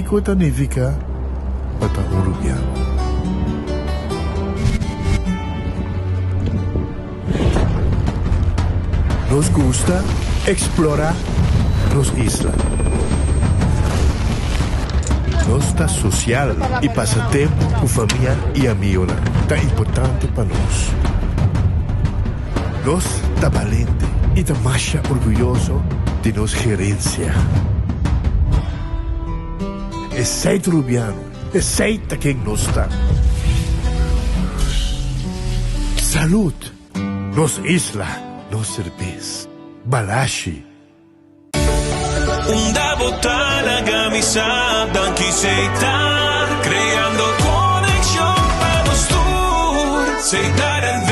kiko ta nifiká pa ta un rubiano. Nos gusta eksplorá nos isla. Nos ta sosial i pasa tempu ku famia i amigonan ta importante pa nos. Nos ta balente i ta masha orguyoso di nos gerensia. Esei ta Rubiano, esei ta ken nos ta. Salud! Nos isla, nos serbes. Balashi. Unda bo ta laga mi sa danki Setar creando conexion pa nos tur Setar NV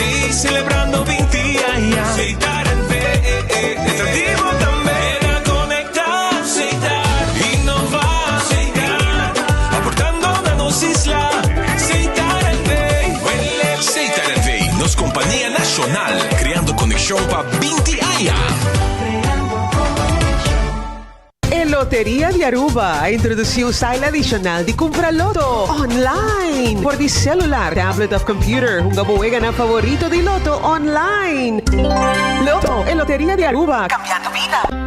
ey celebrando binti aña Setar NV ta di bo tambe na conecta Setar innova Setar aportando na nos isla Setar NV Setar NV nos compania nacional creando conexion pa 20 aña. E Loteria di Aruba a introduci un style adicional di cumpra loto online for di celular, tablet of computer. Hunga bo weganan favorito di loto online. Loto, e Loteria di Aruba, cambiando bida.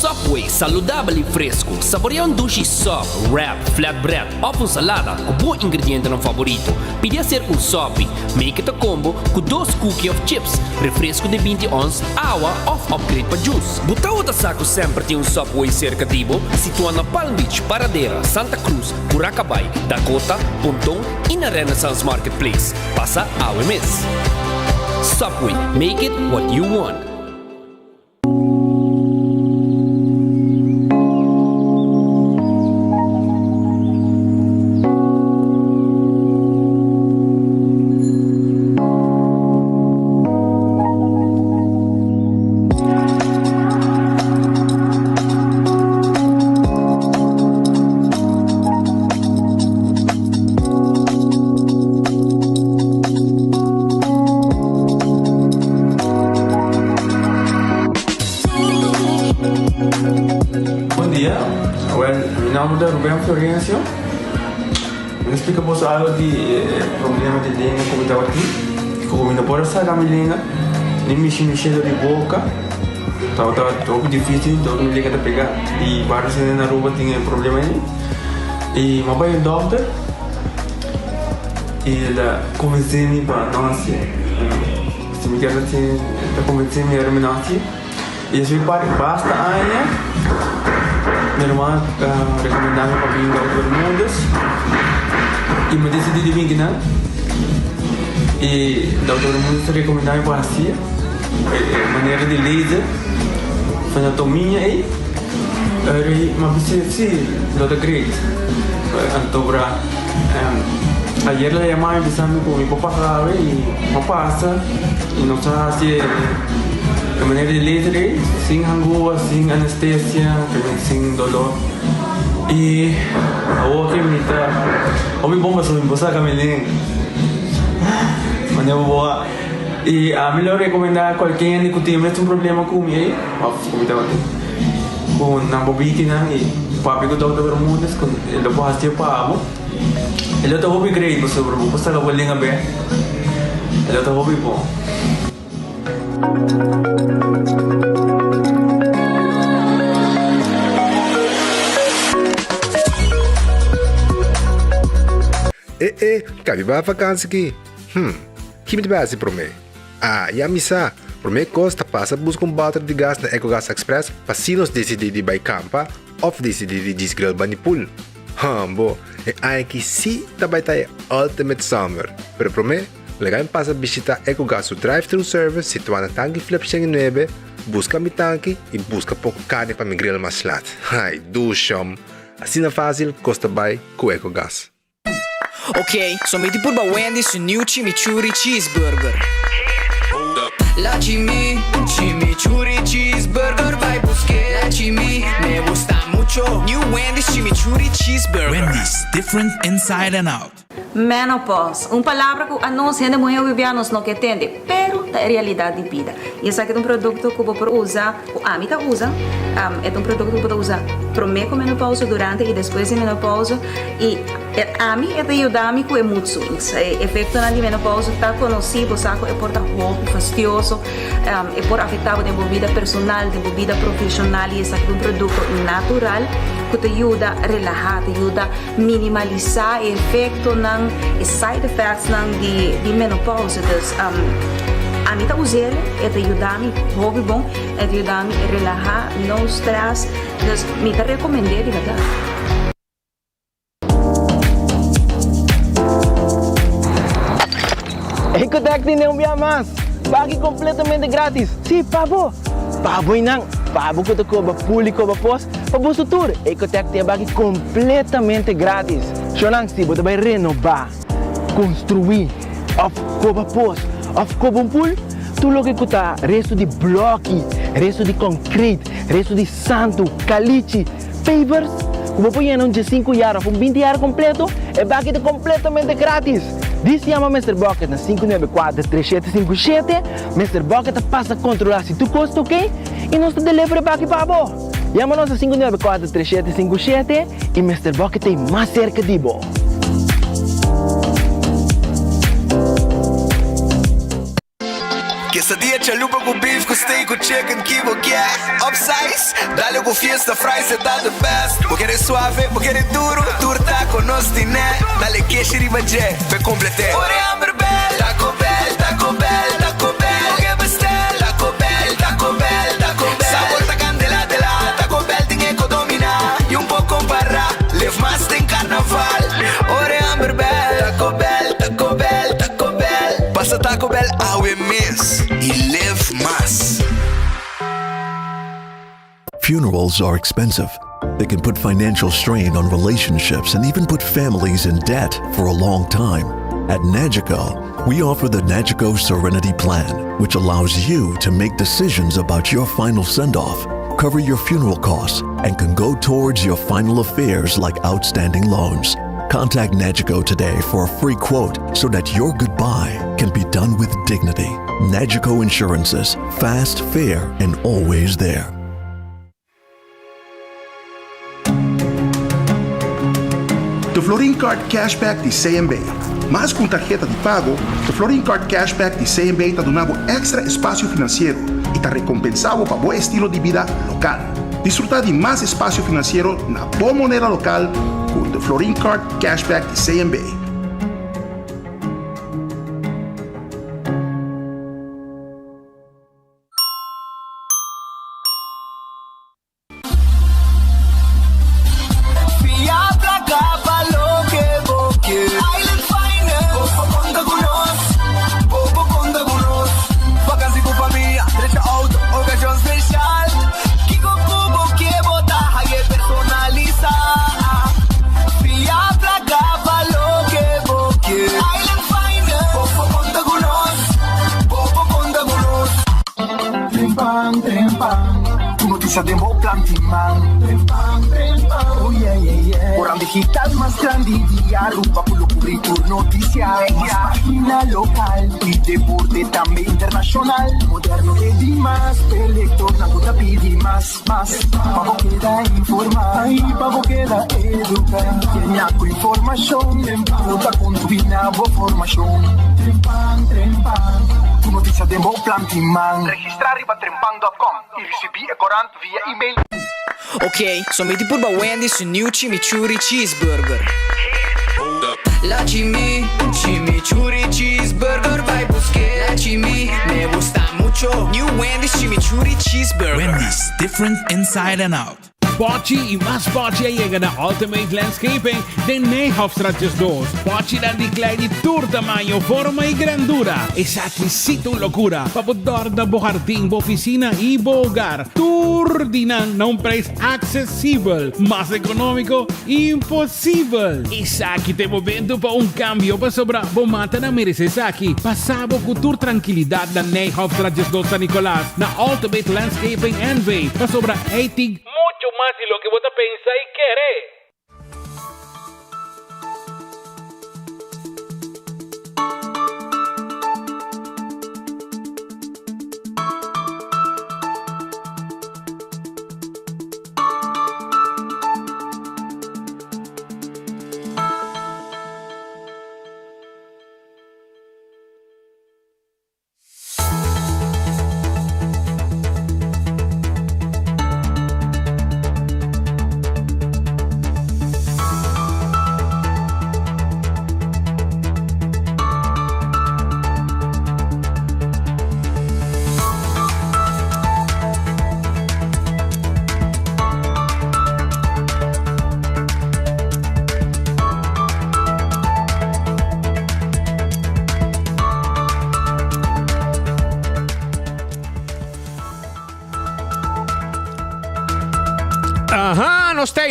Subway, saludabel y fresco. Saborea un dushi sub, wrap, flatbread of un salada cu bo ingredientenan favorito. Pidi hacer un sopi. Make it a combo cu dos cookie of chips, refresco di binti ons, awa of upgrade pa juice. Bo tawata sa cu semper tin un Subway cerca di bo? Situa na Palm Beach, Paradera, Santa Cruz, Curacabai, Dakota, Ponton y na Renaissance Marketplace. Pasa awe mes. Subway, make it what you want. Bon dia, well mi nomber ta Ruben Florencio. Mi ta splika boso algo di e problema di lenga ku mi tabatin. Ku mi no por a saka mi lenga ni mishi mi shelo di boka. Tabata hopi dificil dor mi lenga ta pega. I varios hende na Aruba tin e problema ei. I mi a bai un dokter i el a konvensé mi pa no hasié. Si mi kier hasié el ta konvensé mi ora mi no hasié. I despues di basta aña mi ruman a rekomendá mi pa bin Dokter Bermudez i mi a disidí di bin kinan. I Dokter Bermudez a rekomendá mi pa hasié e manera di laser anatomia ei. Eri mi a bisa si lo ta great. Anto bra ayer el a yama mi bisa mi ku mi por pasa awe i mi a pasa i nos a hasi e manera di laser ei sin hangua, sin anestesia, sin dolor i awor ke mi ta hopi bon pasobra mi por saka mi lenga manera bo a i ami lo rekomenda kualke hende ku tin e mesun problema ku mi ei òf ku mi tabatin ku nan por biki nan i papia ku Dòkter Bermudez ku e lo por hasi pa bo e lo ta hopi great pasobra bo por saka bo lenga bek e lo ta hopi bon. E e, kabi bai vakansi ki? Hm, ki mi ta bai hasi promé? Ah, ya mi sa! Promé kos ta pasa buska un bòter di gas na Ecogas Express pa si nos disidí di bai kampa òf disidí di djis grill bani pool. Hambo, e aña aki sí ta bai ta e ultimate summer! Pero promé, laga mi pasa bishitá Ecogas su drive-thru service situá na Tanki Flip 109, buska mi tanki i buska poko karni pa mi grill mas lat. Ai, dushom! Asina fásil kos ta bai ku Ecogas. Ok, so mi di purba Wendy's su new chimichurri cheeseburger. La chimi, chimichurri cheeseburger bai buske. La chimi, me gusta mucho. New Wendy's chimichurri cheeseburger. Wendy's, different inside and out. Menopause, un palabra ku anos hende muhé hopi nos no ke tende, pero ta e realidat di bida. I esaki ta un produkto ku bo por usa, ku ami ta usa. E ta un produkto ku bo ta usa promé ku menopousa, durante i despues di menopousa i ami e ta yuda mi ku e mood swings. E efektonan di menopousa ta konosí, bo sa ku e por ta hopi fastioso, e por afektá bo den bo bida personal, den bo bida profeshonal i esaki ta un produkto natural ku ta yuda relahá, ta yuda minimalisá e efektonan, e side effectsnan di menopousa. Dus ami ta us'el, e ta yuda mi hopi bon. E ta yuda mi relaha, no stress, dus mi ta recomend'é di berdad. Ecotec tin un bia mas! Pagi completamente gratis! Si, pa bo! Pa bo y nan! Pa bo cu ta coba pul y coba pos, pa boso tur! Ecotec tin e baki completamente gratis! Shownan, si bo ta bay renoba, construi, of coba pos, of coba un pul, Tur loke ku ta restu di blòki, restu di konkret, restu di santu, kalichi, pavers, ku bo por yena un diesinku yar òf un binti yar kompleto, e baki ta kompletamente gratis! Dis yama Mister Bucket na 594 3757, Mister Bucket ta pasa kontrolá si tur kos ta oke i nos ta deliver e baki pa bo! Yama nos na 594 3757 i Mister Bucket ta ei mas serka di bo! Quesadilla chalupa ku beef ku steak ku chicken ki bo kier Upsize, dale ku fiesta fries e ta the best Bo kere suave, bo kere duro, tur taco nos tine Dale keshi riba dje, p'e complete Ora e hamber bel, Taco Bell, Taco Bell, Taco Bell Bo ke bestel, Taco Bell, Taco Bell, Taco Bell Sabor ta candela de la, Taco Bell tin e ko domina Y un por compara, live mas den carnaval Ora e hamber bel, Taco Bell, Taco Bell, Taco Bell Pasa Taco Bell awe mes y live mas. Funerals are expensive. They can put financial strain on relationships and even put families in debt for a long time. At Nagico, we offer the Nagico Serenity Plan, which allows you to make decisions about your final send off, cover your funeral costs, and can go towards your final affairs like outstanding loans. Contact Nagico today for a free quote so that your goodbye can be done with dignity. Nagico Insurances, fast, fair, and always there. The Florin Card Cashback di CMB. Mas ku un tarheta di pago, The Florin Card Cashback di CMB ta duna bo èkstra espasio finansiero i ta rekompensá bo pa bo estilo di bida lokal. Disfrutá di mas espasio finansiero na bo moneda lokal ku The Florin Card Cashback di CMB. Fia placa pa loke bo ke. Island Finance, bo por conta cu nos, bo por conta cu nos. Vakantie cu famia, drecha auto, ocasion special. Kico cu bo ke bo ta haye personalisa. Fia placa pa loke bo ke. Island Finance, bo por conta cu nos, bo por conta cu nos. Trempan, trempan, Tu noticia den bo plan tin man. Trempan, trempan, oh yeah, yeah, yeah. Oran digital mas grandi di Aruba cu lo cubri tur noticia. Mas pagina local y deporte tambe internacional. Moderno te di mas, p'e lectornan cu ta pidi mas, mas. Pa bo keda informa y pa bo keda educa. Yena cu informacion, cu ta contribui na bo formacion. Trempan, trempan, Tu noticia den bo plan tin man. Registra riba trempan dot com y ricibi e corant via email. Ok, so mi tin purba Wendy's su new chimichurri cheeseburger. La chimi, chimichurri cheeseburger bai busk'é. La chimi, me gusta mucho. New Wendy's chimichurri cheeseburger. Wendy's, different inside and out. Pochi y mas pochi a yega na Ultimate Landscaping den Nijhofstraat 12. Pochinan di klei di tur tamaño, forma y grandura. Esaki sí ta un locura pa bo dorna bo hardin, bo oficina y bo hogar. Tur di nan na un prijs accesibel. Mas economico, imposibel! Esaki ta e momento pa un cambio pasobra bo matanan merece esaki. Pasa bo cu tur trankilidad na Nijhofstraat 12 San Nicolas na Ultimate Landscaping NV pasobra ey tin mucho mas di loke bo ta pensa y kere.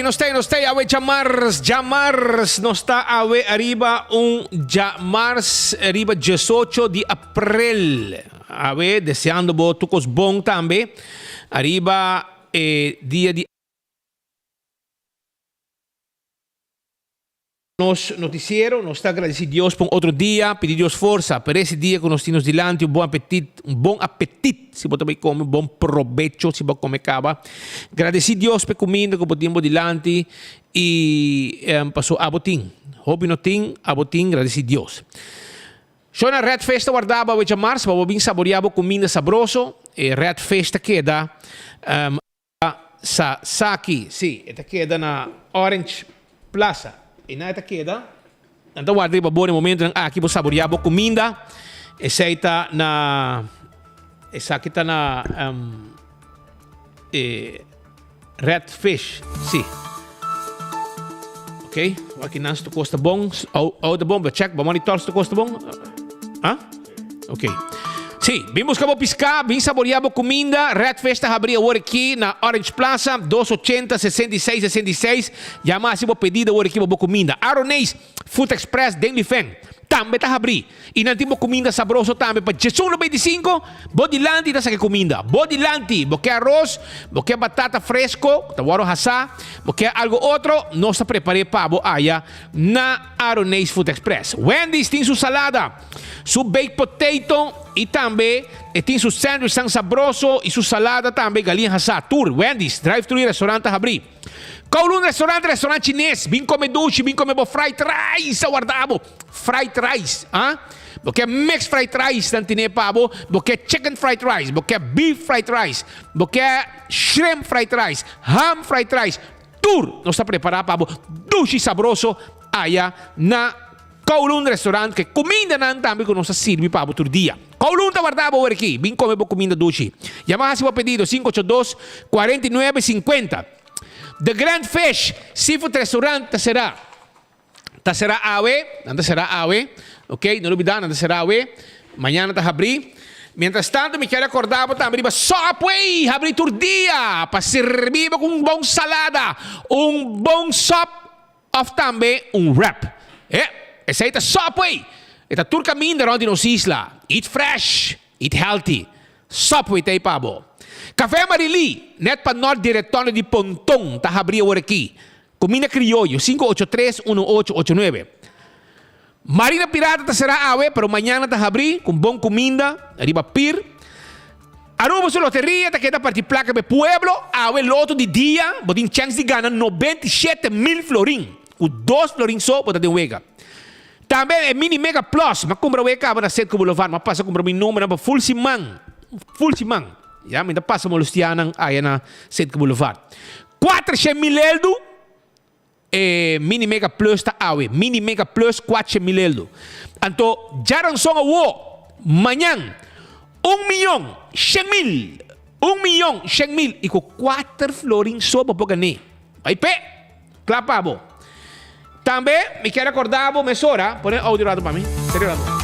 tei, nos tei, nos tei awe djamars, djamars, nos ta awe ariba un djamars riba diesocho di aprel. Awe deseando bo tur kos bon tambe ariba e dia di. Nos noticiero, nos ta agradeci Dios pa un otro dia, pidi Dios forsa pa ese dia cu nos tin nos dilanti, un bon apetit, un bon apetit si bo ta bay come, un bon probecho si bo a come caba. Gradeci Dios pa e cuminda cu bo tin bo dilanti y paso abo tin, hopi no tin, abo tin, gradeci Dios. Shona Red Fish ta warda bo awe djamars pa bo bin saboria bo cuminda sabroso, e Red Fish ta keda. Sa Saki, sí, e ta keda na Orange Plaza. Einan e ta keda. Nan ta warda riba bo na e momentonan aki bo saboreá bo kuminda. Esei ta na, esaki ta na e Red Fish, sí. Ok, aki nan si ta kosta bon. Ou ta bon, bo check, bo monitor si ta kosta bon. Ah? Ok. Sí, bin busca bo pisca, bin saborea bo cuminda. Red Fish ta habri awor aki na Orange Plaza, 280 66 66. Yama haci bo pedido awor aki pa bo cuminda. Aroneis Food Express den Lifen tambe ta habri. Y nan tin bo cuminda sabroso tambe pa djesun 95. Bo dilanti ta saca e cuminda. Bo dilanti, bo ke aros, bo ke batata fresco, ta worde hasa, bo ke algo otro, nos ta prepare pa bo aya na Aroneis Food Express. Wendy's tin su salada. Su baked potato y tambe e tin su sandwich tan sabroso y su salada tambe galiña hasá. Tur Wendy's drive thru y restaurant ta habrí. Kowloon Restaurant restaurant chines. Bin come dushi, bin come bo fried rice a warda bo. Fried rice, ah. Bo ke mixed fried rice nan tine pa bo, bo ke chicken fried rice, bo ke beef fried rice, bo ke shrimp fried rice, ham fried rice. Tur nos ta prepara pa bo dushi sabroso aya na Kowloon Restaurant ke kumindanan tambe ku nos ta sirbi pa bo tur dia. Kowloon ta warda bo wer aki. Bin kome bo kuminda dushi. Yama hasi bo pedido sinku ocho dos, kuarenta i nuebe, sinkuenta. The Grand Fish Seafood Restaurant ta será ta será awe. Nan ta será awe. Ok, no lubida nan ta será awe. Mañana ta habrí. Mientras tanto mi kier acorda bo tambe riba Subway habrí tur dia pa sirbi bo ku un bon salada, un bon sop Of tambe un wrap. E, esei ta Subway! E ta tur kaminda rònt di nos isla. Eat fresh, eat healthy. Subway ta ei pa bo. Café Marilí, nèt pa nòrt di Retondo di Ponton, ta habrí awor aki. Kuminda krioyo, 583 1889. Marina Pirata ta será awe, pero mañana ta habrí ku bon kuminda riba pir. Aruba su loteria ta keda parti plaka pa e pueblo. Awe loto di dia bo tin chèns di gana 97 mil florin. Ku dos florin so bo ta den wega. Tambe e Mini Mega Plus, m'a kumpra wega kaba na Citgo Boulevard, m'a pasa kumpra mi numbernan pa ful siman, ful siman. Ya, mi ta pasa molestiá nan aya na Citgo Boulevard. Kuatershen mil eldu. E Mini Mega Plus ta awe. Mini Mega Plus kuatshe mil eldo. Anto djaranson awo, mañan, un miyon shen mil! Un miyon shen mil i ku kuater florin so bo por gané. Bai p'e! Kla pa bo. Tambe mi kier akorda bo mesora, pone audio rato pa mi. Serio rato.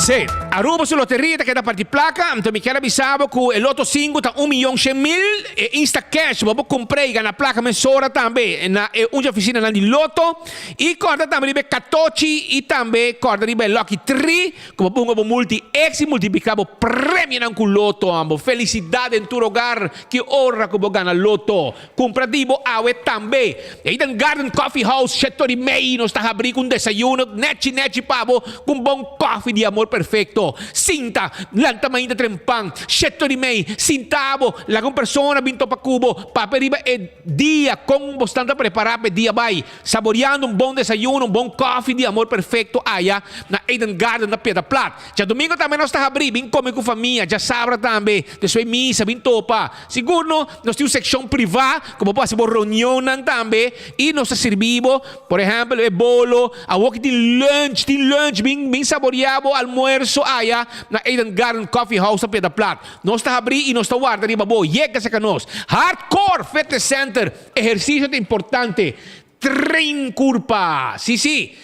Sí, Aruba su loteria ta keda parti placa, anto mi kier a bisa bo cu e loto sinku ta un miyon shen mil, e Instacash bo por cumpra y gana placa mesora tambe na e un dje oficinanan di loto. Y corda tambe riba e catochi y tambe corda riba e lucky tree cu bo ponga bo multi X y multiplica bo premionan cu loto. Bo felicidad den tur hogar ki ora cu bo gana loto. Cumpra di bo awe tambe. Eden Garden Coffee House shetor y mei nos ta habri cu un desayuno nechi nechi pa bo cu un bon coffee di amor perfecto. Perfecto. Sinta, lanta mainta trempan, sheto di mei, sinta bo, laga un persona bin topa ku bo, papia riba e dia kon bo stan ta prepara pa e dia bai, saboreando un bon desayuno, un bon kofi di Amor Perfecto aya na Eden Garden na Piedra Plat. Djadomingo tambe nos ta habri, bin kome ku famia, djasabra tambe, despues misa, bin topa. Sigur no, nos tin un sekshon privá ku bo por hasi bo reunionnan tambe i nos ta sirbi bo, por ehèmpel, e bolo. Awor ki tin lunch, tin lunch, bin bin saboreá bo almuerso aya na Eden Garden Coffee House na Piedra Plat. Nos ta habrí i nos ta warda riba bo. Yega serka nos. Hardcore Fitness Center, ehersisio ta importante. Train kurpa. Sí, sí.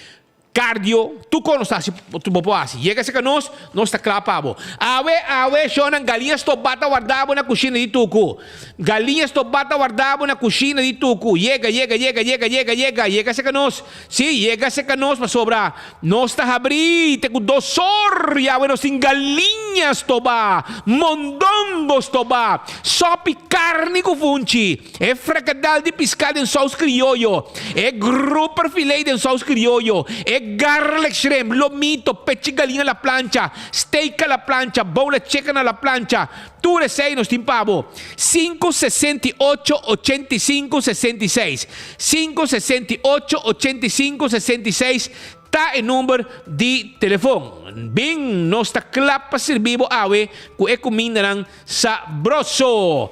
Cardio, tur cos nos ta haci, bo por haci. Yega cerca nos, nos ta cla pa bo. Awe, awe, shownan, galiña stobá ta warda bo na cushina di Tucu. Galiña stobá ta warda bo na cushina di Tucu. Yega, yega, yega, yega, yega, yega, yega cerca nos. Sí, yega cerca nos pasobra nos ta habrí te cu dos or y awe nos tin galiña stobá, mondongo stobá, sopi carni cu funchi. E frikadel di piská den sous krioyo, e grouper filet den sous krioyo, e garlic shrimp, lomito, pechi galina a la plancha, steak a la plancha, bowl chicken a la plancha, tur esei nos tin pa bo. Sinku 68 85 66, sinku 68 85 66 ta e number di telefon. Bin, nos ta kla pa sirbi bo awe ku e kumindanan sabroso.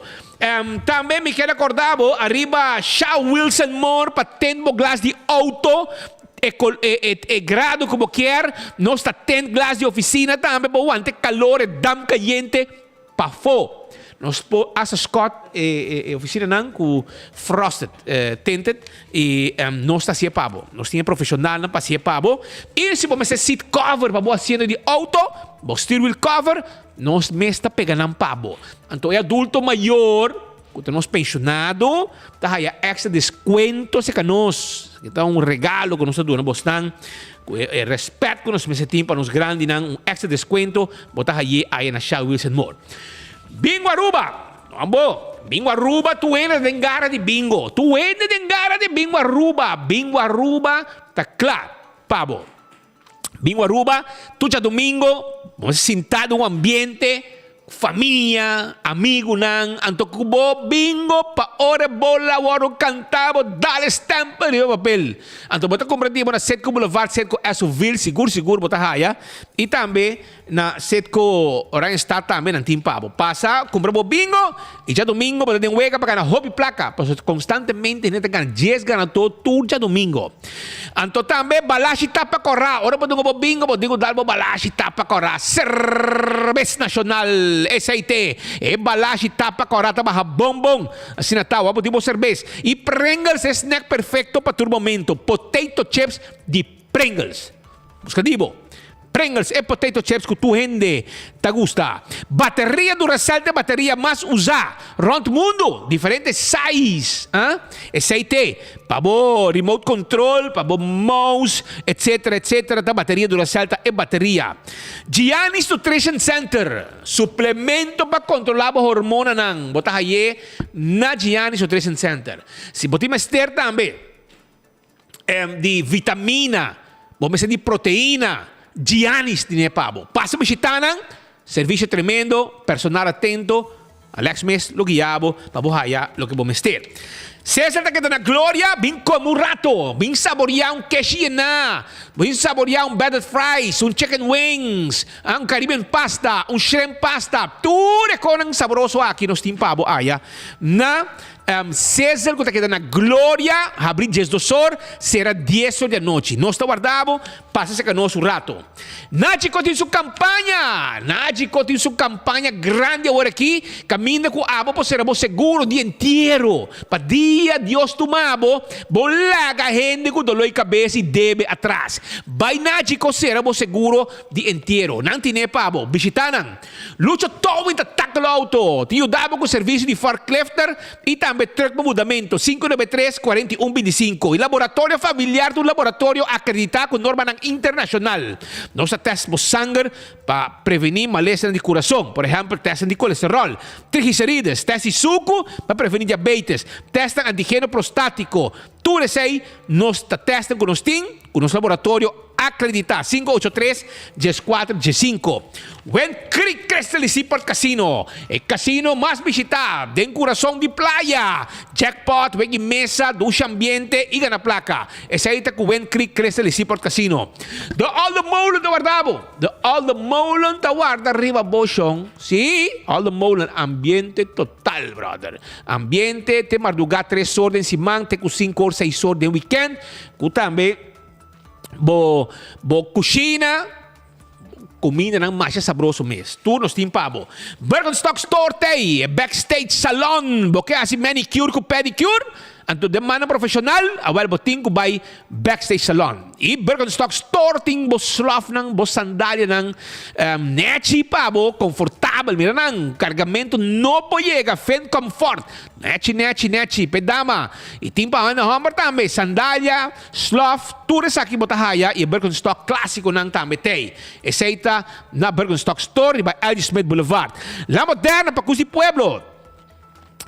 Tambe mi kier acorda bo ariba Sha Wilson Moore pa tint bo glas di auto e e e grado cu bo kier. Nos ta tint glas di oficina tambe pa bo wanta e calor e damp cayente pafo. Nos por hasta scot e e oficinanan cu frosted tinted y nos ta hacié pa bo. Nos tin e profesionalnan pa hacié pa bo. Y si bo mester seat cover pa bo asiento di auto, bo steer wheel cover, Nos mes ta pega nan pa bo. Anto e adulto mayor ku ta nos penshonado ta haya extra deskuento serka nos. E ta un regalo ku nos ta duna bosnan ku e rèspèt ku nos mester tin pa nos grandinan, un extra deskuento bo ta haye aya na Shell Wilson Mall. Bingo Aruba! No bo! Bingo Aruba tur hende ta den gara di bingo. Tur hende den gara di bingo Aruba. Bingo Aruba ta kla pa bo. Bingo Aruba, tur djadomingo, bo mester sinta den un ambiente, famia, amigunan, anto ku bo bingo pa ora e bola wòrdu kantá bo dal e stèmpel riba papel. Anto bo ta kumpra di bo na Citgo Boulevard, Citgo Esso-ville, sigur sigur bo ta haya, i tambe na Citgo Oranjestad tambe nan tin pa bo. Pasa kumpra bo bingo i djadomingo bo ta den wega pa gana hopi plaka, pasobra konstantemente hende ta gana dies ganadó tur djadomingo. Anto tambe balashi tapa kòrá. Ora bo dunga bo bingo bo tin ku dal bo balashi tapa kòrá. Serbes Nashonal, esei te. E balashi tapa kòrá ta baha bon bon. Asina ta, wak bo tin bo serbes. I Pringles e snack perfekto pa tur momento. Potato chips di Pringles. Buska di bo. Pringles e potato chips ku tur hende ta gusta. Bateria Duracell ta e bateria mas usá rònt mundu. Diferente size, ah. Esei te pa bo remote control, pa bo mouse, etcetera, etcetera ta bateria Duracell ta e bateria. Gianni's Nutrition Center, suplemento pa kontrolá bo hormonanan, bo ta haye na Gianni's Nutrition Center. Si bo tin mester tambe. di vitamina, bo mester di proteina, Giannis tine pa bo. Pasa bishita nan, servicio tremendo, personal atento, Alex mes lo guia bo pa bo haya loke bo mester. Cesar ta keda na gloria, bin come un rato, bin saboria un keshi yena, bin saboria un breaded fries, un chicken wings, un Caribbean pasta, un shrimp pasta, tur e konan saboroso aki nos tin pa bo aya na Cesar ku ta keda na Gloria, habri diesdos or, sera dies or di anochi. Nos ta warda bo, pasa serka nos un rato. Nachico tin su kampaña! Nachico tin su kampaña grandi awor aki, kaminda ku abo por sera bo seguro di entiero. Pa dia Dios tuma bo, bo laga hende ku doló di kabes i debe atras. Bai Nachico sera bo seguro di entiero. Nan tine pa bo. Bishita nan. Lucho Towing ta tackle auto, tin yuda bo ku servisio di forklifter i tambe truck pa mudamentu, 593 41 25. E laboratorio familiar ta un laboratorio akreditá ku normanan internashonal. Nos ta tèst bo sanger pa prevení malesanan di kurason, por ehèmpel tèstnan di kolesteròl, trigliserides, tèst di suku pa prevení diabetes, tèstnan antigeno prostátiko. Tur esei nos ta tèstnan ku nos tin ku nos laboratorio. Akreditá, 583 14 15. Wen Creek Crystal di Seaport Casino, e casino mas bishitá den kurason di playa. Jackpot, wegi mesa, dushi ambiente i gana plaka. Esei ta ku Wen Creek Crystal di Seaport Casino. De Olde Molen ta warda bo! De Olde Molen ta warda riba bo shon. Sí, Olde Molen, ambiente total, brother. Ambiente te mardugá tres or den siman te ku sinku or, seis or den weekend. Ku tambe bo bo kushina, kumindanan masha sabroso mes. Tur nos tin pa bo. Birkenstock Store t'ei, e backstage salon. Bo ke hasi manicure ku pedicure? Anto den mannan profeshonal, awel bo tin ku bai Backstage Salon. I Birkenstock Store tin bo slòfnan, bo sandalianan nèchi pa bo, konfortabel. Mira nan, kargamentu no por yega, fin comfort. Nèchi, nèchi, nèchi p'e dama. I tin pa hende hòmber tambe, sandalia, slòf, tur esaki bo ta haya i e Birkenstock klásikonan tambe t'ei. Esei ta na Birkenstock Store riba LG. Smith Boulevard. La Moderna pa kus di pueblo.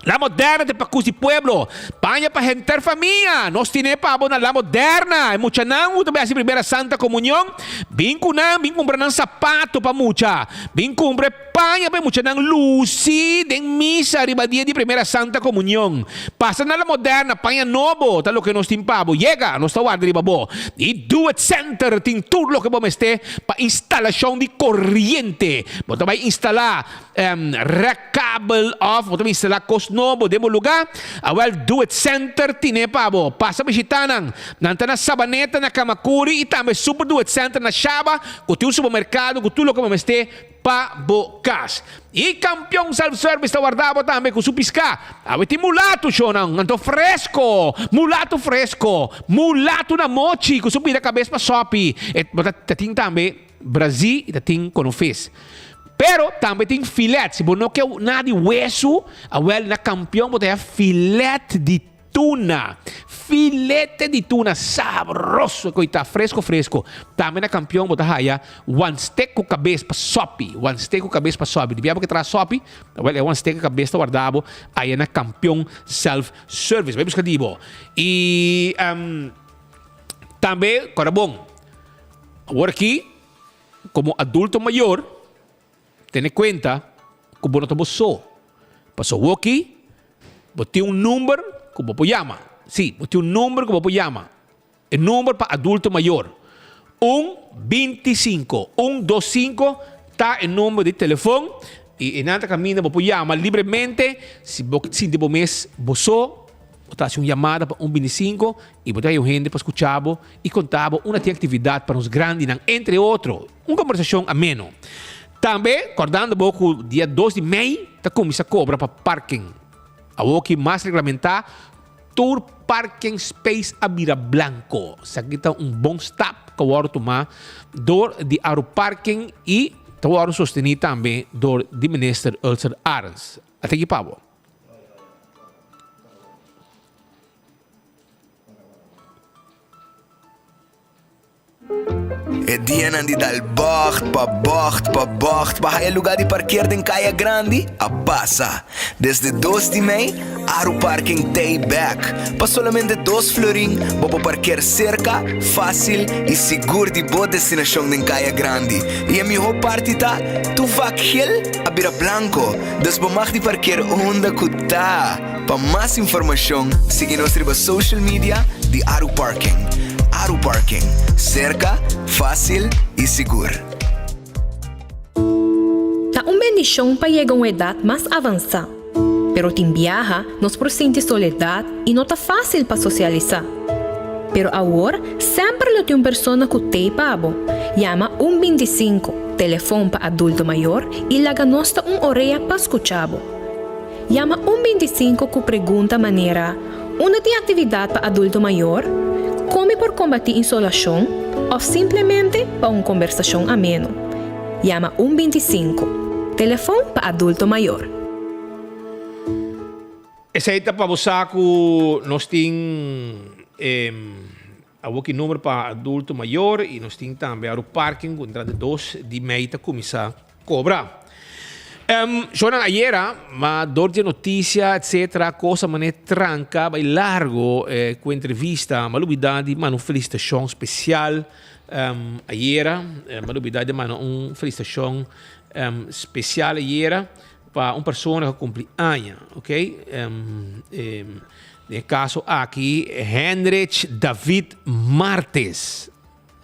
La Moderna ta pa kus di pueblo. Paña pa henter famia. Nos tine pa bo na La Moderna. E muchanan ku ta bai hasi primera Santa Komunion, bin ku nan, bin kumpra nan sapato pa mucha. Bin kumpra e paña pa e muchanan lusi den misa riba dia di primera Santa Komunion. Pasa na La Moderna, paña nobo ta loke nos tin pa bo. Yega, nos ta warda riba bo. I Do It Center tin tur loke bo mester pa instalashon di koriente. Bo ta bai instalá Rek kabel of bo ta instalá kos nobo den bo lugá? Awel Do It Center tine pa bo. Pasa bishitá nan. Nan ta na Sabaneta, na Kamakuri i tambe Super Do It Center na Shaba ku tin un supermerkado ku tur loke bo mester pa bo kas. I Kampion Self Service ta warda bo tambe ku su piská. Awe tin mulatu shownan, anto fresko! Mulatu fresko! Mulatu na mochi ku su bira kabes pa sòpi. E bo ta tin tambe Brazí i ta tin konofes. Pero tambe tin filet. Si bo no ke nada di wesu, awel na Kampion bo ta haya filet di tuna. Filete di tuna sabroso ku ta fresko fresko. Tambe na Kampion bo ta haya wan stek ku kabes pa sopi. Wan stek ku kabes pa sopi. Di bia bo ke traha sopi, awel e wan stek ku kabes ta warda bo aya na Kampion Self Service. Bai buska di bo. I tambe kòrda bon. Awor aki, komo adulto mayor, tene kuenta ku bo no ta bo so. Pasobra awor aki, bo tin un number ku bo por yama. Sí, bo tin un number ku bo por yama. E number pa adulto mayor, un bintisinko, un dos sinko ta e number di telefon i einan ta kaminda bo por yama libremente si bo sinti bo mes bo so. Bo ta hasi un yamada pa un bintisinko i bo ta haña un hende pa skucha bo i konta bo una tin aktividat pa nos grandinan, entre otro, un kombersashon ameno. Tambe, kòrdando bo ku dia dos di mei ta kuminsá kobra pa parking. Awoki mas reglamentá, tur parking space a bira blanko. Esaki ta un bon stap ku a wòrdu tumá dor di Aruparking i ta wòrdu sostení tambe dor di Minister Ulster Arends. A tiki pa bo. E dianan di dal bocht pa bocht pa bocht pa haya lugar di parkeer den Kaya Grandi a pasa. Desde dos di mei, Aru Parking t'ei bek. Pa solamente dos florin bo por parkeer serka, fácil i sigur di bo destinashon den Kaya Grandi. I e mihó parti ta, tur vak gel a bira blanko. Dus bo mag di parkeer unda ku ta. Pa mas informashon sigui nos riba social media di Aru Parking. Aru Parking, serka, fásil i sigur. Ta un bendishon pa yega un edat mas avansá, pero tin biaha nos por sinti soledat i no ta fásil pa sosialisá. Pero awor semper lo tin un persona ku t'ei pa bo. Yama un bintisinko, telefon pa adulto mayor, i laga nos ta un orea pa skucha bo. Yama un bintisinko ku pregunta manera, Unda tin aktividat pa adulto mayor? Kon mi por kombatí insolashon? Òf simplemente pa un kombersashon ameno. Yama un bintisinko, telefon pa adulto mayor. Esei ta pa bo sa ku nos tin e awoki number pa adulto mayor i nos tin tambe aru parking ku entrante dos di mei ta kuminsá kobra. Shownan ayera ma dor di e notisia etcetera kos a manera tranka bai largo ku entrevista m'a lubida di manda un felisitashon spesial. Ayera, mi a lubida di manda un felicitacion special ayera pa un persona cu cumpli aña, ok. Den e caso aki Hendrich David Martes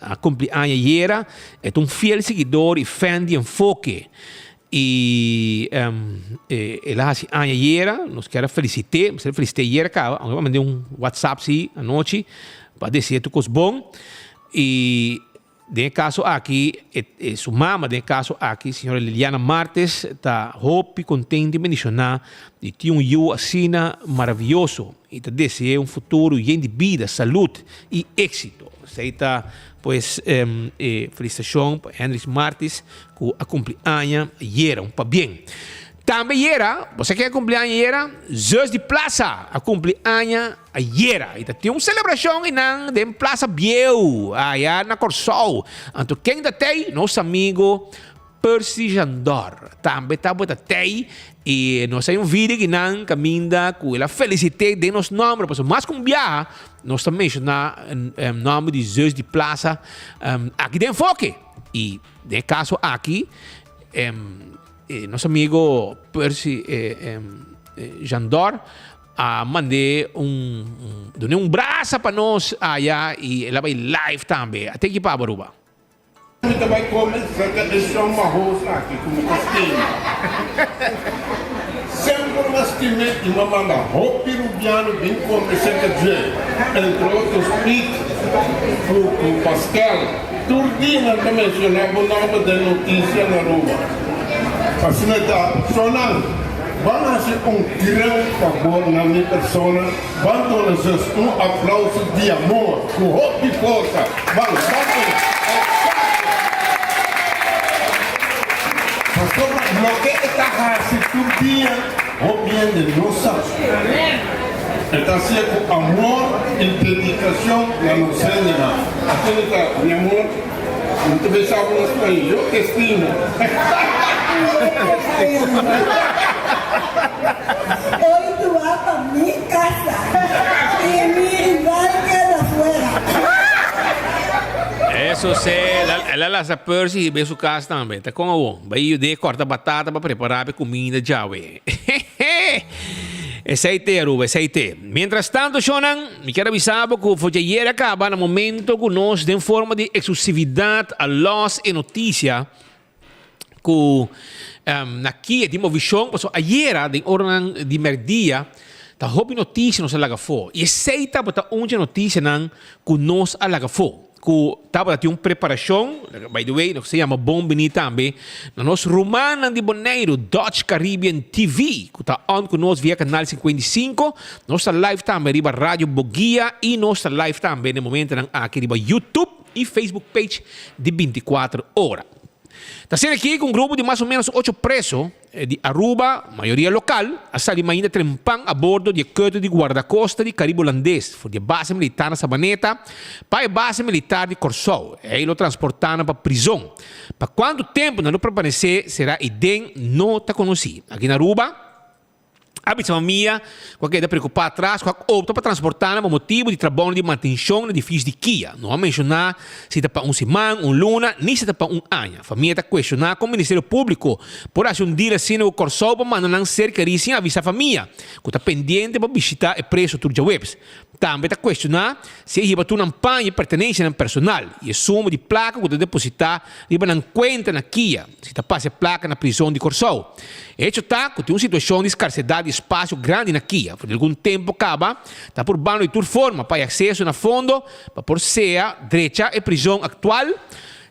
a cumpli aña ayera. E ta un fiel siguidor y fan di Enfoke. Y el a haci aña ayera, nos kier a felicit'é, nos a felicit'é ayera caba, aunke a mand'é un WhatsApp si anochi pa dese'é tur cos bon. Y den e caso aki, su mama den e caso aki, señora Liliana Martes, ta hopi contento y bendicioná di tin un yu asina maraviyoso y ta dese'é un futuro yen di bida, salud y éxito. Esey ta pues e felicitacion pa Hendrix Martis ku a kumpli aña ayera, un pabien. Tambe ayera, bo sa ken a kumpli aña ayera? Zus di Plaza a kumpli aña ayera. I ta tin un selebrashon einan den Plaza Bieu, aya na Kòrsou. Anto ken ta tei? Nos amigo Percy Jandor tambe tabata tei i nos hay un video kinan kaminda ku el a felisit'é den nos nòmber, pasobra mas ku un biaha nos ta menshoná nòmber di Zus di Plaza aki den Enfoke. I den e kaso aki, nos amigo Percy Jandor a mand'é un, dun'é un brasa pa nos aya i el a bai live tambe. A teki pa Aruba. Mi ta bai kome serka e shon mahos aki ku mi ta stima. Semper m'a stim'é i m'a manda hopi rubiano bin kome serka dje, entre otros Piet ku Pascal. Tur dia nan ta menciona bo nomber den noticia na Aruba. Asina ta, Sonan, ban haci un gran fabor na mi persona, ban duna zus un aplauso di amor cu hopi forsa. Ban, ban duna. Exacto! Pasobra loke e ta haci tur dia, hopi hende no sa. E ta hacié cu amor y dedicacion na nos hendenan. Asina ta, mi amor, mi ta bisa bo na spañol, yo te estimo. Hoy tu a pa mi casa y mi rival keda fuera. Eso si, el a lasa Percy hiba su cas tambe. Ta con awor? Bay yud'é corta batata pa prepara p'e cuminda djawe. Esei te, Aruba, esei te. Mientras tanto, shownan, mi kier a bisa bo ku for djayer a kaba na momento ku nos den forma di eksklusividat a los e notisia ku na kia tin movishon, pasobra ayera den oranan di merdia ta hopi notisia nos a laga afó. I esei tabata un dje notisianan ku nos a laga afó. Ku tabata tin un preparashon, by the way, nos ta yama bon bini tambe na nos rumannan di Boneiru, Dutch Caribbean TV, ku ta on ku nos via kanal 55. Nos ta live tambe riba Radio Boguia i nos ta live tambe na e momentonan aki riba YouTube i Facebook page di 24 Ora. Ta asina aki ku un grupo di mas o menos ocho preso di Aruba, mayoria lokal, a sali mainda trempan a bordo di e keuter di Guardacosta di Caribe Holandes for di e base militar na Sabaneta pa e base militar di Kòrsou. Ei lo transportá nan pa prizon. Pa kuantu tempu nan lo permanesé será ei den no ta konosí. Aki na Aruba, A bisa famia ku a keda preokupá atras ku a opta pa transportá nan pa motibu di trabounan di mantenshon na edifisio di kia. No a menshoná si ta pa un siman, un luna, ni si ta pa un aña. Famia ta kuestioná kon Ministerio Públiko por hasi un deal asina ku Kòrsou pa manda nan ser kerí sin avisá famia ku ta pendiente pa bishitá e preso tur djaweps. Tambe ta kuestioná si e hiba tur nan paña i pertenensianan personal i e suma di plaka ku ta depositá riba nan kuenta na kia, si ta pasa e plaka na prizon di Kòrsou. E hecho ta ku tin un situashon di skarsedat di espasio grandi na kia. For di algun tempu kaba ta purbando di tur forma pa e akseso na fondo pa por sea drecha e prizon aktual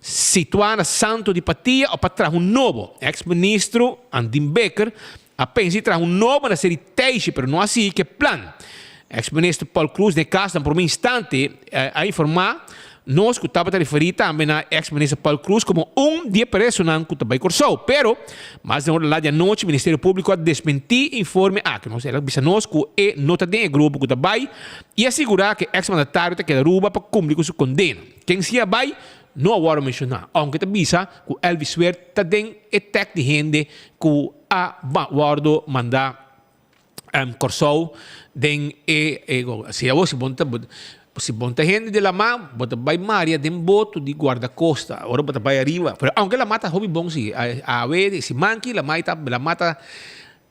situá na Santo di Patia o pa traha un nobo. Eks ministro Andin Bikker a pensa di traha un nobo na Seri Teishi pero no a sigui ku e plan. Eks minister Paul Croes den e kas na prome instante a informá nos ku tabata referí tambe na eks minister Paul Croes komo un di e presonan ku ta bai Kòrsou. Pero, mas den ora lat di anochi Ministerio Públiko a desmentí e informe aki. Nos el a bisa nos ku e no ta den e grupo ku ta bai i a sigurá ku e eks mandatario ta keda Aruba pa kumpli ku su kondena. Ken si a bai no a wòrdu menshoná, ounke ta bisa ku Elvis Sweert ta den e tèk di hende ku a wòrdu mandá Kòrsou den e si awor si bo ta. Si bo no ta hende di lamá, bo ta bai maria den boto di guardacosta ora bo ta bai ariba. Pero aunke lamá ta hopi bon si, awe siman aki lamá ta lamá ta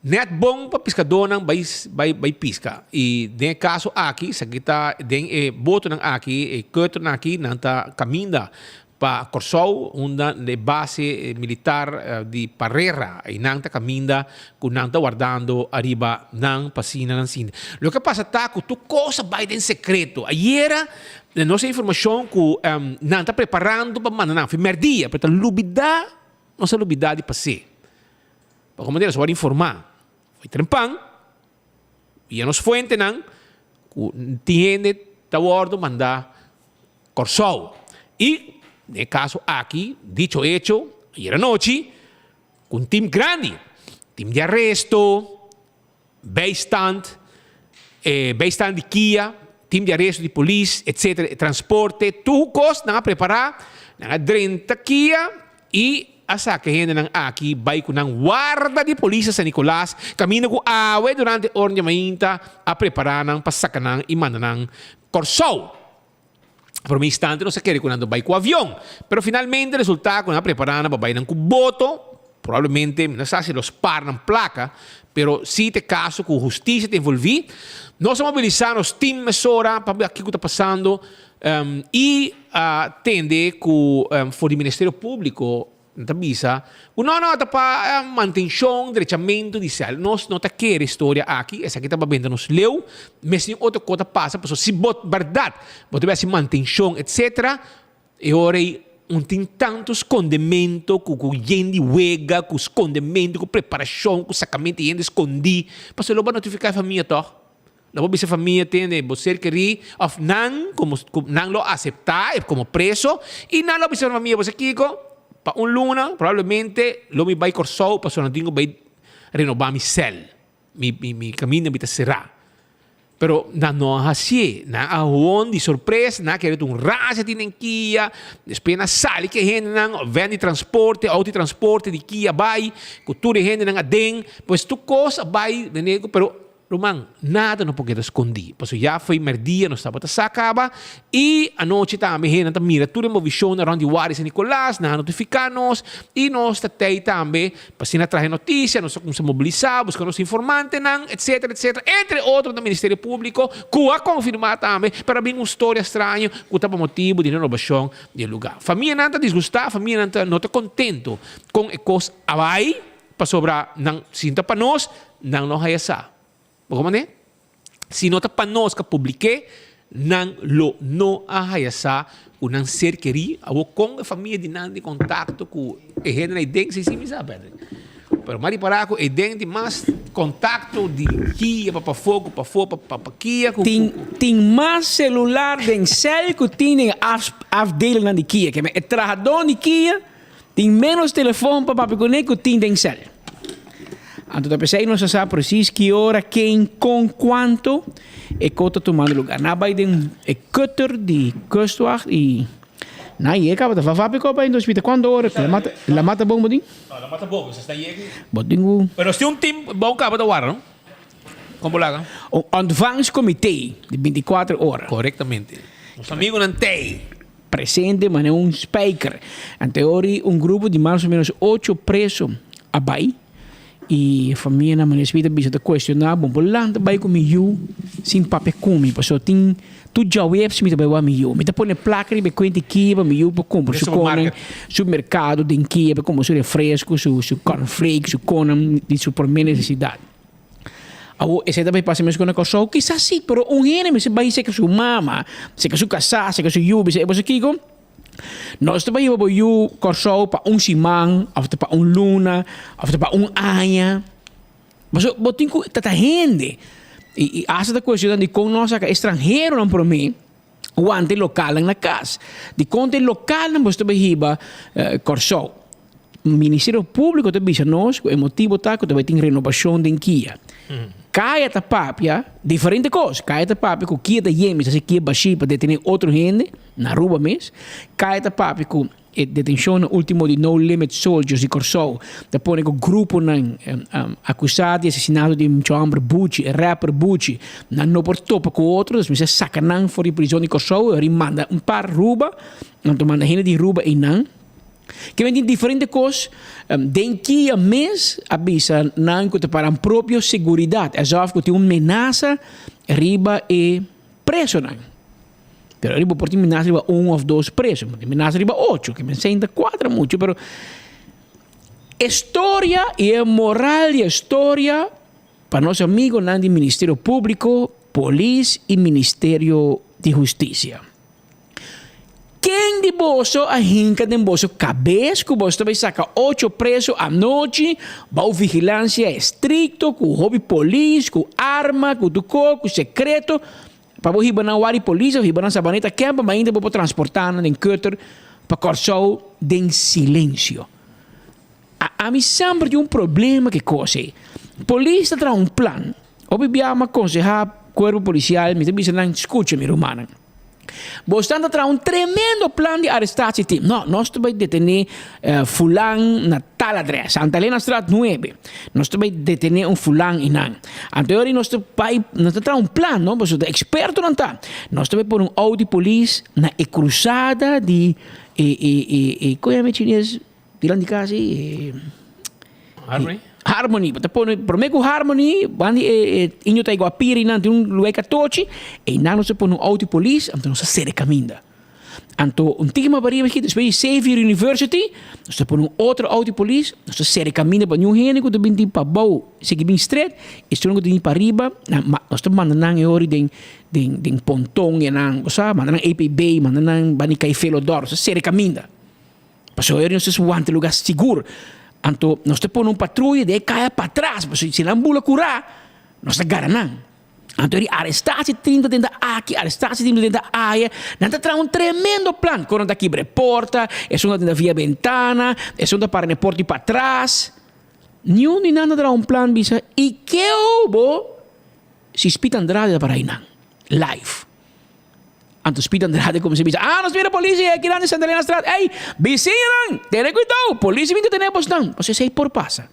net bon pa piskadónan bai bai bai piska. I den e kaso aki, esaki ta den e botonan aki, e keuternan aki, nan ta kaminda Pa Kòrsou, unda e base militar di Parera, einan ta kaminda ku nan ta wardando ariba nan pa asina nan sinti. Loke a pasa ta ku tur kos a bai den sekreto. Ayera nos a informashon ku nan ta preparando pa manda nan fin mèrdia, pero ta lubidá, nos a lubidá di pas'é. Pa kon manera nos a wòrdu informá? Foi trempan, via nos fuentenan ku tin hende ta wòrdu mandá Kòrsou. I den e kaso aki, dicho hecho, ayer anochi, ku un tim grandi, tim di aresto, bijstand, e bijstand di kia, tim di aresto di polis, etcetera, e transporte, tur kos nan a prepará, nan a drenta kia i a saka e hendenan aki bai ku nan warda di polis na San Nicolas, kaminda ku awe durante ora di mainta a prepará nan pa saka nan i manda nan Kòrsou. Prome instante nos a kere ku nan ta bai ku avion, pero finalmente resulta ku nan a prepara nan pa bai nan ku boto, probablemente mi no sa si lo spar nan plaka, pero si ta e kaso ku hustisia ta envolvi. Nos a mobilisa nos team mesora pa wak kiko ta pasando i a tende ku for di Ministerio Publico Nan ta bisa ku no no ta pa mantenshon, drechamentu di sèl. Nos no ta kere storia aki, esaki ta benta nos leu, mes tin otro kos ta pasa pasobra si bo bèrdat bo ta bai hasi mantenshon etsetera e ora ei un tin tantu skondementu ku ku yen di wega, ku skondementu, ku preparashon, ku sakamentu di hende skondí pasobra lo bo a notifiká e famia tòg. Lo bo bisa famia tende bo ser kerí of nan como nan lo acepta e como preso y nan lo bisa famia bo sa kiko pa un luna probablemente lo mi bay Corsou pasobra nan tin cu bay renoba mi cel mi mi caminda mi ta cera pero nan no a hacié nan a hon di sorpresa nan a kere ta un raza tin den kia despues nan a sali cu e hendenan ven di transporte auto di transporte di kia bay cu tur e hendenan aden pues tur cos a bay pero Ruman, nada no por keda skondí, pasobra ya fo'i mèrdia nos tabata sa kaba i anochi tambe hendenan ta mira tur e movishonnan rònt di Wari San Nikolas, nan a notifiká nos i nos ta tei tambe pa asina traha e notisia, nos a kuminsá mobilisá, buska nos informantenan, etsetera, etsetera, entre otro ta Ministerio Públiko ku a konfirmá tambe, pero a bin un storia straño ku ta pa motibu di renobashon di e lugá. Famianan ta disgustá, famianan ta no ta kontentu kon e kos a bai, pasobra nan sinta pa nos, Nan no haya sa. Bo komprendé? Si no ta pa nos ka publik'é, nan lo no a haya sa ku nan ser kerí. Awor kon e famia di nan tin kontakto ku e hendenan ei den, si si mi sa, Patrick. Pero m'a ripará ku ei den tin mas kontakto di kia pa pafó ku pafó pa pa kia ku. Tin tin mas selular den sèl ku tin den afdelingnan di kia. Ke men e trahadó di kia Tin ménos telefòn pa papia kuné ku tin den sèl. Anto ta p'esei nos a sa presis ki ora, ken, kon, kuantu e kos ta tumando lugá. Nan a bai den e kutter di Kustwacht i nan yega kaba ta vavá p'e kos bai nos pita kuantu ora la mata la mata bon bo tin? No, la mata bon, nos ta yega. Bo tin ku. Pero nos tin un tim bon kaba ta warda, no? Kon bo laga? Un ontvangstcomité di bintikuater ora. Korektamente. Nos amigunan t'ei. Presente manera un spijker. Anteori un grupo di mas o menos ocho preso a bai y famianan manera esaki ta bisa ta cuestiona bo por lanta bai cu mi yu sin papia cu mi pasobra tin tur djaweps mi ta bai wak mi yu mi ta pone placa riba e cuenta kia pa mi yu por cumpra su conan su mercado den kia pa cumpra su refresco su su cornflakes su conan di su prome necesidad. Awor esei ta bai pasa mes ku na Kòrsou? Kisas si, pero un hende mester bai seka su mama, seka su kasá, seka su yu, bisa e boso kiko, nos ta bai hiba bo yu Kòrsou pa un siman òf ta pa un luna òf ta pa un aña. Pasobra bo tin ku trata hende. I asta ta kuestioná dikon nos a saka estranheronan promé wanta e lokalnan na kas. Dikon ta e lokalnan boso ta bai hiba Kòrsou? Ministerio Públiko ta bisa nos ku e motibu ta ku ta bai tin renobashon den kia. Kaya ta papia diferente kos. Kaya ta papia ku kia ta yen, mester hasi kia bashí pa detené otro hende na Aruba mes. Kaya ta papia ku. E detenshonnan último di No Limit Soldiers di Kòrsou ta pone ku gruponan akusá di asesinato di mucha hòmber Buchi, e rapper Buchi, nan no por topa ku otro, dus mester saka nan for di prizon di Kòrsou i manda un par Ruba, anto manda hende di Ruba einan. Kimen tin diferente kos, den kia mes a bisa nan ku ta pa nan propio seguridat, asof ku tin un menasa riba e presonan. Pero riba por tin menasa riba un of dos preso, por tin menasa riba ocho, ke men senta cuadra mucho, pero e storia y e moral di e storia pa nos amigonan di Ministerio Publico, Polis y Ministerio di Husticia. Ken di boso a hinca den boso cabes cu boso ta bay saca ocho preso anochi bao vigilancia estricto cu hopi polis, cu arma, cu tuco, cu secreto, Pa bo hiba nan wari polis of hiba nan Sabaneta Camp ma ainda bo por transporta nan den cutter pa Kòrsou den silencio. A ami semper tin un problema ku e kos ei. Polis ta traha un plan. Hopi bia mi a konsehá kuerpo polisial, mi ta bisa nan, skucha mi rumannan. Bosnan ta traha un tremendo plan di arestatie team. No, nos ta bai detené fulan na tal adres, Santa Elenastraat nuebe. Nos ta bai detené un fulan einan. Anto e ora nos ta bai, nos ta traha un plan, no, pasobra ta ekspertonan ta. Nos ta bai pone un outo di polis na e krusada di e e e e kon yama e chines dilanti di kas ei? E Harmony? Harmony. Bo ta pone promé ku Harmony, banda di e e indio Taiguapiri einan tin un lugar katochi, einan nos ta pone un outo di polis, anto nos ta sera e kaminda. Anto un tiki mas pariba aki despues di Xavier University nos ta pone un otro auto di polis, nos ta sera e kaminda pa niun hende ku ta bin di pabou sigui bin stret, esun ku ta bin pariba nan nos ta manda nan e ora den den den ponton e nan bo sa manda nan APB manda nan bani kai Felodor nos ta sera e kaminda pasobra e ora nos ta wanta e lugar sigur anto nos ta pone un patruya den e kaya patras pasobra si nan bula kura nos ta gara nan. Anto di arestatie team ta tenta aki, arestatie team ta tenta aya. Nan ta traha un tremendo plan. Kon nan ta kibra e porta, esun ta tenta via bentana, esun ta para na e porta di patras. Niun di nan ta traha un plan bisa i ke obo si Speed Andrade ta para einan, live. Anto Speed Andrade kuminsá bisa, ah nos mira polis aki nan di Santa Elena Straat. Ey, bisiñanan, tene kuidou, polis bin detené bosnan. Pasobra esei por pasa.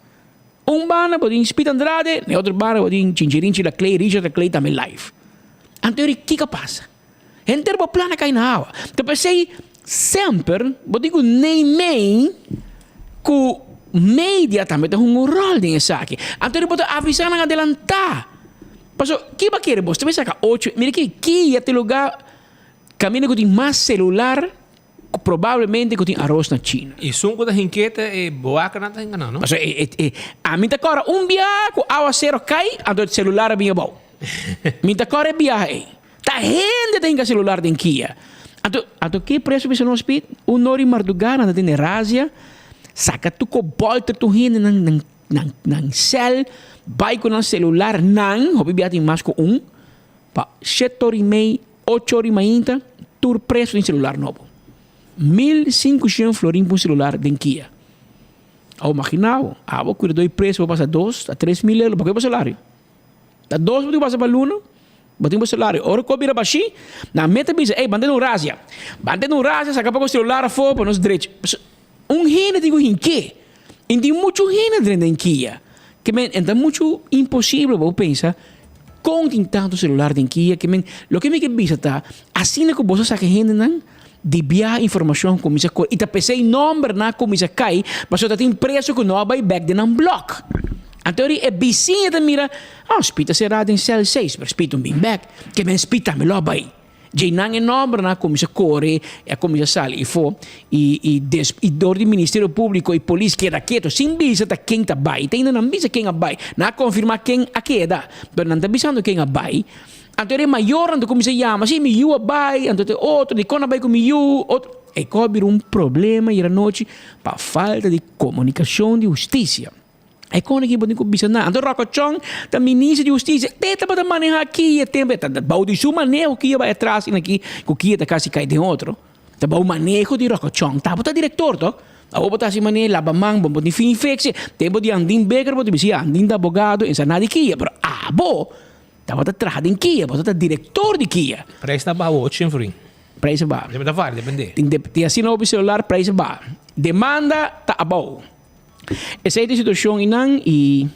Un banda bo tin Speed Andrade, na e otro banda bo tin Chinchirinchi Laclay, Richard Laclay tambe live. Anto yori kiko a pasa? Henter bo plan a kai na awa. Ta p'esei semper bo tin ku neimei ku media tambe ta hunga un ròl den esaki. Anto yori bo ta avisá nan adelantá. Pasobra ki bo a kere bos ta bai saka ocho, mira ki kia ta e lugá kaminda ku tin mas selular. Ku probablemente ku tin aros na China. Esun ku ta hinketa e boakanan ta hinka nan, no? Pasobra e e ami ta kòrda un biaha ku awasero kai anto e selular a bin abou. Mi ta kòrda e biaha ei. Ta hende ta hinka selular den kia. Anto anto ke preso bisa nos pit? Un ora di mardugá nan ta tene razia, saka tur kobolter tur hende nan nan nan nan sèl, bai ku nan selular nan, hopi biaha tin mas ku un, pa shete ora i mei Ocho ora di mainta, tur preso tin celular nobo. 1500 florin pa un celular den kia. Abo magina bo, abo cuida doi preso bo pasa dos a 3000 euro pa koe bo salario. Ta dos bo tin pasa pa luna, bo tin bo salario. Ora cu bo bira bashi, nan meta bisa, ey ban tene un razia. Ban tene un razia, saca poko celular afo pa nos drecha. Un hende tin cu hinke. Y tin mucho hende drenta den kia. Ke men, en ta mucho imposible pa bo pensa con tin tanto celular den kia. Ke men, loke mi ke bisa ta, asina cu boso saka hendenan di bia informacion cuminsa core. Y ta pesey nombernan cuminsa cay, pasobra ta tin preso cu no a bay bek den nan blok. Anto eri e bisiña ta mira, oh, Speed ta cera den cel seis, pero Speed no bin bek. Ke men Speed tambe lo a bay. Djei nan e nòmbernan a kuminsá kore i a kuminsá sali ifó i i des i dor di Ministerio Públiko i polis keda ketu sin bisa ta ken ta bai. Te ainda nan bisa ken a bai. Nan a konfirmá ken a keda, pero nan ta bisando ken a bai. Anto e mayornan ta kuminsá yama, si mi yu a bai, anto te otro, dikon a bai ku mi yu, otro. E kos a bira un problema ayera nochi pa falta di komunikashon di hustisia. E kone ki bo tin ku bisa nan. Anto Rocco Chong ta minister di hustisia. Te tabata maneha kia tempu. Ta bou di su maneho kia bai atras i aki ku kia ta kasi kai den otro. Ta bou maneho di Rocco Chong. Tabata direktor to. Awor bo ta hasi manera laba man bo bo tin fin infeksie. Tempu di Andin Baker bo ta bisa ya Andin ta abogado en sa na di kia. Pero abo tabata traha den kia. Bo tabata direktor di kia. Prijs ta baho ocho shen florin. Prijs a baha. Ta varia, depende. Tin asina hopi celular, prijs a baha. Demanda ta abou. Esei ta e situacion einan y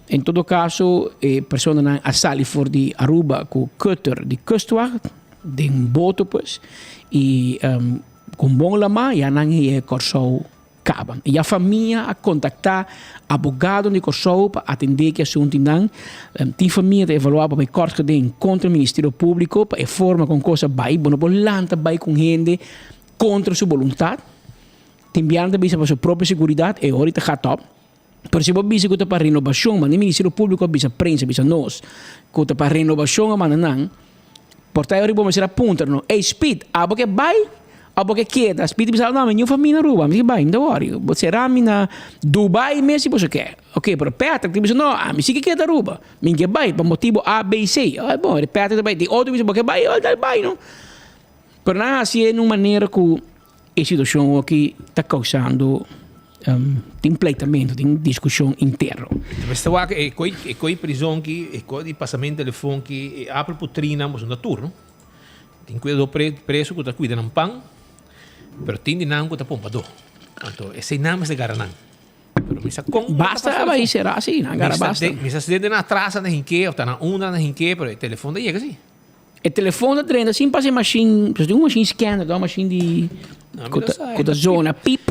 en todo caso e personanan a sali for di Aruba cu cutter di Kustwacht den boto pues y con bon lama ya nan heye Corsou caba. Ya famia a contacta abogadonan di Corsou pa atende ki asuntonan. Tin famia ta evalua pa bay kort geding contra Ministerio Publico pa e forma con cos a bay. Bo no por lanta bay cu un hende contra su boluntad. Tin bianan ta bisa pa su propio seguridad, e ora ta gat op. Pero si bo bisa cu ta pa renobacion, manda e Ministerio Publico a bisa prensa, bisa nos, cu ta pa renobacion a manda nan, por ta e ora bo mester a puntra no, ey Speed, abo ke bay of bo ke keda? Speed a bisa, no, mi niun famia na Aruba, mi ke bay, mi ta worry, bo sera mi na Dubai mes si boso ke. Ok, pero Patrick ta bisa, no, ami si ke keda Aruba, mi ke bay pa motibo A, B, C. Ay bon, Patrick ta bay, tin otro bisa bo ke bay, ol bay no. Pero nan a haci'e na un manera cu E situacion aki ta causando tin pleitamento, tin discusion interno. Mester wak e coi e coi prison ki e coi di pasamento telefon ki e apel putrina boso ta tur no. Tin cuidador pre preso cu ta cuida nan pan pero tin di nan cu ta pompador. Anto esey nan mester gara nan. Pero mi sa con Basta bai sera asi nan gara basta. Mi sa den nan atras nan hinke of ta nan unda nan hinke pero e telefon ta yega si. E telefon ta drenta sin pasa e mashin, pasobra tin un mashin scanner, un mashin di ku ta ku ta zona pip.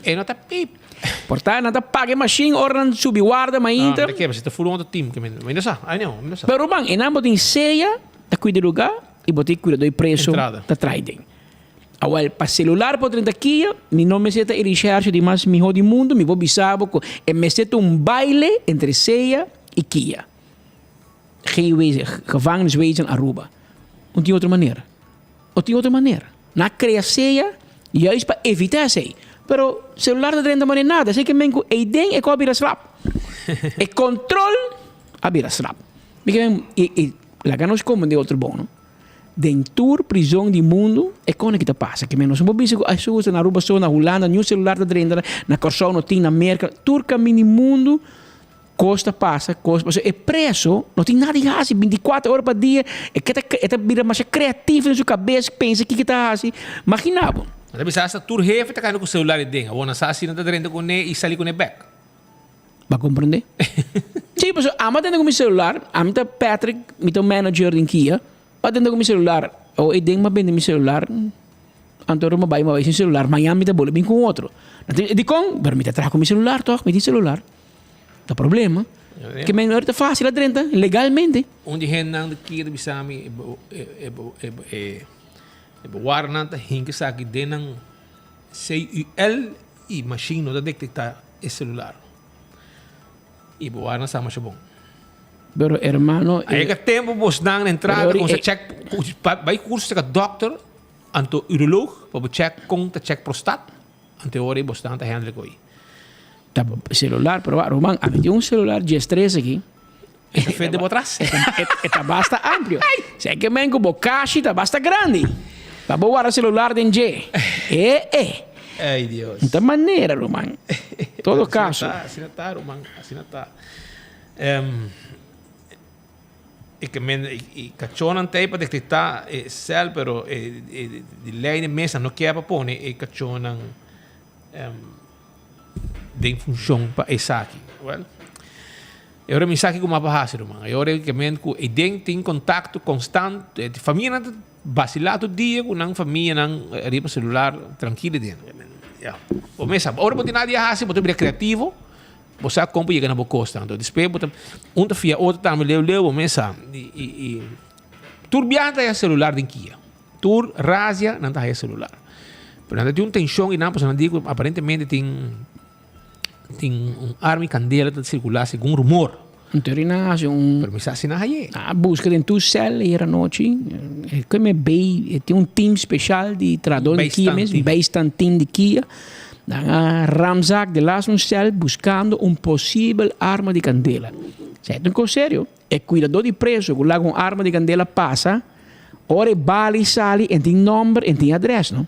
E no ta pip. Por ta nan ta paga e mashin ora nan subi warda mainta. No, mi ta furu otro team ke mi no sa, ai no, mi no sa. Pero ruman, e nan bo tin sea ta kuida e luga i bo tin kuida dor e preso ta trai den. Awel, pa celular por drenta kia, mi no mester ta e recherche di mas miho di mundo, mi por bisa bo ku e mester ta un baile entre sea i kia. GW, Gevangeniswezen Aruba. No tin otro manera. No tin otro manera. Nan a crea sea juist pa evita esey. Pero celular ta drenta manera nada. Esey ke men cu eyden e co a bira slap. E control a bira slap. Mi ke men, y, y laga nos comprende otro bon, no? Den tur prison di mundo e con aki ta pasa. Ke men nos no por bisa cu ay so na Aruba so, na Hulanda niun celular ta drenta, na Corsou no tin, na Merca, tur caminda di mundo. Kos ta pasa, kos, pasobra e preso no tin nada di hasi bintikuater ora pa dia, e ke ta e ta bira masha kreativo den su kabes, pensa kiko e ta hasi, magina bo. Nan ta bisa hasta tur hefe ta kanda ku selular aden, awor nan sa si nan ta drenta kuné i sali kuné bèk. Bo a komprendé? Sí, pasobra ami a tende ku mi selular, ami ta Patrick, mi ta un manager den Kia, mi a tende ku mi selular, awor e den mi a bende mi selular, anto ora mi a bai mi a bai sin selular, mañana mi ta bolbe bin ku un otro. Dikon? Pero mi ta traha ku mi selular tòg, mi tin selular. Ta problema. Ke men ta fácil a drenta legalmente. Un di hendenan ta kere bisa mi e e e e e bewarnan ta hinka esaki den nan CUL i mashin no ta detekta e selular. I bewarnan sa masha bon. Pero hermano. A yega tempu bosnan na entrada kon sa check bai kurso seka dokter anto uroloog pa bo check kon ta check prostat. Anto e ora ei bosnan ta handle ku ei. Ta celular, pero wak Roman, ami tin un celular G3 aki. E ta fit den bo atras. E ta basta amplio. Sey ke men ku bo kashi ta basta grandi. Pa bo warda celular den dje. E e. Ay Dios. No ta manera Roman. Todo kaso. Asina ta, Roman. Asina ta. E ke men e kachónan ta ei pa detektá e sèl, pero e di lei di mesa no kier pa pone e kachónan den funshon pa esaki. Wèl, e ora mi sa kiko mi a hasi ruman. E ora ke men ku ei den tin kontakto konstant, e famianan ta basilá tur dia ku nan famianan riba selular trankil den. Ya, bo mes sa. Ora bo tin nada di hasi bo ta bira kreativo. Bo sa kon por yega na bo kosnan. Anto despues bo ta un ta fia otro tambe leu leu bo mes sa. I i i tur biaha ta haya celular den kia. Tur razia nan ta haya celular. Pero nan ta tin un tenshon i nan pasobra nan di ku aparentemente tin tin un arma i kandela ta sirkulá segun rumor. Anto ri nan hasi un. Pero mi sa si nan haye. Nan a buska den tur sèl ayera nochi. E keme bay e tin un team speshal di trahador di kia mes, bijstand team di kia. Nan a ramzak de las un sèl buskando un posibel arma di kandela. Esei ta un kos serio. E kuidadó di preso ku laga un arma di kandela pasa, ora e bali sali e tin nòmber e tin adrès no.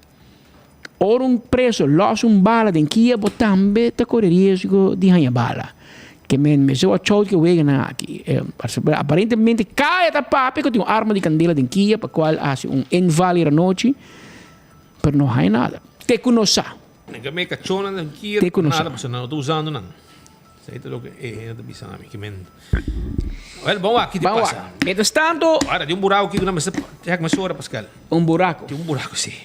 Ora un preso lòs un bala den kia bo tambe ta kore riesgo di haña bala. Ke men mester watch out ke weganan aki. Aparentemente kaya ta papia ku tin un arma di kandela den kia pa kual a hasi un inval hier anochi, pero no hay nada. Te ku nos sa. Nunca me cachona den kia Te ku nos nada sa. pasobra nan no ta usando nan. Esei ta loke e hende ta bisa ami. Ke men Wel, bon wak, ki ta Ban wak. pasa? Mientras tanto. Ora, tin un buraco aki ku nan mester check mesora, Pascal. Un buraco. Tin un buraco, si.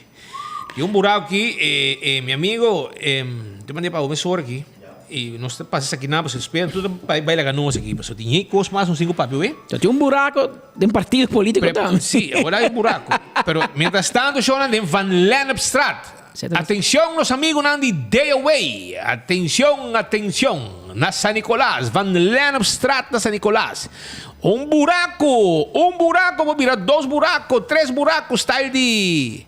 Tin un buraco aki, e, e, mi amigo, e, te mand'é pa bo mesora aki. I nos ta pasa esaki nan, pasobra despues tur ta bai bai laga nos aki, pasobra tin hei kos mas nos tin ku papia oe. Ta tin un buraco den partido politico tambe. Si, awor hay un buraco. Pero mientras tanto shownan den Van Lennepstraat. Atencion nos amigunan di Day Away. Atencion, atencion. Na San Nicolas, Van Lennepstraat na San Nicolas. Un buraco, un buraco por bira dos buraco, tres buraco style di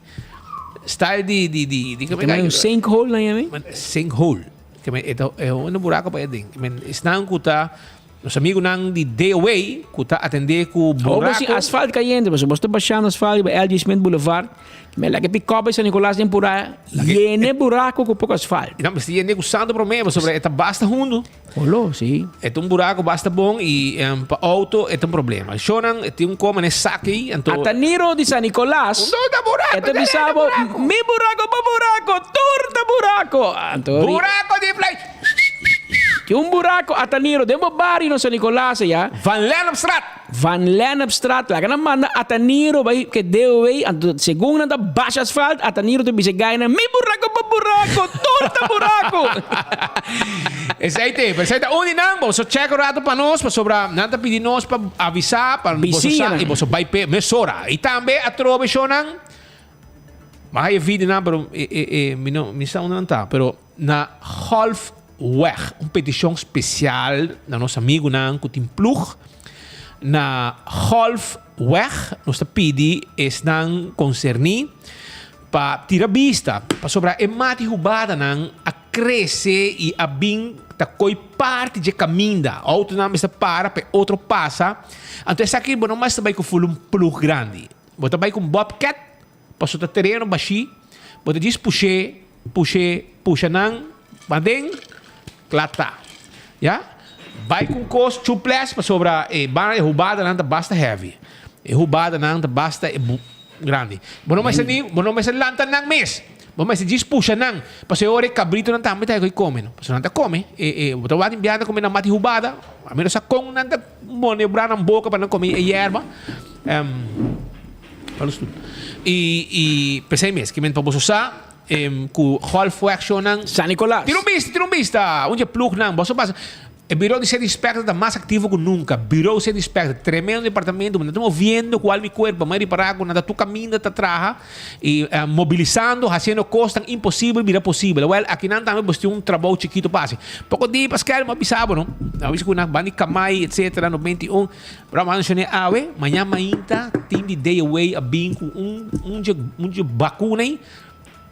style di di di di Tambe un sinkhole na yami? Sinkhole. Ke men e ta e un buraco pa e den. Ke men esnan ku ta nos amigunan di Day Away ku ta atende ku Hopi buraco. sin asfalt cayente, pasobra bos ta bashando asfalt riba LG Smith Boulevard, men laga e pick-up e San Nicolas den pura yene buraco ku poko asfalt. Nan mester yene ku santo prome pasobra e ta basta hundu. Olo, si. E ta un buraco basta bon y pa auto e ta un problema. Shownan e tin un coma na e sak ey, anto. Ataniro di San Nicolas. Un ta buraco, E ta bisa bo, mi buraco, bo buraco, tur ta buraco. Anto. Buraco di play. Tin un buraco Ataniro den bo bario na San Nicolas aya. Van Lennepstraat. Van Lennepstraat. Laga nan manda Ataniro bai ke DOW. Anto segun nan ta basha asfalt, Ataniro ta bisa e gainan, mi buraco bo buraco, tur ta buraco. Esei te, pero esei ta un di nan. Boso check un rato pa nos, pasobra nan ta pidi nos pa avisa, pa boso sa Bisiñanan. y boso bai pe mesora. Y tambe atrobe shownan, mi a haya videonan, pero e, e, e, mi no, mi sa unda nan ta, pero Na Golfweg, un peticion special na nos amigunan cu tin ploeg. Na Golfweg nos ta pidi esnan concerni pa tira bista, pasobra e mati hubadanan a crece y a bin ta coy parti dje caminda. Autonan mester para pa e otro pasa. Anto esaki bo no mester bay cu ful un ploeg grandi. Bo ta bay cu un bobcat. Paso ta tereno bashí, bo ta djis push'é, push'é, pusha nan paden, kla ta. Ya? Bai ku un kos chuplès pasobra e banda e hubadanan ta basta heavy. E hubadanan ta basta e grandi. Bo no mester ni, bo no mester lanta nan mes. Bo mester djis pusha nan. Pasobra e ora e kabritonan tambe ta hei kome no. Pasobra nan ta kome. E e bo ta wak tin biaha nan ta kome nan mati hubada. A mi no sa kon nan ta monebrá nan boka pa nan kome e yerba. Y y p'esei mes ke men pa boso sa ku Golfweg shownan. San Nicolas. Tira un bista, tira un bista. Un dje plugnan. Boso pasa. E Bureau di Sede Inspector ta mas aktivo ku nunka. Bureau Sede Inspector, tremendo departamento. Nan ta moviendo ku al mi kuerpo. Mi a ripará ku nan ta tur kaminda ta traha i mobilisando, hasiendo kosnan imposibel bira posibel. Wèl, akinan tambe bo tin un trabou chikito pa hasi. Poko di Paskel mi a bisa bo no. Mi a bisa ku nan ban di Kamay etsetera no 21. Pero a menshoné awe, mañan mainta team di Day Away a bin ku un un dje un dje bakuna ei.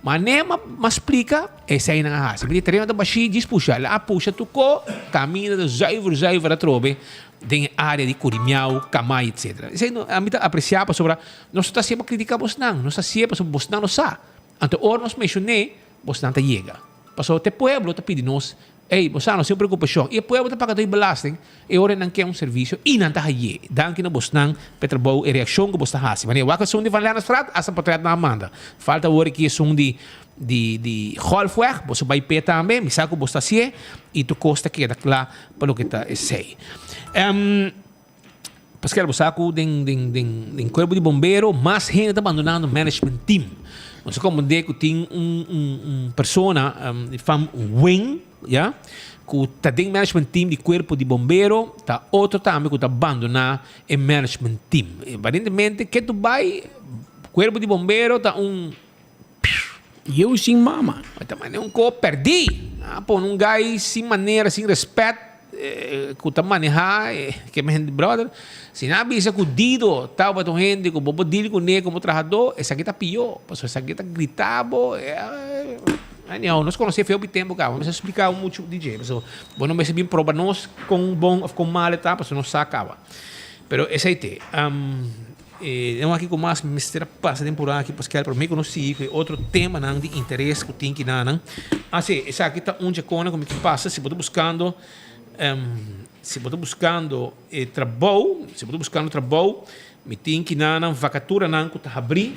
Ma ne ma ma splika esei nan a hasi. Mi di tereno ta bashí djis pusha. El a pusha tuko kaminda ta zuiver zuiver atrobe den e área di Kurimiau, Kamay etsetera. Esei no ami ta apresiá pasobra nos no ta hasié pa kritiká bosnan, nos ta hasié pasobra bosnan no sa. Anto ora nos menshoné bosnan ta yega. Pasobra te pueblo ta pidi nos Ey, bo sa, nos tin un preokupashon. I e pueblo ta paga tur e belasting, e ora nan ke un servisio i nan ta haye. Danki na bosnan pa e trabou, e reakshon ku bos ta hasi. Wanneer wak esun di Van Lennepstraat, asta portret nan a manda. Falta awor aki esun di di di Golfweg, boso bai p'e tambe, mi sa ku bos ta hasié i tur kos ta keda kla pa loke ta esei. Paskera bo sa ku den den den den kuerpo di bombero mas hende ta bandonando management team. Nos a komprendé ku tin un un un persona di fam Wing ya ku ta den management team di kuerpo di bombero ta otro tambe ku ta bandoná e management team. Aparentemente ke tu bai kuerpo di bombero ta un Yu sin mama. Ta manera un ko perdí. A pone un guy sin manera, sin respet, ku ta manehá ke mi hende brother. Si nan a bisa ku Dido tabata un hende ku bo por deal kuné komo trahadó, esaki ta pió. Pasobra esaki ta grita bo. Anyhow, nos konosé fe hopi tempu kaba. Mi mester splika bo muchu di dje. Pasobra bo no mester bin proba nos kon bon òf kon mal e ta, pasobra nos sa kaba. Pero esei te. E den wak ku mas mester a pasa den purá aki Paskel, pero mi ku nos sigui ku e otro temanan di interes ku tin ki nanan. Ah si, esaki ta un dje kona ku mi ke pasa si bo ta buskando. Si bo ta buskando e trabou, si bo ta buskando trabou, mi tin kinanan vakaturanan ku ta habrí.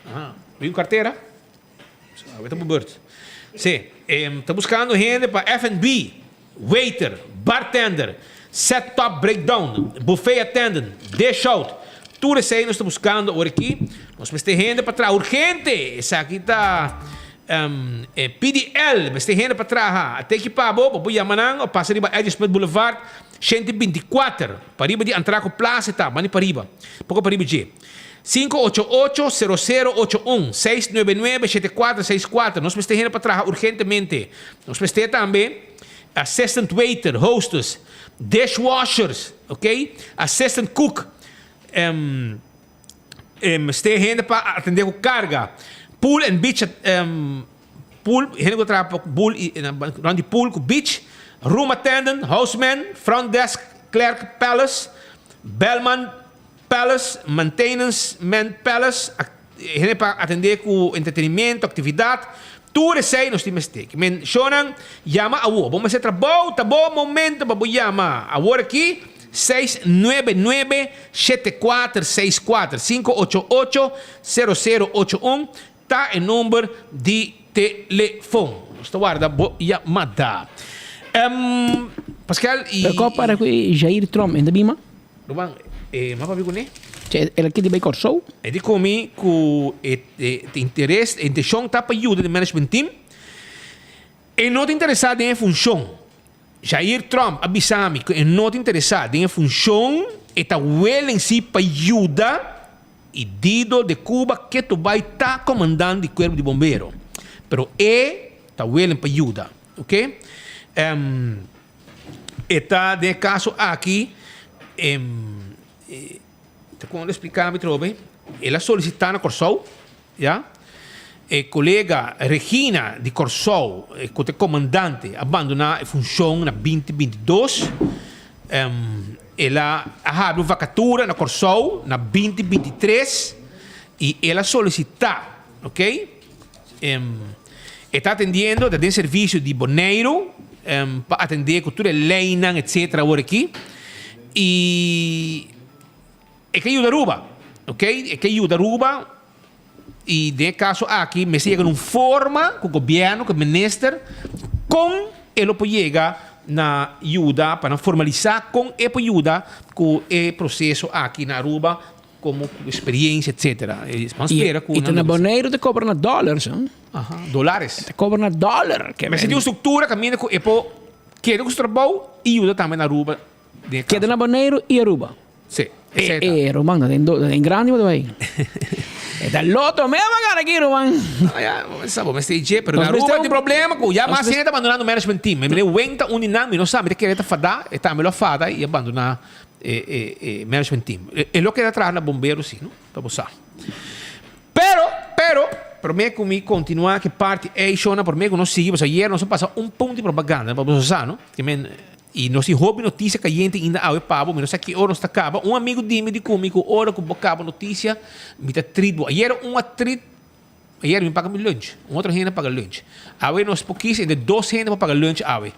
Aha, bin un kartera? Awe ta bo beurt. Si, ta buskando hende pa F&B, waiter, bartender, set top breakdown, buffet attendant, dish out. Tur esei nos ta buskando awor aki. Nos mester hende pa traha urgente. Esaki ta PDL mester hende pa traha. A teki pa bo, bo por yama nan o pasa riba Eddy Smith Boulevard 124, pariba di Antraco Plaza ta, bani pariba, poko pariba dje. 588 0081 699 7464 Nos mester hende pa traha urgentemente. Nos mester tambe assistant waiter, hostess, dishwashers, ok, assistant cook, Mester hende pa atende ku karga. Pool and beach pool hende ku ta traha pa pool i rond di pool ku beach. Room attendant, houseman, front desk clerk palace, bellman palace, maintenance man palace, hende pa atende ku entretenimiento, aktividat. Tur esei nos tin mester. Ki men shownan yama awor. Bo mester trabou, ta bo momento pa bo yama awor aki, 699 7464 588 0081 ta e number di telefon. Nos ta warda bo yamada. Pascal y. Pero ko para ku e Jair Trump, e ta bima? Ruman, e m'a papia kuné. Che, el a kiti bai Kòrsou? E di komi ku e interes, e intenshon ta pa yuda den management team. E no ta interesá den e funshon. Jair Trump a bisa mi ku e no ta interesá den e funshon, e ta willing si pa yuda i Dido de Cuba ketu bai ta komandant di kuerpo di bombero. Pero e ta willing pa yuda, ok. E ta den e kaso aki, ta kon lo splika mi trobe, el a solisitá na Kòrsou, ya, e kolega Regina di Kòrsou ku ta e komandante a bandoná e funshon na binti binti dos, el a habri un vakatura na Kòrsou na binti binti tres i el a solisitá, ok. E ta atendiendo, ta den servisio di Boneiru pa atendé ku tur e leinan etcetera awor aki. I e ke yuda Aruba, ok, e ke yuda Aruba i den e kaso aki mester yega na un forma ku gobièrnu, ku e minister kon e lo por yega na yuda pa nan formalisá kon e por yuda ku e proseso aki na Aruba Como cu experiencia etcetera. E ban spera cu Y ta na Boneiru ta cobra na dollars huh. Aha, dolares. Ta cobra na dollar. Mester tin un structura caminda cu e por keda cu su trabou y yuda tambe na Aruba den e caso. Keda na Boneiru y Aruba. Si, esey ta. E Roman ta den grandi bo ta bay. E ta loto mea pa gana aki Roman. No ya, bo sa bo mester dje, pero na Aruba tin problema cu ya mas hende ta bandonando management team. Mi mira wen ta un di nan, mi no sa, mi ta kere ta fada, e tambe lo a fada y a bandona. E e management team. E lo keda traha na bombero si, no? Pa bo sa. Pero, pero, prome ku mi kontinua ku e parti ei, shona, prome ku nos sigui, pasobra ayer nos a pasa un punto di propaganda, pa boso sa, no? Ke men, i nos tin hopi notisia kayente ainda awe pa bo, mi no sa ki ora nos ta kaba. Un amigu di mi di ku mi ku ora ku bo kaba notisia, mi ta treat bo. Ayer un a treat Ayer mi paga mi lunch, un otro hende a paga lunch. Awe nos por kis entre dos hende pa paga lunch awe.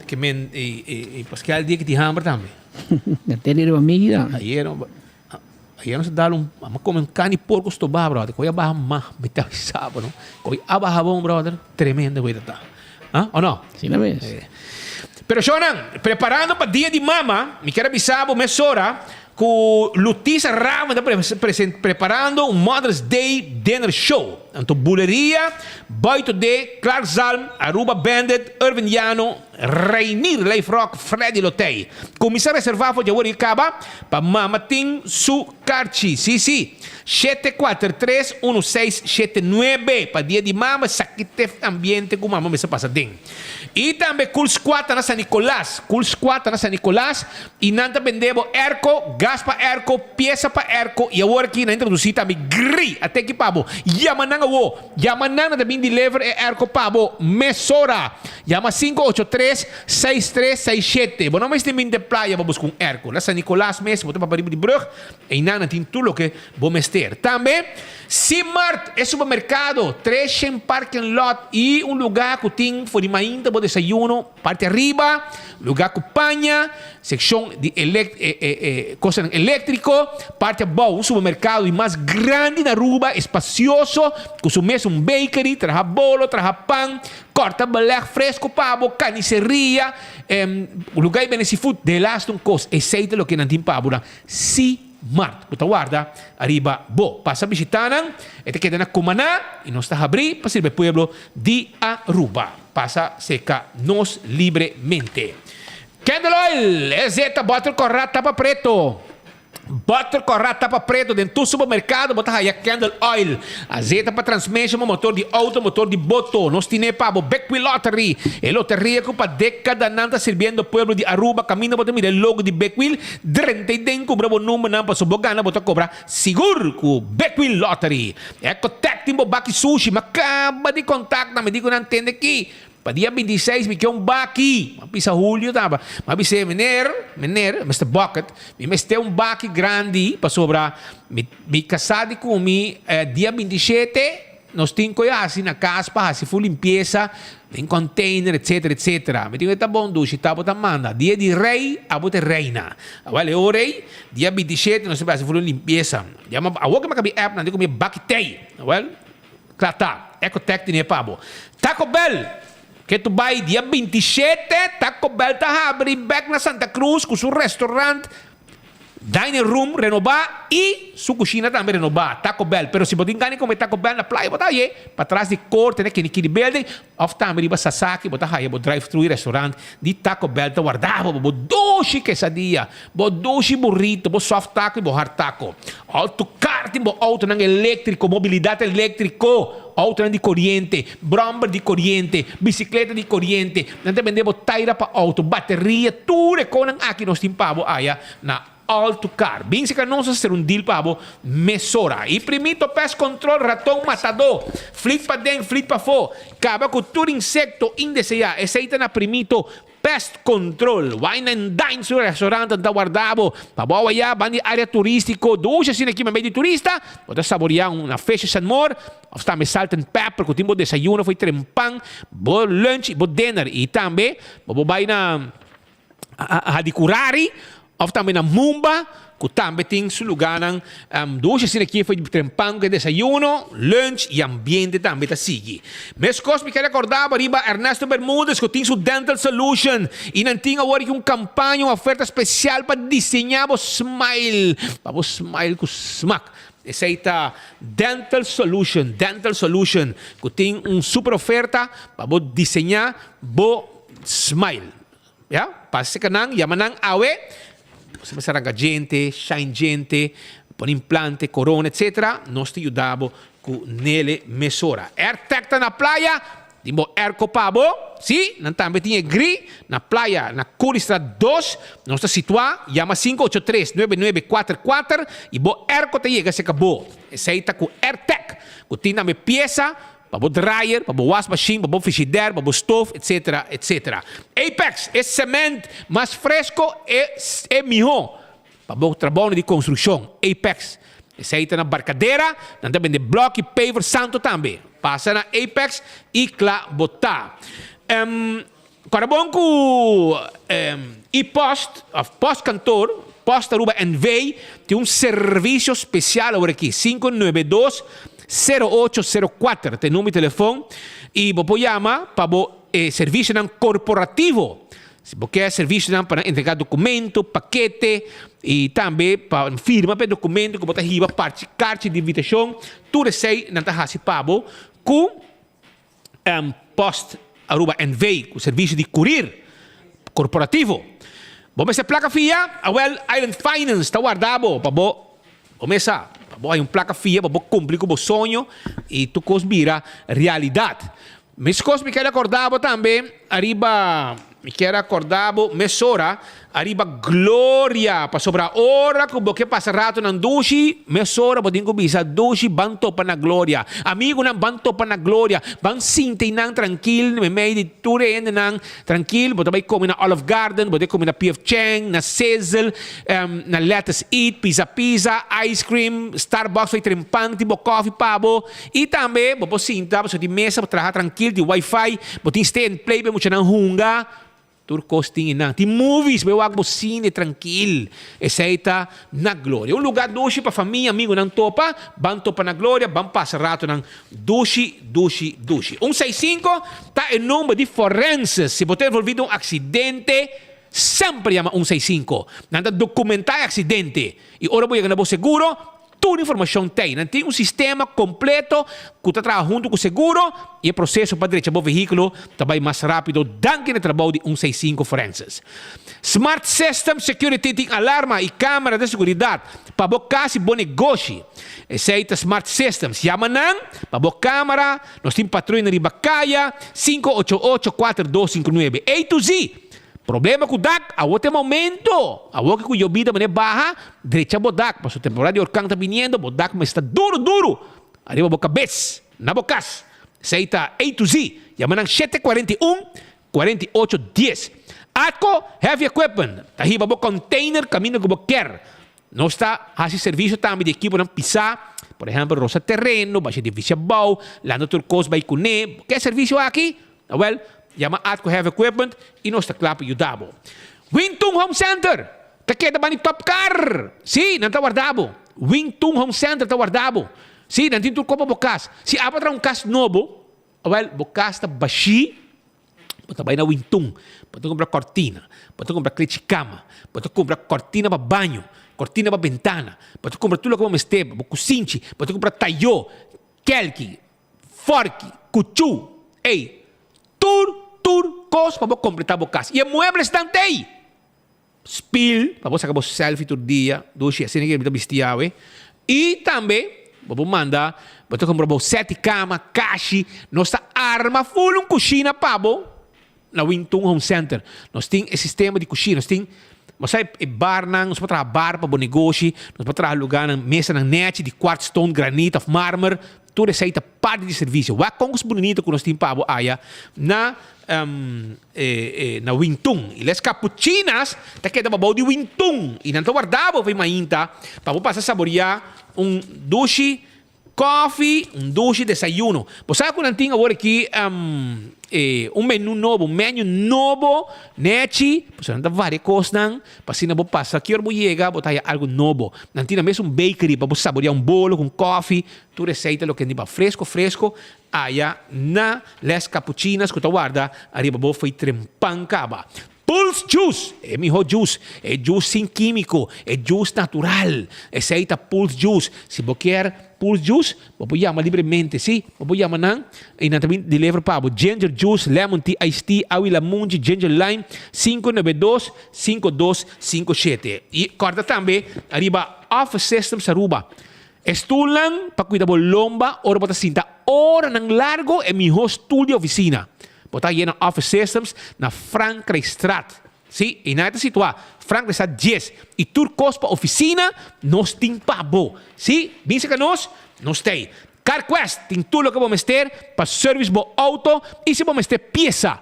Ke men e e Pascal dia ke tin hamber tambe. Na te riba mi dan. Ayer ayer nos a dal un a come un carne di porco stobá brother. Koe a baha ma mi ta bisa bo no. Koe a baha bon brother tremendo koe ta ta. Ah o no? Asina mes. Pero shownan preparando pa dia di mama mi kier a bisa bo mesora Ku Lutisa Raven ta preparando un Mother's Day Dinner Show. Anto Buleria, Boy Today, Clark Zalm, Aruba Bandit, Irvin Llano, Reinier Leefrock, Freddy Lotey. Kuminsá reservá for djawoor i kaba pa mama tin su karchi. Sí, sí. 743 1679 pa dia di mama esaki t'e ambiente ku mama mester pasa den. I tambe Cool Squad ta na San Nicolas. Cool Squad ta na San Nicolas. I nan ta bende bo airco, gas pa airco, piesa pa airco y awor aki nan introduci tambe gri a teki pa bo. Yama nan awo. Yama nan, nan ta bin deliver e airco pa bo mesora. Yama 583 6367. Bo no mester bin te playa pa busca un airco. Na San Nicolas mes bo ta papa riba di brug, eynan nan tin tur loke bo mester. Tambe Simart, e supermercado, tres shen parking lot y un lugar cu tin for di mainta bo. desayuno, parti ariba, lugar cu paña, seccion di elec cosnan electrico, parti abao un supermercado di mas grandi na Aruba, espacioso, cu su mes un bakery, traha bolo, traha pan, corta beleg fresco pa bo, carniceria, lugar di bende seafood, delaste un cos, esey ta loke nan tin pa bo nan. Si Mart ku ta warda ariba bo. Pasa bishitá nan, e ta keda na Cumaná i nos ta habrí pa sirbi e pueblo di Aruba. Pasa seka nos libremente. Candle oil, e zeta bòter kòrá tapa preto. Bòter kòrá tapa preto den tur supermerkado bo ta haya candle oil. A zeta pa transmission pa motor di outo, motor di boto. Nos tine pa bo Big Wheel Lottery, e loteria ku pa dekadanan ta sirbiendo pueblo di Aruba. Kaminda bo ta mira e logo di Big Wheel, Drenta i den kubra bo numbernan paso bo gana bo ta kobra sigur ku Big Lottery. Ecotec tin bo baki sushi ma kaba di kontak nan mi di ku nan tende ki pa dia 26 mi ke un baki ma bisa Julio taba ma bis'é meneer meneer Mister Bucket mi mester un baki grandi pasobra mi mi kasá di ku mi dia 27 Nos tin koe hasi na kas pa hasi ful limpiesa den container etcetera etcetera. Mi tin koe ta bon dushi ta bo ta manda. Dia di rey abo ta e reina. Awel e ora ey dia 27 nos ta bai hasi ful un limpiesa. Ya ma awor ke mi a kabi app nan di ku mi baki tey. Awel kla ta. Ecotec tene pa bo. Taco Bell ke tu bai dia 27 Taco Bell ta habri bek na Santa Cruz ku su restaurant. Dining room renobá y su cushina tambe renobá. Taco Bell. Pero si bo tin gana di come Taco Bell na playa bo ta haye patras di corte na Kinikini Building of tambe riba Sasaki bo ta haya bo drive thru y restaurant di Taco Bell ta warda bo bo dushi quesadilla, bo dushi burrito, bo soft taco y bo hard taco. All tu car tin bo autonan electrico, mobilidad electrico. Autonan di koriente, bròmber di koriente, bisikleta di koriente, nan ta bende bo taira pa outo, bateria, tur e konan aki nos tin pa bo aya na All to Car. Bin seka nos a ser un deal pa bo mesora. Y primito pest control, raton matadó, flit paden, flit pafó, kaba ku tur insekto indeseá, esei ta na primito Pest Control, Wine and Dine su restaurant ta warda bo pa bo awaya ban di area turistico dushi asina aki memey di turista bo ta saborea una fish and more of tambe salt and pepper cu tin bo desayuno for trempan bo lunch y bo dinner y tambe bo por bay na Hadicurari Of tambe na Mumba, ku tambe tin su lugánan dushi asina aki for di trempan ku e desayuno, lunch i ambiente tambe ta sigui. Meskos mi ke rekordá bo riba Ernesto Bermudez ku tin su Dental Solution i nan tin awor aki un kampaña, un oferta spesial pa diseñá bo smile, pa bo smile ku smak. Esei ta Dental Solution, Dental Solution, ku tin un super oferta pa bo diseñá bo smile. Ya, pasa cerca nan, yama nan awe, bo mester ranca djente, shine djente, pone implante, corona, etc. Nos ta yuda bo cu nele mesora. Airtag ta na playa, tin bo airco pa bo, si, nan tambe tin e gri na playa na Curiestraat dos, nos ta situa, yama 583 9944 y bo airco ta yega cerca bo. Esey ta cu Airtag, cu tin tambe pieza Pa bo dryer, pa bo wasmachine, pa bo frigidaire, pa bo stoof, etc. Etc. Apex, e cement mas fresco e e miho pa bo trabounan di construccion. Apex. Esey ta na Barcadera, nan ta bende block y paver santo tambe. Pasa na Apex y cla bo ta. Em, Kòrda bon ku E-post òf postkantoor, Post Aruba NV, tin un servisio spesial awor aki, 592 0804 ta e number di telefon i bo por yama pa bo e servisionan korporativo. Si bo ke servisionan pa nan entregá dokumento, pakete i tambe pa firma pa e dokumento ku bo ta hiba parchi karchi di invitashon, tur esei nan ta hasi pa bo ku. Post Aruba NV ku servisio di kurir korporativo. Bo mester plaka fia? Awel Island Finance ta warda bo pa bo bo mesa pa bo haña un plaka fia pa bo kumpli ku bo soño i tur kos bira realidat. Meskos mi kere akorda bo tambe ariba. Mi kier a corda bo mesora ariba Gloria, pasobra ora cu bo ke pasa ratonan dushi, mesora bo tin cu bisa, Dushi, ban topa na Gloria. Amigunan, ban topa na Gloria. Ban sinta einan trankil meimei di tur e hendenan trankil. Bo ta bai come na Olive Garden, bo ta come na PF Chang, na Sizzle, na Lettuce Eat, Pizza Pizza, Ice Cream, Starbucks bai trempan tin bo coffee pa bo. Y tambe bo por sinta, bo tin mesa, bo traha trankil, tin wifi, bo tin stay and play pa e muchanan hunga. Tur cos tin einan. Tin movies, bo e wak bo cine trankil. Esey ta na Gloria. Un lugar dushi pa famia, amigonan topa. Ban topa na Gloria, ban pasa ratonan dushi, dushi, dushi. Un seis cinco ta e number di forenses. Si bo ta envolvi den un accidente, semper yama un seis cinco. Nan ta documenta e accidente. Y ora bo yega na bo seguro, Tur informashon ta ei. Nan tin un sistema kompleto ku ta traha huntu ku seguro i e proseso pa drecha bo vehíkulo ta bai mas rápido danki na e trabou di un seis sinku Forenses. Smart System Security tin alarma i kámara di seguridat pa bo kas i bo negoshi. Esei ta Smart Systems. Yama nan pa bo kámara. Nos tin patruina riba kaya, 588 4259. A to Z! Problema ku dak, awor ta e momento. Awor ki ku yobida manera baha, drecha bo dak, pasobra temporada di orkan ta biniendo, bo dak mester ta duru duru ariba bo kabes, na bo kas. Esei ta A to Z. Yama nan shete 41, 48 dies. Atco Heavy Equipment ta hiba bo container kaminda ku bo ker. Nos ta hasi servisio tambe di ekiponan pisá, por ehèmpel rosa tereno, basha edifisio abou, lanta tur kos bai kuné. Bo ke servisio aki? Awèl, yama Atco Heavy Equipment i nos ta kla pa yuda bo. Wingtun Home Center ta keda bani Top Car! Sí, nan ta warda bo. Wingtun Home Center ta warda bo. Sí, nan tin tur kos pa bo kas. Si abo a traha un kas nobo, awèl, bo kas ta bashí. Bo ta bai na Wintun, bo ta kumpra kòrtina, bo ta kumpra klechi kama, bo ta kumpra kòrtina pa baño, kòrtina pa bentana, bo ta kumpra tur loke bo mester, bo kusinchi, bo ta kumpra tayó, kèlki, fòrki, kuchú, ey, tur, tur kos pa bo kompletá bo kas. I e mueblesnan ta ey. Spil pa bo saka bo selfie tur dia, dushi asina ke mi ta bisti awe. I tambe bo por manda, bo ta kumpra bo set di kama, kashi, nos ta arma ful un kushina pa bo na Wintun Home Center. Nos tin e sistema di kushina, nos tin, bo sa e barnan, nos por traha bar pa bo negoshi, nos por traha lugarnan, mesanan nechi di quartz stone, granit of marmer, Tur esei ta parti di servisio. Wak kon cos bunito cu nos tin pa bo aya na na Wintun. Y Les Capuchinas ta keda babou di Wintun. Y nan ta warda bo pa e mainta pa bo pasa saboria un dushi kofi, un dushi desayuno. Bo sa cu nan tin awor aki un menu nobo, un menu nobo nechi. Pasobra nan ta varia cosnan. Pa asina bo pasa ki ora bo yega bo ta haya algu nobo. Nan tin na mes un bakery pa bo saborea un bolo ku un kofi. Tur esei ta loke riba fresco fresco aya na Les Capuchinas ku ta warda ariba bo fo'i trempan kaba. Pulse Juice! E miho juice, e juice sin kimiko, e juice natural. Esei ta Pulse Juice. Si bo kier Pulse Juice, bo por yama libremente, sí, bo por yama nan i nan ta bin deliver pa bo. Ginger Juice, Lemon Tea, Iced Tea, Awi Lamunchi, Ginger Lime, 592 5257. I kòrda tambe riba Office Systems Aruba. E stulnan pa kuida bo lomba ora bo ta sinta oranan largo e mihó stul di ofisina. Bo ta haye na Office Systems na Frankrijkstraat. Sí, einan e ta situá, Frankrijkstraat dies. I tur kos pa ofisina nos tin pa bo. Sí, bin serka nos, nos ta ei. CarQuest tin tur loke bo mester pa service bo outo i si bo mester piesa.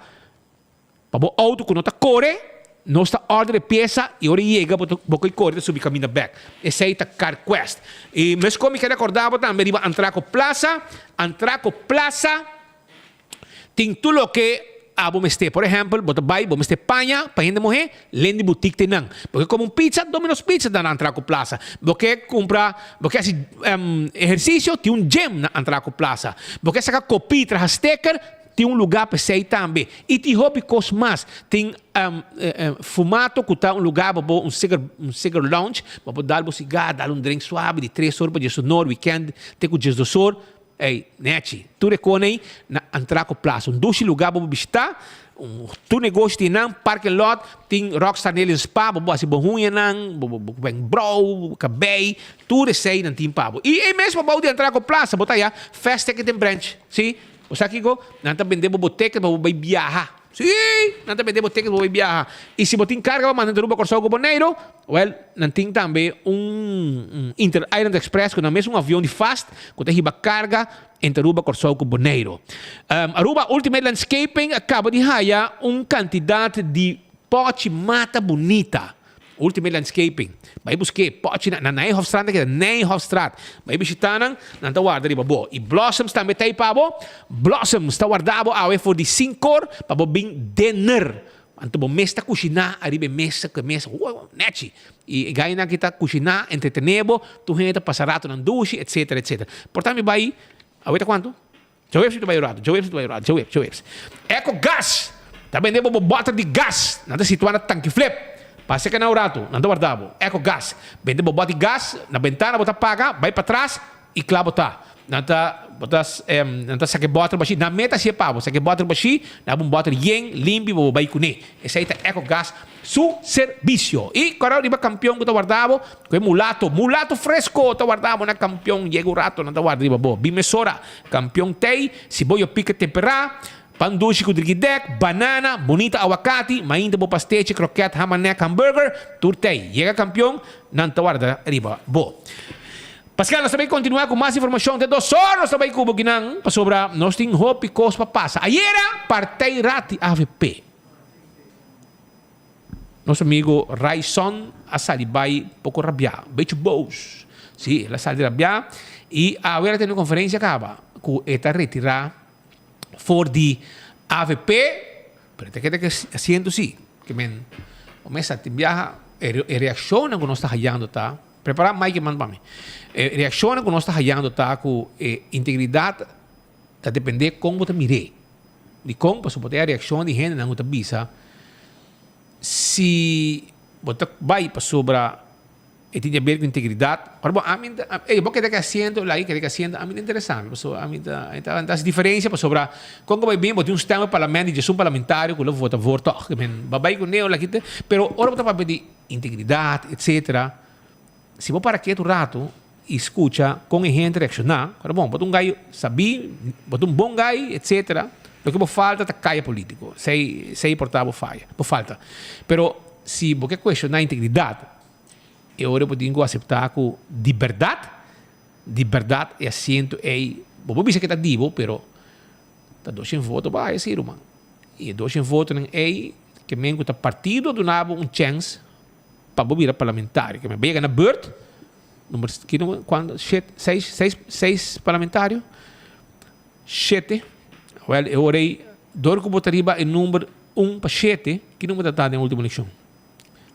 Pa bo auto ku no ta kore, nos ta order e piesa i ora e yega bo ta bo koi kore ta subi kaminda bek. Esei ta CarQuest. I meskos mi kere akorda bo tambe riba Antraco Plaza. Antraco Plaza tin tur loke abo mester. Por ehèmpel, bo ta bai, bo mester paña pa hende muhé, Lendy Boutique te nan. Bo ke kome un pizza, Domino's Pizza ta na Antraco Plaza. Bo ke kumpra, bo ke hasi ehersisio, tin un gym na Antraco Plaza. Bo ke saka kopi, traha sticker, Tin un lugá pa esei tambe. I tin hopi kos mas. Tin Fumato ku ta un lugá pa bo un cigar un cigar lounge pa bo dal bo sigar, dal un drink suabe di tres or pa diesunor, weekend te ku diesdos or. Ey, nechi. Tur e kos ei na Antraco Plaza. Un dushi lugá pa bo bishitá. Un tur negoshi tin nan, parking lot, tin Rockstar Nail and Spa pa bo hasi bo huñanan, bo bo wenkbrou, bo kabei, tur esei nan tin pa bo. I ei mes pabou di Antraco Plaza bo ta haya Fast Ticket and Branch, si. Bo sa kiko? Nan ta bende bo bo ticket pa bo bai biaha. Sí! Nan ta bende bo ticket pa bo bai biaha. I si bo tin karga pa manda entre Aruba, Kòrsou ku Boneiru, wèl, nan tin tambe un Inter Island Express ku nan mes un avion di fast ku ta hiba karga entre Aruba, Kòrsou ku Boneiru. Aruba Ultimate Landscaping a kaba di haya un kantidat di pòchi mata bunita. Ultimate Landscaping. Bai busk'é pòchi na Nijhofstraat ta keda Nijhofstraat. Bai bishitá nan, nan ta warda riba bo. I Blossoms tambe ta ei pa bo. Blossoms ta warda bo awe for di sinkor pa bo bin dinner. Anto bo mes ta kushiná ariba e mesa ku e mesa nèchi. I e gainan aki ta kushiná, entretené bo, tur hende ta pasa ratonan dushi, etsetera, etsetera. Por ta mi bai, awe ta kuantu? Djaweps mi ta bai un rato, djaweps mi ta bai un rato, djaweps, djaweps. Eco Gas ta bende bo bo bòter di gas. Nan ta situá na Tanki Flip. Pasa e na un rato, nan ta warda bo. Eco Gas bende bo bòt di gas, na bentana bo ta paga, bai patras i kla bo ta. Nan ta, bo ta, nan ta saka e bòter bashí. Nan meta hasié pa bo, saka e bòter bashí, nan bo un bòter yen, limpi, bo bo bai kuné. Esei ta Eco Gas su servisio. I kòrda riba kampion ku ta warda bo, ku e mulato, mulato fresko ta warda bo na kampion. Yega un rato nan ta warda riba bo. Bin mesora, kampion tei, siboyo pika temperá, pan dushi ku drigidèk, banana, bunita awakati, mainta bo pastechi, krokèt, hamanek, hamburger, tur tei. Yega kampion, nan ta warda riba bo. Pascal, nos ta bai kontinuá ku mas informashon te dos or nos ta bai ku bo kinan, pasobra nos tin hopi kos pa pasa. Ayera, partij Rati avp. Nos amigo Ryson a sali bai poko rabiá, becho boos. Sí, el a sali rabiá i awe el a tene un konferensia kaba ku e ta retirá for di avp, pero e ta keda ku e asiento sí. Ke men, bo mester tin biaha e reakshonnan ku nos ta hayando ta, prepará Mike manda pa mi, e reakshonnan ku nos ta hayando ta ku e integridat ta dependé kon bo ta mir'é. Dikon? Pasobra bo ta e reakshon di hendenan ku ta bisa si bo ta bai pasobra e tin di aber ku integridat. Ora bo ami ta, ey bo keda ku e asiento, laga keda ku e asiento, ami ta interesa mi pasobra ami ta ta hasi diferensia pasobra kon ku bai bin bo tin un stem pa parlamento di djesun parlamentario ku lo vota voor tòg. Ke men bo bai kuné o laki te, pero ora bo ta papia di integridat etsetera si bo para ketu ratu i skucha kon e hende reakshoná, ora bon, bo ta un gai sabí, bo ta un bon gai, etsetera, loke bo falta ta kaya polítiko, esei esei por ta bo faya, bo falta. Pero si bo ke kueshoná integridat, e ora bo tin ku aseptá ku di bèrdat, di bèrdat e asiento ei, bo por bisa ke ta di bo, pero ta doshen voto bo haya si ruman. I e doshen votonan ei ke men ku ta partido a duna bo un chèns pa bo bira parlamentario. Ke men bo yega na bùrt. Number ki number cuanto shet seis seis seis parlamentario shete wel e ora ei dor ku bo ta riba e number un pa shete ki number ta ta den ultimo elekshon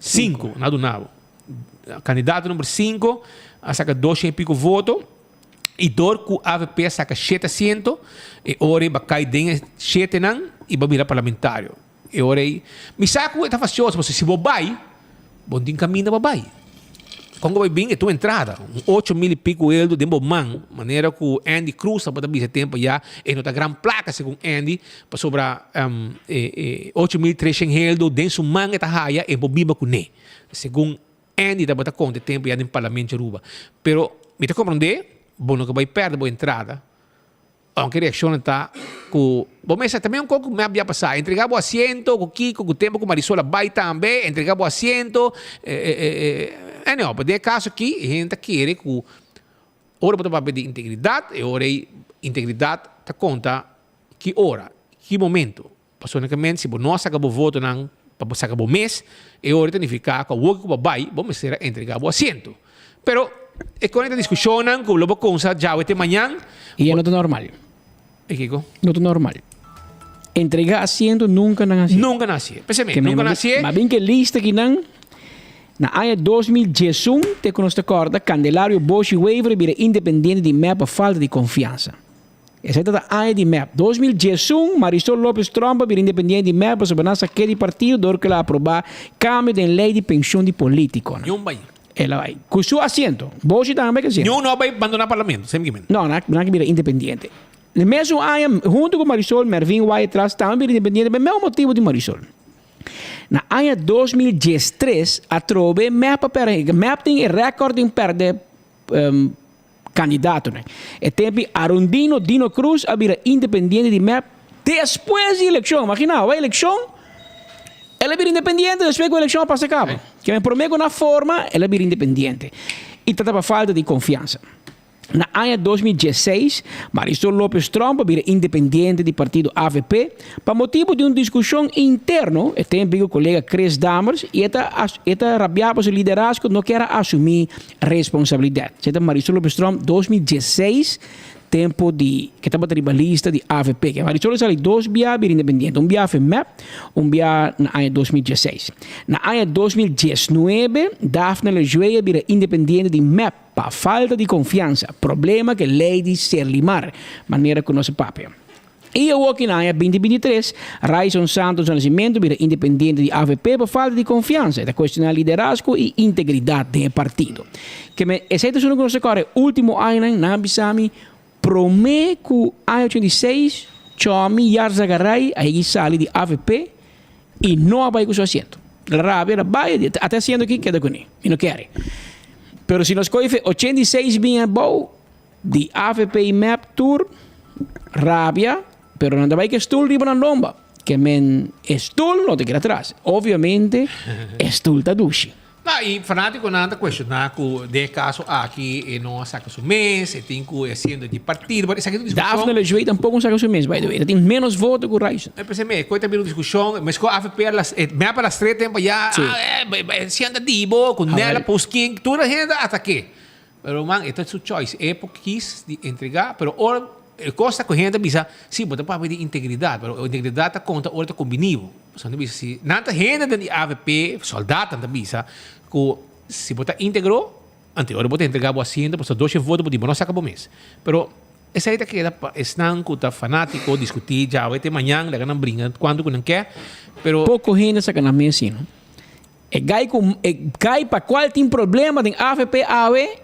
sinku nan a duna bo kandidato number sinku a saka dos shen i piko voto i dor ku avp a saka shete asiento e ora ei bo a kai den e shetenan i bo a bira parlamentario E ora ei, mi sa ku e ta fasioso, pasobra si bo bai, bo no tin kaminda pa bai. Kon ku bai bin e tur entrada, un 8000 i piku eldo den bo man, manera ku Andy Cruz tabata bisa e tempu ya, e no ta gran plaka segun Andy, pasobra e 8300 eldo den su man e ta haya e por biba kuné, segun Andy tabata konta e tempu ya den Parlamento Aruba. Pero mi ta komprondé, bo no ke bai pèrdè bo entrada. Aunke reaccionnan ta cu bo mester tambe un poco cu me a bia pasa. Entrega bo asiento cu kico, cu tempo cu Marisol a bay tambe, entrega bo asiento. Anyhow, pero den e caso aki e hende ta kere cu ora bo ta papia di integridad, e ora ey integridad ta conta ki ora, ki momento. Pasobra unicamente si bo no a saca bo votonan pa bo saca bo mes, e ora ta nifica cu awor cu bo bay, bo mester a entrega bo asiento. Pero e con e ta discusionnan cu lo bo consa djawe te mañan. Y e no ta normal. E kico? No ta normal. Entrega asiento nunca nan hacié. Nunca nan hacié. P'esei mi, nunca nan hacié. Ma bin ke lista kinan, na aña 2011, te cu nos ta corda, Candelario Boshi Wever a bira independiente di mep pa falta di confiansa. Esei ta ta aña di mep. 2011, Marisol Lopez Tromp a bira independiente di mep pasobra nan sak'é di partido dor ku el a aprobá kambio den lei di penshon di polítikonan. Niun bai. El a bai. Ku su asiento. Boshi tambe ke asiento. Niun no a bai bandoná parlamento, semper. No, nan a bira independiente. Den mesun aña, huntu ku Marisol, Mervin Wyatt-Ras tambe a bira independiente pa e mesmo motibu di Marisol. Na aña 2013, atrobe mep a pèrdè. Mep tin e rèkòrt di pèrdè. Kandidatonan. E tempi Arundino Dino Cruz a bira independiente di mep. Despues di elekshon, imagina, bai elekshon, el a bira independiente despues ku elekshon a pasa kaba. Ke men promé ku nan forma, el a bira independiente. I ta pa falta di konfiansa. Na aña 2016, Marisol Lopez Tromp a bira independiente di partido avp pa motibu di un diskushon interno, e tempu ku kolega Chris Dammers i e ta e ta rabiá pa su liderazgo no kier a asumí responsabilidat. Esei ta Marisol Lopez Tromp 2016 tempu di ke tabata riba lista di avp. Ke Marisol a sali dos bia bira independiente, un bia afe mep, un bia na aña 2016. Na aña 2019 Daphne Lejuez a bira independiente di mep. Pa falta di konfiansa, problema ku e lei di Serlimar, manera ku nos a papia. I awoki na aña 2023, Ryson Santos do Nascimento bira independiente di avp pa falta di konfiansa. E ta kuestioná liderazgo i integridat den e partido. Ke men, esei ta esun ku nos ta kòrda e último añanan, nan a bisa mi, promé ku aña 86, Chòmi Yarzagaray a higi sali di avp i no a bai ku su asiento. El a rabia, el a bai, di, Ata e asiento aki, keda kuné. Mi no kere. Pero si nos kohe fe 86 bin abou di avp i mep tur rabia, pero nan ta bai ku e stul riba nan lomba. Ke men e stul no ta keda atras. Obviamente e stul ta dushi. No, y fanaticonan ta cuestiona cu den e caso aki e no a saca su mes, e tin cu e asiento di partido, but esaki ta un discusion. Daphne Lejuez tampoco no saca su mes, by the way. Ta tin menos voto cu Ryson. E pensé me, cu ta bira un discusion, mes cu avp a las, e mep a las tres tempo ya, ah, e asiento di bo, cu Nella Poskin, tur e hende a atake. Pero man, e ta su choice, e por kies di entrega, pero ora, e cos ta cu hende ta bisa, si, bo ta papia di integridad, pero integridad ta conta ora ta combini bo. Pasobra nan ta bisa si, nan ta hende den di avp, soldaatnan ta bisa, cu si bo ta integro, anto ora bo ta entrega bo asiento, pasobra doce voto bo di, bo no saca bo mes. Pero esey ta keda pa esnan cu ta fanatico, discuti djawe te mañan, laga nan bringa cuanto cu nan ke, pero. Poco hende saca nan mes, si no. E gai ku e gai pa kual tin problema den avp awe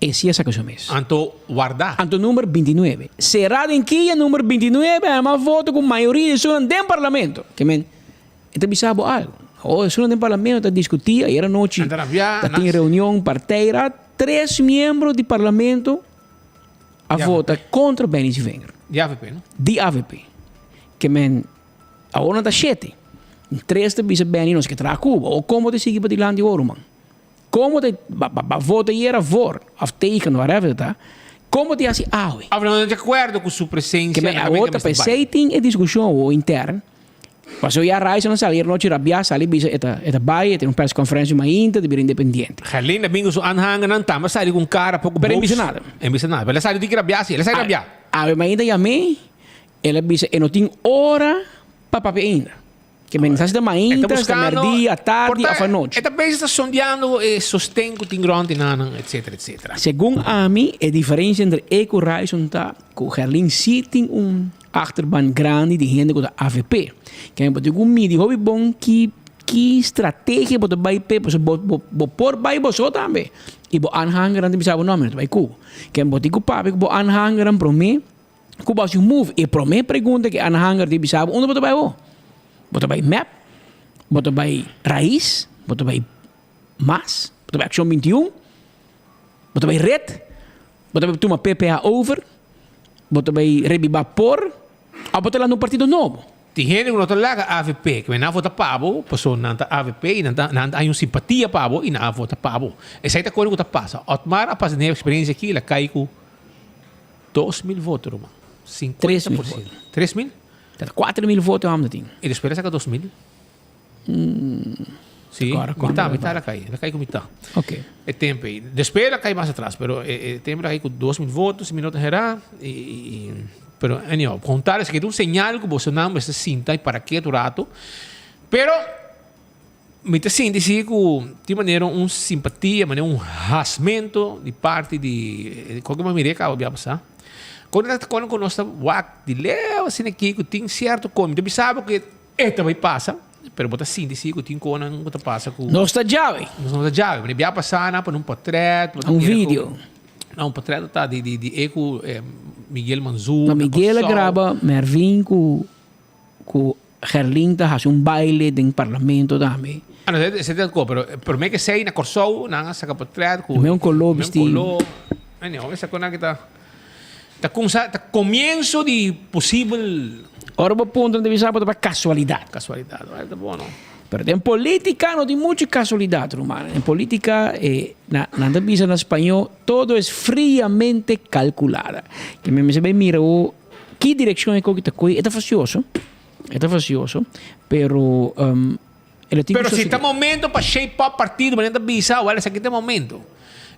e si a saka su mes. Anto warda. Anto number 29. Sera den kia number 29 a mas voto ku mayoria di esunnan den parlamento. Ke men e ta bisa bo algo. Oh esunnan den parlamento ta diskuti ayer anochi ta tin reunion partijraad tres miembro di parlamento a vota kontra Benny Zwinger. Di avp no? Di avp. Ke men Awor nan ta shete. Tres ta bisa Benny nos ke traha Cuba. O como ta sigui padilanti awor ruman? Como ta ba ba ba vota yera voor of tegen whatever ta. Como ta hasi awe? Of nan no ta di acuerdo cu su presencia Ke men awor ta pesey tin e discusion awor intern. Pasobra ya Raiza nan sali ayer nochi rabia sali bisa e ta e ta bay e tin un press conference mainta ta bira independiente. Gerlin a bin cu su aanhangernan tambe a sali cu un cara poco Pero e boos. bisa nada. E bisa nada. Pero el a sali di ki rabia si. El a sali rabia. Awe mainta yam'e. El a bisa e no tin ora pa papia ainda. Ke men sa si ta mainta, si ta merdia, atardi of anochi. E ta bezig ta sondeando e sosten ku tin rond di nan, etcetera, etcetera. Segun ami, e diferensia entre e ku Ryson ta ku Gerlin si tin un achterban grandi di hende ku ta avp. Ke men bo tin ku midi hopi bon ki ki strategia bo ta bai p'e, pasobra bo bo por bai bo so tambe i bo aanhangernan ta bisa bo no, mi no ta bai ku bo. Ke men bo tin ku papia ku bo aanhangernan promé. Ku bo hasi un move, e promé pregunta ku e aanhanger di bisa bo, unda bo ta bai awor? Bo ta bai mep? Bo ta bai Raiz? Bo ta bai Mas? Bo ta bai Akshon 21? Bo ta bai Red? Bo ta bai tuma PPA over? Bo ta bai rebibá por? Òf bo ta lanta un partido nobo? Tin hende ku no ta laga avp, ku nan a vota pa bo, pasobra nan ta avp i nan ta nan ta haña un simpatia pa bo i nan a vota pa bo. Esei ta kos ku ta pasa. Otmar a pasa den e eksperensia aki, el a kai ku 2000 voto ruman. 50 por ciento. 3000? Ta 4000 voto hamna tin. Y despues a saca 2000? Mm. Sí, mitad, mitad la caí. La caí con mitad. Ok. E tempo ahí. Después la caí más atrás, pero e, e tempo la caí con 2000 votos, si mi no te herá. Y, y, pero anyhow, contar es que un señal que Bolsonaro se sinta y para qué tu rato. Pero Mi ta sinti si ku tin manera un simpatia, manera un hasmento di parti di koke mi a mira e kaba bia pasá. Kon ta kon ku nos ta wak di leu asina aki ku tin sierto kon. Mi ta bisa bo ku e ta bai pasa, pero bo ta sinti si ku tin konan ku ta pasa ku. Nos ta djawe. Nos ta djawe. Manera bia pasá nan pone un potret. Un video. Na un potret ta di di e ku Miguel Manzur. No Miguel a graba Mervin ku ku Gerlin ta hasi un baile den parlamento tambe. Ah, no, esei ta ko, pero promé ke esei na Kòrsou nan a saka portret ku Me un koló bisti. Me un koló. Anyhow, esa kona ki ta ta kumsa ta komienso di posibel. Ora bo puntra nan ta bisa bo ta pa casualidad. Casualidad, ta bon no. Pero den politica no tin mucho casualidad ruman. Den politica eh, na, nan ta bisa na spañó todo es friamente calculada. Ke men mester bay mira ho ki direccion e koki ta koe, e ta facioso, e ta facioso, pero um, e lo tin Pero si ta momento pa shape up partido, manera ta bisa, wel esaki ta e momento.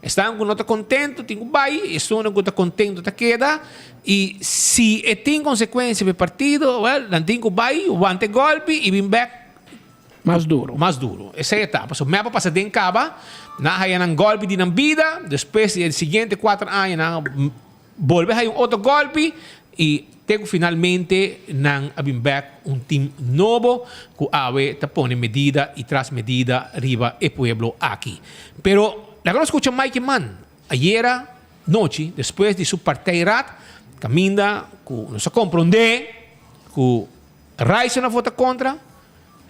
Esnan ku no ta contento tin ku bai, esunnan ku ta contento ta keda, y si e tin consecuencia pa e partido, wel nan tin ku bai, wanta e golpi y bin bek Mas duro. Mas duro. Esei e ta. Pasobra mep a pasa den kaba, nan a haya nan golpi di nan bida, despues di e siguiente kuater aña nan a bolbe haya un otro golpi y te ku finalmente nan a bin bek un team nobo ku awe ta pone medida y tras medida riba e pueblo aki. Pero laga nos skucha Mike Eman ayera nochi despues di su partijraad kaminda ku nos a komprondé ku Ryson a vota kontra,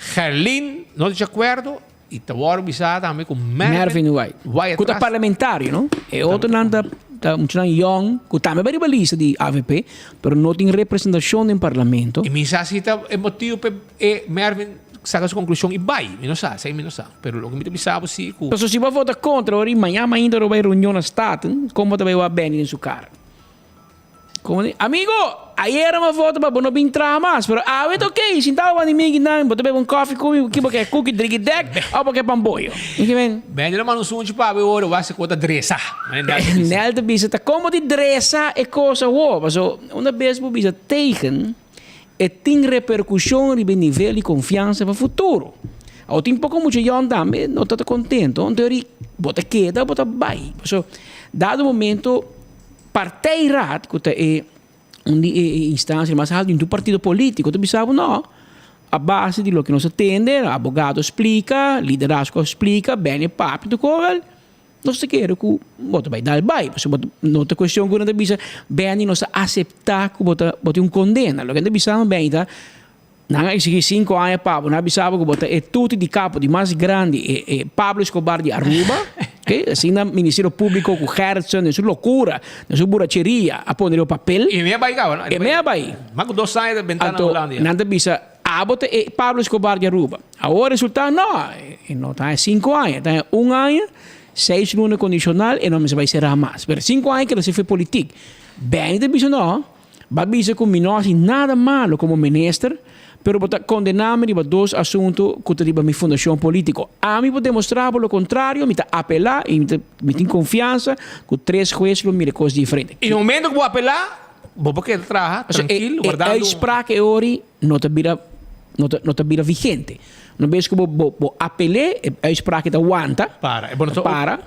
Gerlin no ta di akuerdo y ta wòrdu bisa tambe ku Mervin, Mervin White. White Ku ta parlamentario, no? E otronan ta ta muchanan yòn ku tambe bai riba lista di avp, pero no tin representashon den parlamento. Y mi sa si ta e motibu pa e Mervin saka su konklushon y bai. Mi no sa, esei mi no sa. Pero loke mi ta bisa bo si ku. Pasobra si bo a vota kontra ora y mañana mainta lo bai reunion na Staten, kon bo ta bai wak Benny den su kara? Como di, amigo, ayera mi vota pa bo no bin traha mas, pero awe ta ok, sinta bo banda mi kinan, bo ta bebe un koffie ku mi, ki bo ke, cookie driki dek, of bo ke pamboyo? Mi ke men. Benny lo manda un sunchi pa bo ora wak si ku ta dresa. Nel ta bisa, ta como di dresa e kos awo, paso una bes bo bisa tegen, e tin repercusion riba e nivel di confiansa pa futuro. Awo tin poco mucha yon tambe no ta contento, anto eri bo ta keda o bo ta bay. Paso dado momento Partijraad, ku ta e un di e instancia mas alto di un partido politico, ta bisa bo no, a base di loke nos a tende, abogado a splica, liderazgo a splica, Benny a papia, tur kos, nos ta kere ku bo ta bai dal bai, pasobra bo no ta kuestion ku nan ta bisa Benny nos ta aseptá ku bo ta bo tin un kondena, loke nan ta bisa Benny ta nan a eksigí sinku aña pa bo, nan a bisa bo ku bo ta e tuti di kapo di mas grandi e e Pablo Escobar di Aruba, ok, asina Ministerio Públiko ku Gerritsen den su lokura, den su buracheria a pone riba papel. I mi a bai kaba no? E mi a bai. Mas ku dos aña ta bentá na Holanda ya. Anto nan ta bisa Abo ta e Pablo Escobar di Aruba. Awor resulta no, e no ta haña sinku aña, e ta haña un aña, seis luna kondishonal, e no mester bai sera mas. Pero sinku aña keda si politik. Benny ta bisa no, bo a bisa ku mi no hasi nada malo komo minister, pero bo ta kondena mi riba dos asuntu ku ta riba mi fundashon politiko. Ami por demostra bo lo kontrario, mi ta apela i mi tin konfiansa ku tres hues lo mira e kos diferente. I na momento ku bo apela, bo por keda traha trankil, wardando. E uitspraak e ori no ta bira no ta no ta bira vigente. Una bes ku bo bo bo apel'é, e uitspraak ta wanta, Para. E bo no ta ta para.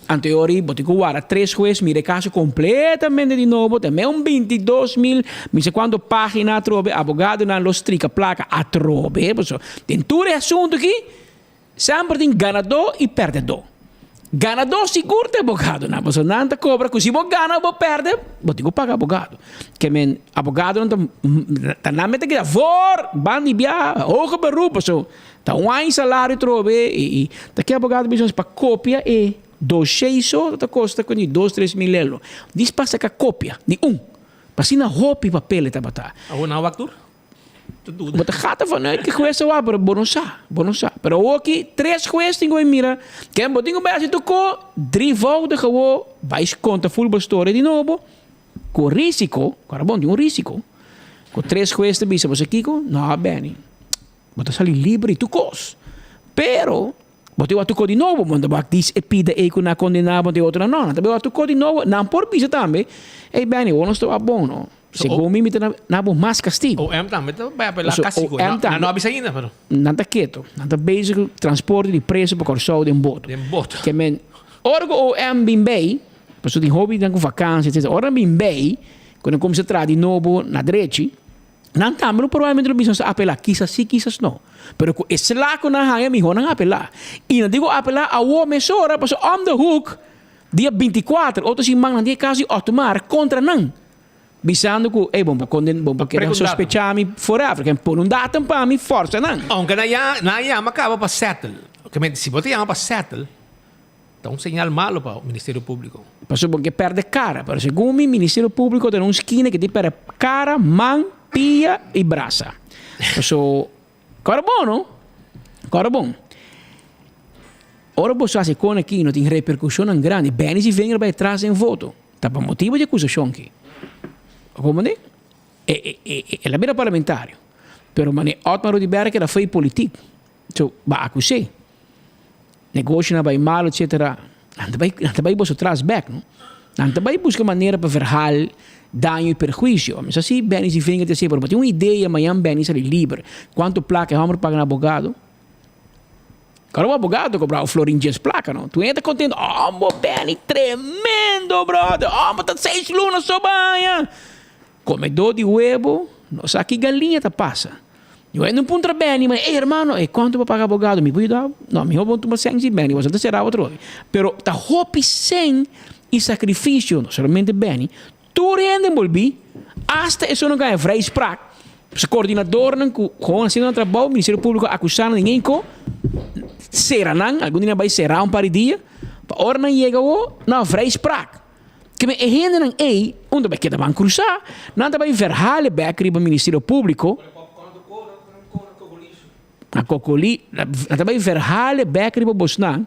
Anto e ori bo tin ku warda tres hues mira e kaso kompletamente di nobo, ta me un 22 mil, mi sa kuantu pagina atrobe, abogadonan lo strika plaka atrobe, pasobra den tur e asuntu aki semper tin ganadó i pèrdedó. Ganadó sigur ta e abogadonan, pasobra nan ta kobra ku si bo gana o bo pèrdè, bo tin ku paga abogado. Ke men abogadonan ta ta nan mester keda voor ban di biaha, hoger beroep, pasobra ta un aña salario atrobe i i ta ke abogado bisa pa kopia e doshé so ta kosta ku di dos tres mil euro. Dis pa saka kopia di un, pa asina hopi papel e tabata. Awor nan a wak tur? Bo ta gata vanuit ki hues a wak, pero bo no sa, bo no sa. Pero awoki tres hues tin ku bai mira, ken bo tin ku bai hasi tokó, drievoudig awo, bai konta ful bo storia di nobo, ku risiko, kòrda bon, tin un risiko, ku tres hues ta bisa bo sa kiko, no Benny, bo ta sali liber di tur kos, pero bo tin wak tokó di nobo, bo no ta wak dis e pida ei ku nan a kondená bo, e otronan no, nan ta bai wak tokó di nobo, nan por bisa tambe, ey Benny, bo no sta wak bon no. Segun mi, mi ta na bo mas castigo. OM tambe ta bai apelá Paso castigo. OM Nan tambe no a bisa ainda, pero. Nan ta keto. Nan ta bezig ku transporte di preso pa Kòrsou den boto. Den boto. Ke men, ora ku OM bin bei, pasobra tin hopi nan ku vakansia, etcetera. Ora nan bin bei, ku nan kuminsá traha di nobo na drechi, nan tambe lo probablemente lo bisa nos ta apelá. Kisas si, kisas no. Pero ku e sla ku nan haña, mihó nan apelá. I nan tin ku apelá awor mesora, pasobra om de hoek, dia 24, otro siman nan tin e kaso di Otmar kontra nan. Bisando ku, ey, bo por konden, bo por keda sospechá mi forever. Ken pone un datum pa mi, forsa nan. Aunke nan ya, nan a yama kaba pa settle. Okemente, si bo ta yama pa settle, ta un señal malo pa Ministerio Públiko. Pasobra bo ke pèrdè kara. Pero segun mi, Ministerio Públiko ta na un skina ke tin pèrdè kara, man. Pia i brasa. So, kòrda bon no. Kòrda bon. Ora boso hasi kon aki no tin reperkushonnan grandi. Benny si vinger bai tras den voto. Ta pa motibu di akusashon aki. Bo komprende? E, e, e, el a bira parlamentario. Pero mane Otmar Oduber keda foi politiek. So, ba akus'é. Negoshonan bai malo etcetera. Nan ta bai, nan ta bai boso tras bek no. Nan ta bai buska manera pa verhaal daño y perhuisio. Mi sa si Benny si vinger ta hasié, pero bo tin un idea mañan Benny sali liber. Kuantu plaka e homber paga na abogado? Kòrda bo abogado ta kobra un florin djes plaka no. Tu hende ta kontento, Hombo Benny tremendo brother, hombo ta seis luna so baña. Komedó di webo no sa ki galiña ta pasa. Yo hende un puntra Benny, ma ey hermano, ey kuantu bo paga abogado? Mi por yuda bo? No, mihó bo tuma sèn si Benny, boso ta sera otro hopi. Pero ta hopi sèn i sakrifisio, no solamente Benny, tur hende enbolbí, asta esun ku a haña vrijspraak, su koordinadornan ku gewoon hasiendo nan trabou, Ministerio Públiko a akusá nan di ngenko, sera nan, algun di nan bai será un par di dia, pa ora nan yega awo, nan vrijspraak. Keme e hendenan ei, un ta bai keda ban krusá, nan ta bai verhale bèk riba Ministerio Públiko. Na Kokoli, nan ta bai verhale bèk riba bosnan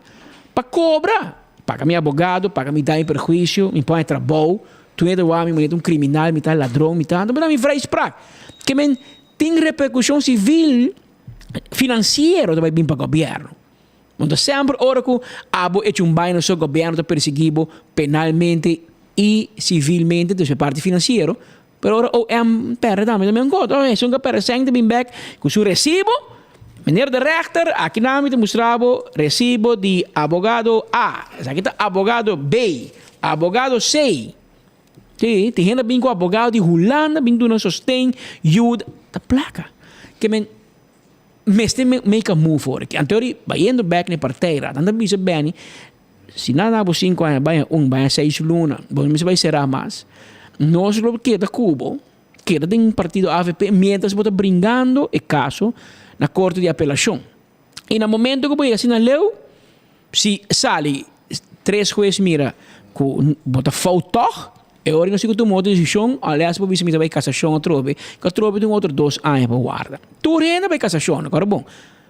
pa kobra. Paga mi abogado, paga mi daño y perhuisio, mi pon e trabou, tur hende wak mi manera un kriminal, mi ta ladron, mi ta, nan mi vrijspraak. Kemen tin reperkushon sivil, finansiero ta bai bin pa gobièrnu. No ta semper ora ku abo echa un baina so gobièrnu ta persiguí bo penalmente i sivilmente, dus e parti finansiero, pero ora OM pèrdè tambe ta men kos. Oh, esun ku a pèrdè sèn ta bin bèk ku su resibo. Meneer de rechter, aki nan mi ta mustra bo resibo di abogado A, esaki ta abogado B, abogado C. Sí, tin hende a bin ku abogado di Hulanda bin duna sosten, yuda, ta plaka. Ke men. Mester make a move for aki. Anto ri bayendo bek na e partijraad, nan ta bisa Benny, si nan dabo sinku aña, baya un, baya seis luna, bo no mester bai sera mas. Nos lo keda ku bo, keda den partido avp mientras bo ta bringando e kaso na korte di apelashon. I na momento ku bo yega asina leu, Si sali tres hues mira ku bo ta fout tòg, e ora nos tin ku tuma otro desishon, unless bo bisa mi ta bai kasashon atrobe, ku atrobe tin otro dos aña pa warda. Tur hende a bai kasashon, akora bon.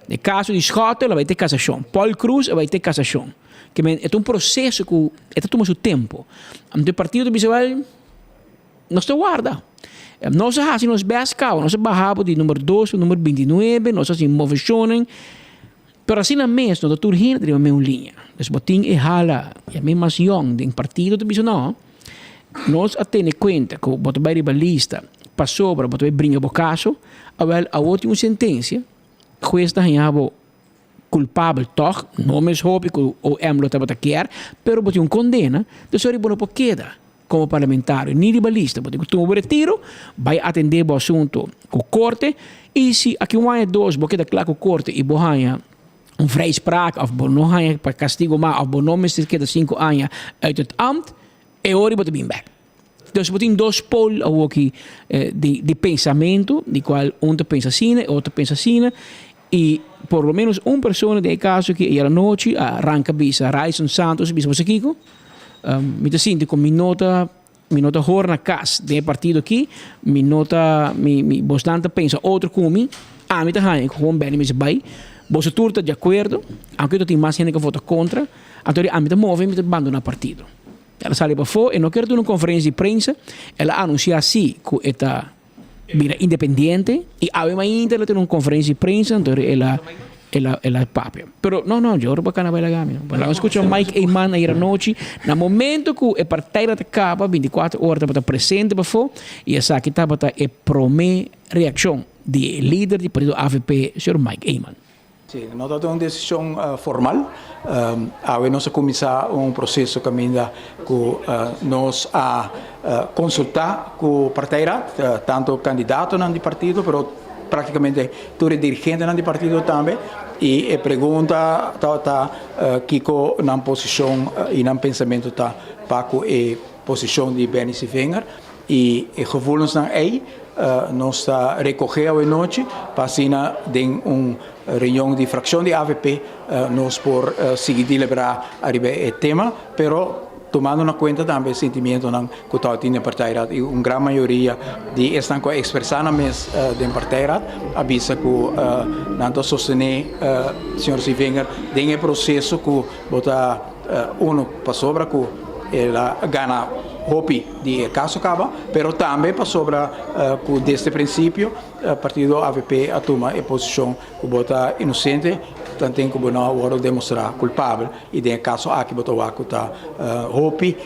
Den kaso di Schotte lo bai te kasashon, Paul Croes a bai te kasashon. Ke men e ta un proseso ku e ta tuma su tempu. Anto e partido ta bisa wèl, nos ta warda. Nos a hasi nos bèst kaba, nos a baha bo di number dos pa number bintinuebe, nos a hasi moveshonnan. Pero asina mes no ta tur hende riba meun liña. Dus bo tin e hala yam'é mas yòn den partido ta bisa no, nos a tene kuenta ku bo ta bai riba lista pasobra bo ta bai bringa bo kaso, awèl awor tin un sentensia, hues ta haña bo kulpabel tòg, no mes hopi ku OM lo tabata kier, pero bo tin un kondena, dus ora bo no por keda. Komo parlamentario ni riba lista, bo tin ku tuma bo retiro, bai atendé bo asuntu ku korte i si aki un aña dos bo keda kla ku korte i bo haña un vrijspraak òf bo no haña pa kastigo mas òf bo no mester keda sinku aña uit het ambt, e ora bo ta bin bèk. Dus bo tin dos pol awoki di di pensamentu di kual un ta pensa asina e otro ta pensa asina i por lo menos un persona den e kaso aki ayer anochi a ranka bisa Ryson Santos a bisa bo sa kiko? Mi ta sinti ku mi no ta mi no ta hor na kas den e partido aki, mi no ta mi mi bosnan ta pensa otro ku mi, ami ta haña ku Juan Benny mester bai, boso tur ta di akuerdo, aunke ta tin mas hende ku a vota kontra, anto di ami ta move mi ta bandoná partido. El a sali pafó, e no kier duna un konferensia di prensa, el a anunsiá si ku e ta bira independiente y awe mainta el a tene un conferencia di prensa entonces el a el a el a papia pero no no yo pa cana bai laga mi no pero laga scucha Mike Eman ayer anochi na momento cu e partij ta caba 24 ora tabata presente pafo y esaki tabata e prome reaccion di e lider di partido avp señor Mike Eman. Sí, no ta un desishon formal. Awe nos a kuminsá un proseso kaminda ku nos a konsultá ku partijraad, tantu kandidatonan di partido, pero práktikamente tur e dirigentenan di partido tambe. I e pregunta tabata kiko nan posishon i nan pensamentu ta pa ku e posishon di Benny Sevinger. I e gevoelensnan ei nos ta rekohé awe nochi pa asina den un reunion di frakshon di avp nos por sigui deliberá ariba e tema. Pero. Tumando na kuenta tambe e sentimientonan ku tabatin den partijraad i un gran mayoria di esnan ku a ekspresá nan mes den partijraad a bisa ku nan ta sostené señor Sievinger den e proseso ku bo ta uno pasobra ku el a gana hopi di e kaso kaba pero tambe pasobra ku desde prinsipio partido avp a tuma e posishon ku bo ta inosente tanten ku bo no a wòrdu demostrá kulpabel. I den e kaso aki bo ta wak ku ta hopi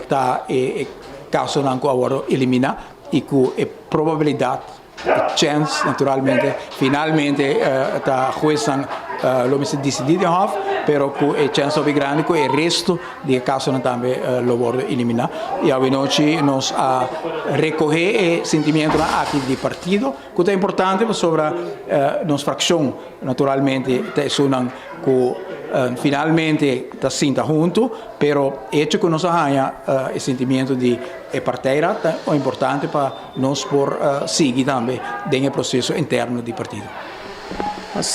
ta e kasonan ku a wòrdu eliminá i ku e probabilidat, e chèns naturalmente, finalmente ta huesnan lo mester disidí den hòf, pero ku e chèns hopi grandi ku e resto di e kasonan tambe lo wòrdu eliminá. I awenochi nos a rekohé e sentimientonan aki di partido ku ta importante pasobra nos frakshon naturalmente ta esunnan ku finalmente ta sinta huntu, pero hecho ku nos a haña e sentimiento di e partijraad ta importante pa nos por sigui tambe den e proseso interno di partido.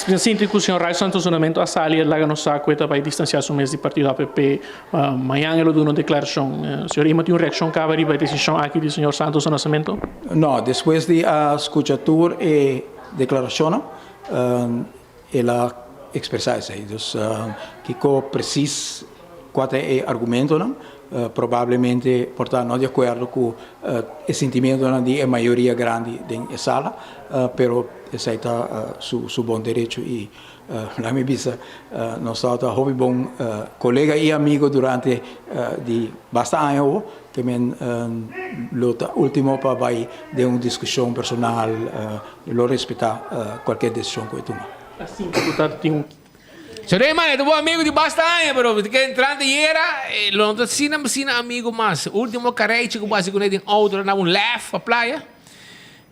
Mi a sinti ku señor Ray Santos Dunamento a sali e laga nos sa ku e ta bai distansiá su mes di partido APP. Mañan e lo duna un deklarashon. Señor Irma tin un reakshon kaba riba e desishon aki di señor Santos Dunamento? No, despues di a skucha tur e deklarashonnan, El a expresa esey. Dus kico precies cua ta e argumentonan? Probablemente por ta no di acuerdo cu e sentimientonan di e mayoria grandi den e sala, pero esey ta su bon derecho y laat mi bisa nos tabata hopi bon colega y amigo durante di basta aña awo, te men lo ta ultimo pa bay den un discusion personal. Lo respetá kualker desishon ku e tuma. Asina ku ta tin un. Sorry man, e ta bo amigo di basta aña, pero ke entrante yera, lo no ta asina asina amigo mas. Ultimo kareichi ku bo hasi kuné den outo na un lèf pa playa,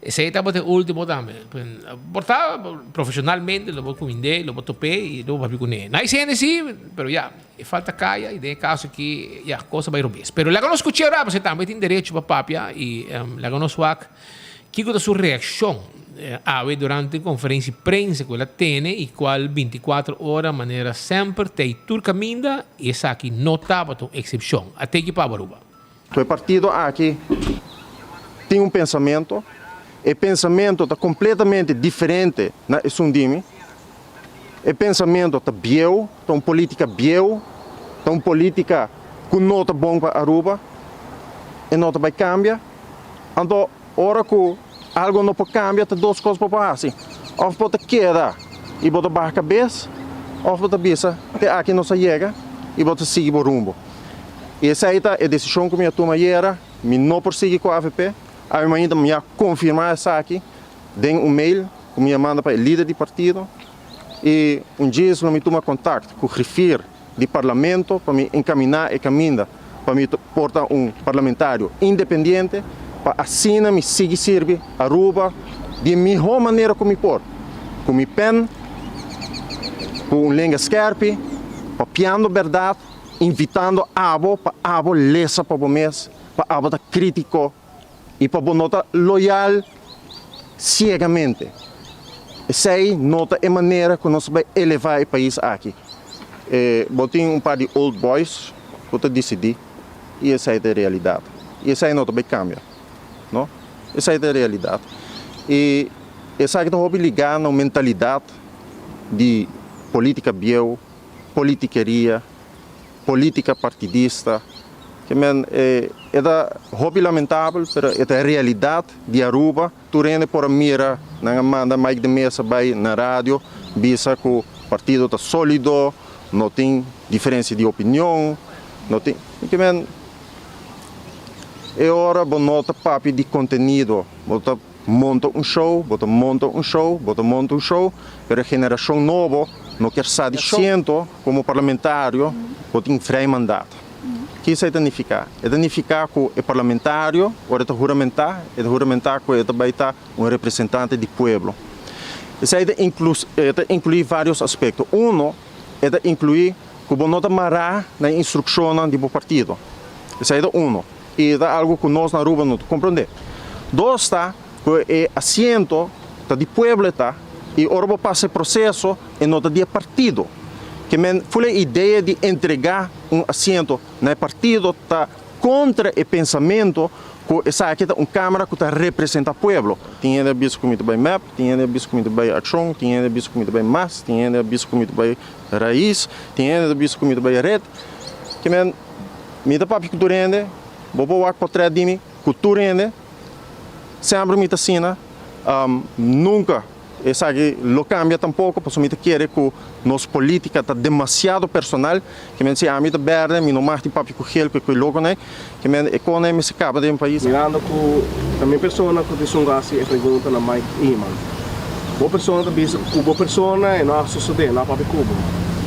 esei tabata e ultimo tambe. Por ta profeshonalmente lo bo kumind'é, lo bo top'é i lo bo papia kuné. Nice hende si, pero ya, e falta kaya i den e kaso aki ya, kos a bai robes. Pero laga nos skuch'é ora, pasobra e tambe tin derecho pa papia i laga nos wak. Kiko ta su reakshon awe durante konferensia di prensa ku el a tene i kual bintikuater ora manera semper t'ei tur kaminda i esaki no tabata un eksepshon. A teki pa Aruba. E partido aki tin un pensamento, e pensamento ta completamente diferente na esun di mi, e pensamento ta bieu, ta un politica bieu, ta un politica cu no ta bon pa Aruba, e no ta bay cambia. Anto ora ku algo no por kambia ta dos kos bo por hasi, òf bo ta keda i bo ta baha kabes òf bo ta bisa te aki nos a yega i bo ta sigui bo rumbo. I esei ta e desishon ku mi a tuma ayera, mi no por sigui ku avp, awe mainta mi a konfirmá esaki den un mail ku mi a manda pa e lider di partido i un djis lo mi tuma kontakt ku griffier di Parlamento pa mi encamina e caminda pa mi por ta un parlamentario independiente pa asina mi sigui sirbi Aruba di e miho manera cu mi por, cu mi pen, cu un lenga skerpi, papiando berdad, invitando abo pa abo lesa pa bo mes, pa abo ta critico y pa bo no ta loyal ciegamente. Esey no ta e manera cu nos bay eleva e pais aki. E bo tin un par di old boys cu ta dicidi y esey ta e realidad. Y esey no ta bay cambia, no. Esey ta e realidad. Y esaki ta hopi liga na un mentalidad di politica bieu, politikeria. Politica partidista, ke men e ta hopi lamentabel pero e ta e realidad di Aruba, tur hende por a mira nan a manda Mike de Meza bay na radio bisa cu partido ta solido, no tin diferencia di opinion, no tin, ke men e ora bo no ta papia di contenido, bo ta monta un show, bo ta monta un show, bo ta monta un show, pero e generacion nobo no kier sa di show. Siento como parlamentario bo tin vrij mandaat. Ki esei ta nifica? E ta nifica cu e parlamentario ora e ta huramenta, e ta huramenta cu e ta bay ta un representante di pueblo. Esei ta e ta inclui varios aspecto. Uno, e ta inclui cu bo no ta mara na e instruccionnan di bo partido. Esei ta uno. I ta algu ku nos na Aruba no ta komprondé. Dos ta ku e asiento ta di pueblo e ta i ora bo pasa e proseso e no ta di e partido. Ke men ful e idea di entregá un asiento na e partido ta kontra e pensamentu ku esaki ta un Kámara ku ta representá pueblo. Tin hende a bisa ku mi ta bai mep, tin hende a bisa ku mi ta bai Akshon, tin hende a bisa ku mi ta bai mas, tin hende a bisa ku mi ta bai Rais, tin hende ta bisa ku mi ta bai Red. Ke men mi ta papia ku tur hende, bo por wak potrèt di mi ku tur hende, semper mi ta asina, nunka. Esaki lo cambia tampoco pasobra mi ta kere cu nos politica ta demasiado personal. Ke men si ami ta berde mi no mag di papia cu gel cu e cu e loconan. Ke men e con ei mester caba den pais. Mirando cu ta mi persona cu ta esun cu haci e pregunta na Mike Eman. Bo persona ta bisa cu bo persona e no a sosode, no a papia cu bo.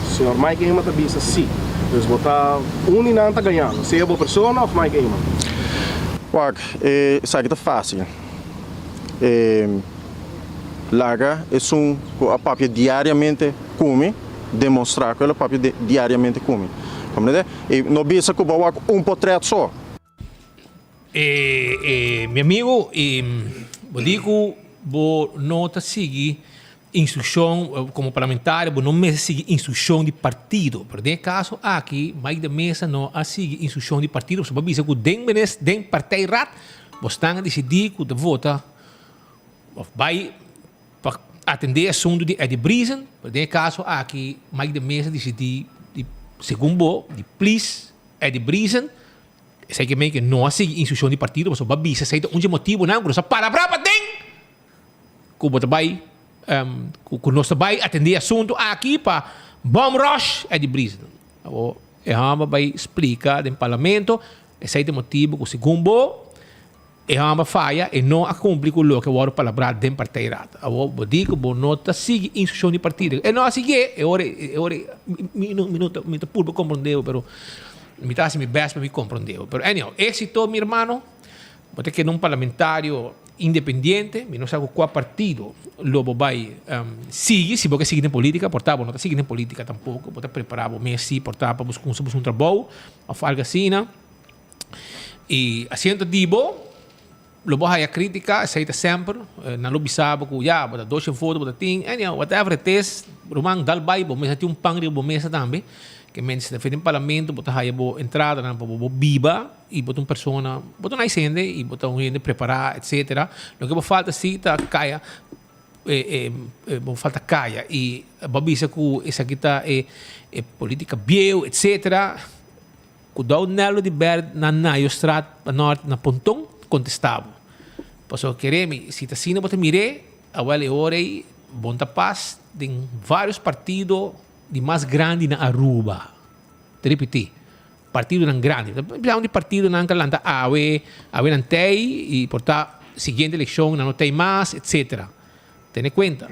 Señor Mike Eman ta bisa si. Dus bo ta un di nan ta gañando, sea bo persona of Mike Eman. Wak, esaki ta facil. E laga esun ku a papia diariamente ku mi demostrá ku el a papia diariamente ku mi. Komprendé? I no bisa ku bo a wak un potrèt so. E mi amigu, i bo di ku bo no ta sigui instrukshon komo parlamentario, bo no mester sigui instrukshon di partido. Pero den e kaso aki Mike de Meza no a sigui instrukshon di partido pasobra bo a bisa ku den den partijraad bo stan a disidí ku ta vota òf bai pa atendé e asuntu di Eddie Briesen. Pero den e kaso aki Mike de Meza disidí di segun bo di please Eddie Briesen. Esei ke mei ke no a sigui instrukshon di partido pasobra bo a bisa esei ta un dje motibunan ku nos a palabrá paden. Ku bo ta bai ku nos ta bai atendé e asuntu aki pa bum rush Eddie Briesen. Awor e hòmber bai splika den parlamento esei ta e motibu ku segun bo e hòmber faya e no a kumpli ku loke a wòrdu palabrá den partijraad. Awor bo di ku bo no ta sigui instrukshon di partido. E no a siguié e ora e ora mi no mi no ta mi ta purba komprondé bo pero mi ta hasi mi bèst pa mi komprondé bo. Pero anyhow éksito mi hermano. Bo ta keda un parlamentario independiente, mi no sa ku kua partido lo bo bai sigui, si bo ke sigui den politica, por ta bo no ta sigui den politica tampoco, bo ta prepara bo mes si por ta pa bo cuminsa busca un trabou of algo asina. Y asiento di bo lo bo haya critica, esey ta semper, nan lo bisa bo ku ya bo ta doce voto bo ta tin, anyhow whatever it is, ruman dal bai bo mester tin un pan riba bo mesa tambe, ke mester ta den parlamento bo ta haya bo entradanan pa bo bo biba. y bo ta un persona, bo ta un nice hende y bo ta un hende prepara etcetera, loke bo falta si ta caya, bo falta caya y bo a bisa cu esaki ta e politica bieu etcetera, cu dou Nello di berd na Nayostraat pa nort na Ponton contesta bo, pasobra kere mi si ta asina bo ta mire awel e ora ey bo no ta pas den varios partido di mas grandi na Aruba, ta ripiti. Partidonan grandi. Ta bisa un di partidonan ka lanta awe, awe nan tei y por ta siguiente eleccion nan no tei mas, etcetera. Tene cuenta.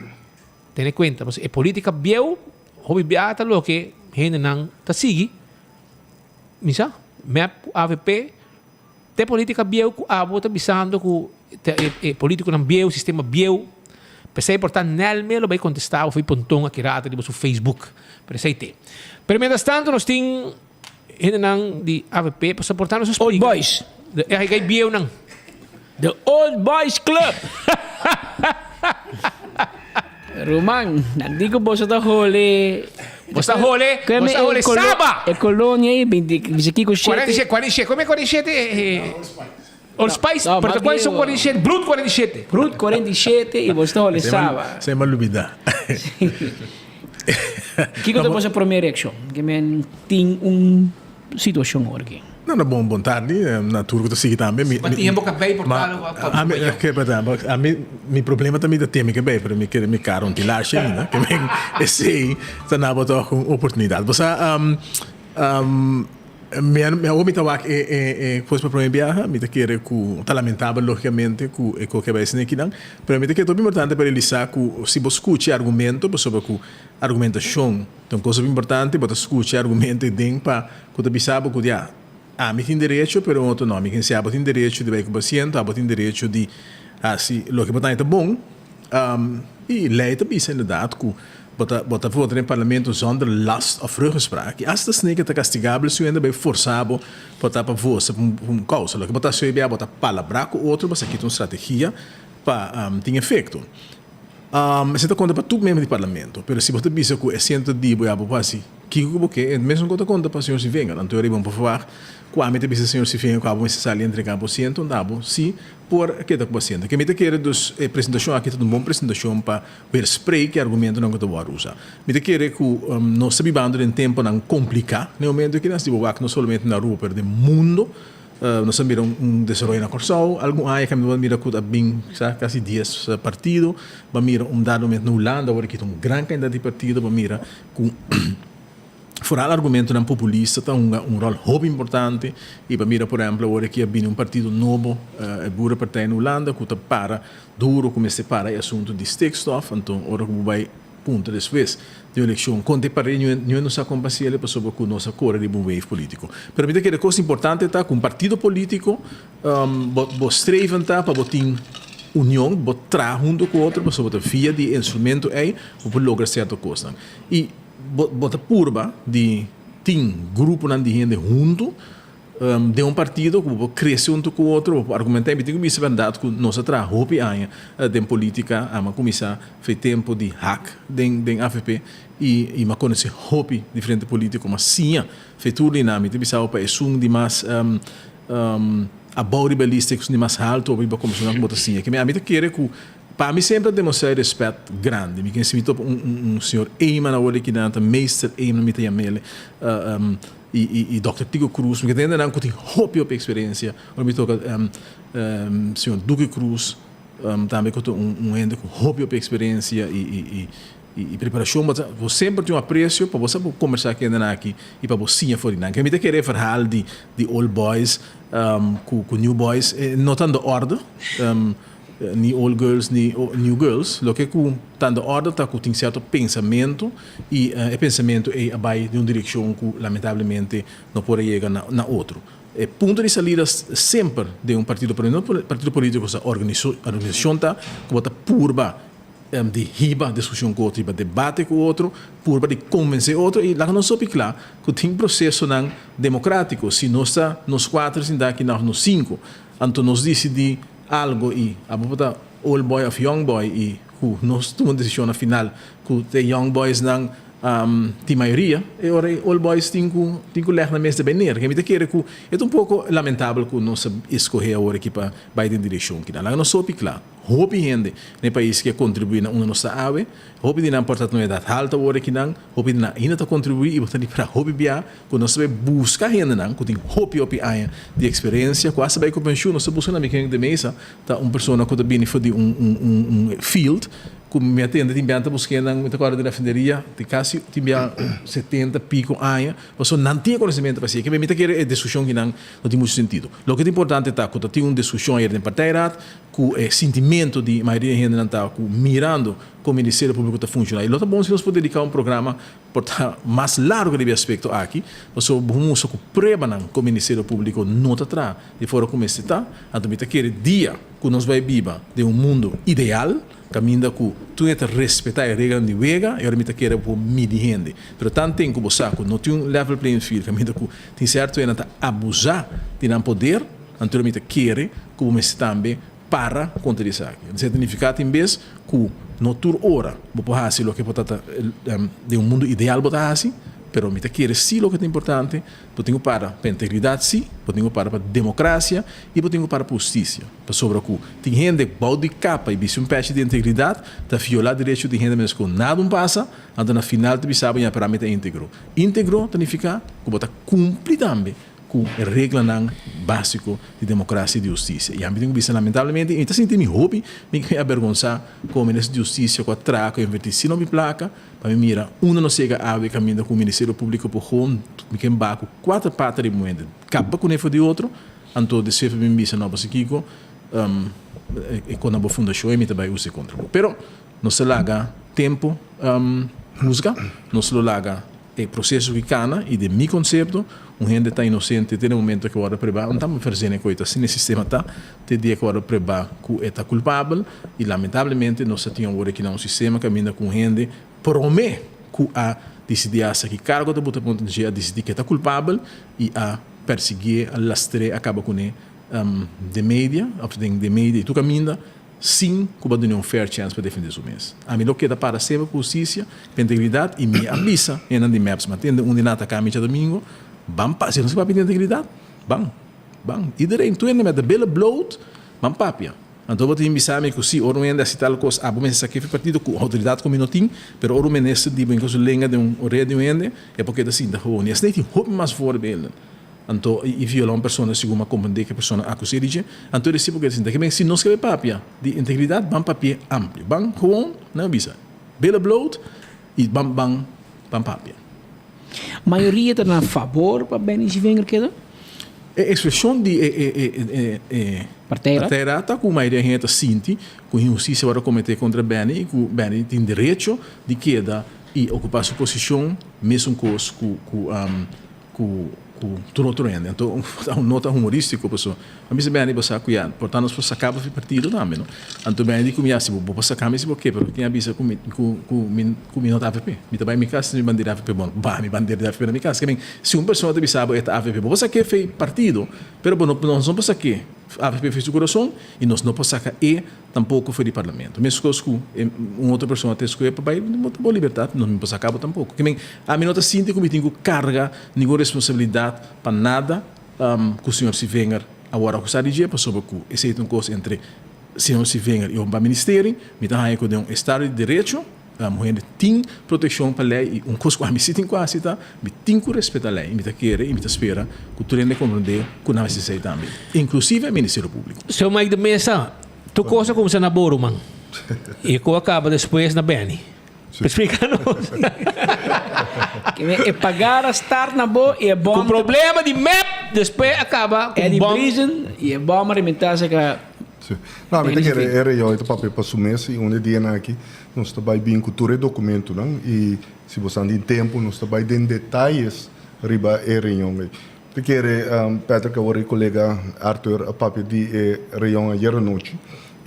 Tene cuenta. Pasobra e politica bieu, hopi bia ta loke hendenan ta sigui. Mi sa, mep cu avp, te politica bieu cu abo ta bisando cu ta e e politiconan bieu, sistema bieu. P'esei por ta Nelme lo bay contesta bo fo'i Ponton aki rato riba su Facebook. Pero esei te. Pero mientras tanto nos tin hendenan di avp pa soporta nos Old Boys. De e hay bieunan. The Old Boys Club. Ruman, nan di ku boso ta hole. Boso ta hole, boso ta hole Saba. E kolonia ei, binti, bisa kiko shete. 47, 47, kome 47? Old Spice, pero ta cual son 47? Brut 47. Brut 47 y boso ta hole Saba. Esei m'a lubida. Kiko ta boso prome reaccion? Ke men tin un situacion awor aki. No, no, bon, bon tardi na tur ku ta sigui tambe. Mi, Ba tin bo kabei por tal pa ami, ke pa ami, mi problema ta mi ta tin mi kabei, pero mi kere mi kara un tilasha ainda. Ke men esei ta na bo tòg un oportunidat. Bo sa, Mi awor mi ta wak e e kos pa prome biaha, mi ta kere ku ta lamentabel logikamente ku e koke a bai esei akinan, pero mi ta kere ta hopi importante pa realisa ku si bo skucha e argumento, pasobra ku argumentashon ta un kos hopi importante, bo ta skucha e argumento ei den pa ku ta bisa bo ku ya, ami tin derecho pero un otro no, mi kense abo tin derecho di bai ku bo asiento, abo tin derecho di hasi loke bo ta haña ta bon. I lei ta bisa inderdaad ku bo ta bo ta vota den parlamento zonder last of ruggespraak i asta snake ta kastigabel si un hende bai forsa bo pa ta pa vota pa un kousa. Loke bo ta hasi hoy bia bo ta palabrá ku otro bo sa kita un strategia pa tin efekto. Esei ta konta pa tur miembro di parlamento pero si bo ta bisa ku e siento di bo ya bo por hasi. Kiko ku bo ke? E mesun ku ta konta pa señor Sivenga. Anto riba un por verwagt ku ami ta bisa señor Sivenga ku abo mester sali entrega bo asiento, unda abo si por keda ku bo asiento. Ke mi ta kere dus e presentashon aki ta un bon presentashon pa weerspreek e argumentonan ku ta wòrdu usa. Mi ta kere ku nos ta bibando den temponan kompliká na e momento aki. Si bo wak no solamente na Aruba pero den mundo. Nos a mira un desaroyo na Kòrsou algun aña kaminda bo a mira ku ta bin sa kasi dies partido. Bo a mira un dado momento na Hulanda awor aki ta un gran kantidat di partido. Bo a mira ku foral argumentonan populista ta hunga un ròl hopi importante. I bo a mira por ehèmpel awor aki a bini un partido nobo e Boerenpartij na Hulanda ku ta para duro ku mester para e asuntu di stikstof. Anto ora ku bo bai Punto despues di un eleccion contra e paré niun no sa con paciele pasobra cu nos a core riba un wave politico. Pero mi ta kere cos importante ta cu un partido politico bo bo streven ta pa bo tin union, bo traha hunto cu otro pasobra ta via di e instrumento ey bo por logra cierto cosnan. Y bo bo ta purba di tin gruponan di hende hunto Den un partido ku bo por krese huntu ku otro, bo por argumentá. I mi tin ku bisa bèrdat ku nos a traha hopi aña den polítika. Ami a kuminsá fe tempu di hak den den avp i i mi a konosé hopi diferente polítiko. Mi a siña fe tur di nan. Mi ta bisa bo pa esun di mas abou riba e lista i esun di mas haltu riba komishonnan ku bo ta siña. Ami ta kere ku pa mi semper a demostrá e rèspèt grandi. Mi ken si mi topa un un señor Eman awor di kinan ta meester Eman mi ta yam'el. I Dòkter Tico Cruz, mi ke tende nan ku tin hopi hopi eksperensia. Ora mi toka señor Duque Cruz, tambe ku ta un hende ku hopi hopi eksperensia i preparashon. Bo ta bo semper tin un apresio pa bo sa bo kombersá ku hendenan aki i pa bo siña for di nan. Ke mi ta kere e verhaal di di old boys ku new boys no ta na orde. Ni old girls ni new girls. Loke ku ta na orde ta ku tin sierto pensamentu i e pensamentu ei a bai den un direkshon ku lamentablemente no por a yega na otro. E punto di salida semper den un partido partido politiko sa organisashon ta ku bo ta purba di hiba diskushon ku otro, hiba debate ku otro, purba di konvensé otro i laga nos hopi kla ku tin prosesonan demokratiko. Si nos ta nos kuater sinta aki na òf nos sinku anto nos disidí algo y abo por ta old boy of young boy y cu nos tuma un decision na final cu te young boys nan tin mayoria e ora e old boys tin cu tin cu leg nan mes ta bay neer. Mi ta kere cu e ta un poco lamentabel cu nos a escoge awor aki pa bay den direccion kinan. Laga nos hopi cla, hopi hende na e pais ke contribui na unda nos ta awe, hopi di nan por ta na un edad halto awor akinan, hopi di nan ainda ta contribui y bo ta ripara hopi bia Ku nos ta bai buska hendenan ku tin hopi hopi aña di eksperensia, ku asta bai ku penshun, nos ta buska nan. Miken de Meza ta un persona ku ta bini for di un un un un field ku mi a tende tin bia ta buska hendenan, mi ta kòrda di refineria, tin kasi tin bia setenta piko aña, pasobra nan tin e konosementu pa hasi. Ke mi ta kere e diskushon kinan no tin muchu sentido. Loke ta importante ta ku ta tin un diskushon ayer den partijraad ku e sintimentu di mayoria di hendenan ta ku mirando kon Ministerio Públiko ta funshoná. I lo ta bon si nos por dediká un programa Por ta mas largo riba e aspekto aki, pasobra bo mustra ku pruebanan ku Ministerio Públiko no ta traha di forma ku mester ta, anto mi ta kere dia ku nos bai biba den un mundu ideal, kaminda ku tur hende ta respetá e reglanan di wega, e ora mi ta kere bo por midi hende. Pero tanten ku bo sa ku no tin un level playing field, kaminda ku tin sèrto hendenan ta abusá di nan poder, anto mi ta kere ku bo mester tambe para kontra di esaki. Esei ta nifiká tin bes ku no tur ora bo por hasi loke bo ta ta den un mundu ideal bo ta hasi, pero mi ta kere sí loke ta importante, bo tin ku para pa integridat sí, bo tin ku para pa demokrasia i bo tin ku para pa hustisia. Pasobra ku tin hende bou di kapa i bisti un pèchi di integridat ta violá derecho di hende mes ku nada un pasa, anto na final ta bisa bo ña pero ami ta íntegro. Íntegro ta nifiká ku bo ta kumpli tambe ku e reglanan básiko di demokrasia i di hustisia. I ami tin ku bisa lamentablemente, i mi ta sinti mi hopi mi abergonsá komo minister di hustisia ku a traha ku a invertí si no mi plaka pa mi mira unda nos yega awe kaminda ku Ministerio Públiko por hon mi ken baha ku kuater pata riba un hende kaba kuné for di otro anto despues pa mi bisa no pasobra kiko e kona bo fundashon i mi ta bai usa e kontra bo. Pero nos ta laga tempu husga, nos lo laga E proceso ki cana y den mi concepto un hende ta inocente te den momento ke wordo preba, un ta verzene cu e ta asina e sistema ta, te dia ke wordo preba cu e ta culpabel y lamentablemente nos ta tin awor aki na un sistema caminda cu un hende prome cu a dicidi hasta ki cargo ta buta punto dje a dicidi ke ta culpabel y a persiguie, a lastr'e, a caba cune den media of den media y tur caminda. sin ku bo a dun'é un fair chance pa defendé su mes. Ami lo keda para semper pa hustisia, pa integridat i mi a bisa hendenan di MEPS, mi a tende un di nan ataká mi djadomingo, ban pa, si nos ke papia di integridat, ban, ban, iedereen tur hende met de billen bloot, ban papia. Anto bo tin bisa mi ku si, ora un hende hasi tal kos, abo mester sa kefe partido ku outoridat ku mi no tin, pero ora un minister di bo hinka su lenga den un orea di un hende, e por keda sinta gewoon. I asina tin hopi mas voorbeelden. Anto i viola un persona segun a komprendé ku e persona akus'é di dje. Anto e resiproko ta sinta ke men si nos kebe papia di integridat ban papi'é amplio. Ban gewoon nan a bisa billen bloot i ban ban ban papia. Mayoria ta na fabor pa Benny Zwinger keda? E ekspreshon di e e e e Partijraad ta ku mayoria hende ta sinti ku inhustisia wòrdu kometé kontra Benny i ku Benny tin derecho di keda i okupá su posishon mesun kos ku ku ku ku tur otro hende. Anto ta un nota humoristico paso a bisa Benny bo sa cu ya por ta nos por saca bo fi partido tambe no. Anto Benny di cu mi ya si bo bo por saca mi si bo ke pero tin a bisa cu mi cu cu mi cu mi no ta avp. Mi ta bay mi cas sin mi bandera avp bon baha mi bandera di avp na mi cas. Ke men si un persona ta bisa bo e ta avp bo por saque fi partido pero bo no nos no por saque avp fi su curason y nos no por saca e Tampoco for di parlamento. Mescos cu e un otro persona ta escoge pa bay, bo ta bo libertad, no mi por saca bo tampoco. Ke men, ami no ta sinti cu mi tin cu carga ningun responsabilidad pa nada cu señor Sievinger a worde acusa di dje, pasobra cu esey ta un cos entre señor Sievinger y Openbaar Ministerie. Mi ta haya cu den un estado di derecho, Muhende tin proteccion pa ley y un cos cu ami si tin cu haci ta mi tin cu respeta ley y mi ta kere y mi ta spera cu tur hende comprende cu nan mester esey tambe, inclusive Ministerio Publico. Señor Mike de Meza, tur cos a cuminsa na bo ruman y cu a caba despues na Benny. Explica nos. E pagar a start na bo y e bom. Cu problema di mep despues a caba cu Eddie bom. Briesen y e bom a rementa cerca. Sí. No, mi ta kere e reunion ta papia pa su mes y un e dianan aki nos ta bai bin cu tur e documentonan y si bosan tin tempo nos ta bai den detayes riba e reunion ey. Ta kere Patrick awor y colega Arthur a papia di e reunion ayer anochi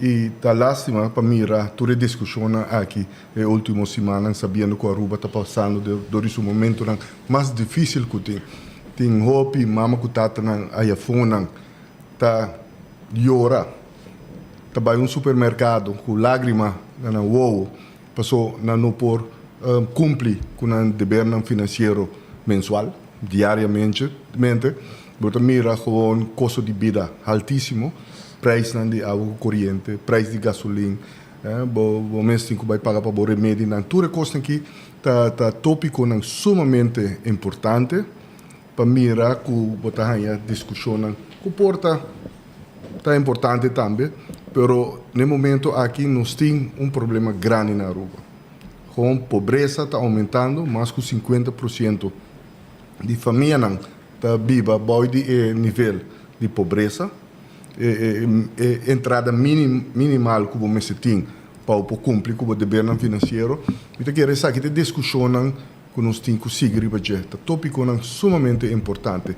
y ta lastima pa mira tur e discusionnan aki e ultimo simannan sabiendo cu Aruba ta pasando door di su momentonan mas dificil cu tin. Tin hopi mama cu tatanan ayafonan ta yora, ta bai un supermerkado ku lágrima na nan wowo paso nan no por kumpli ku nan debernan finansiero mensual, diariamente. Bo ta mira gewoon kosto di bida haltísimo, preisnan di awa ku koriente, preis di gasolin, bo bo mes tin ku bai paga pa bo remedinan. Tur e kosnan aki ta ta tópikonan sumamente importante. Pa mira ku bo ta haña diskushonnan ku por ta ta importante tambe, pero n'e momento aki nos tin un problema grandi na Aruba. Gewoon pobresa ta oumentando, mas ku sinkuenta por siento di famianan ta biba bou di e nivel di pobresa. E e entrada minimal ku bo mester tin pa bo por kumpli ku bo debernan finansiero. Mi ta kere esaki ta e diskushonnan ku nos tin ku sigui riba dje ta tópikonan sumamente importante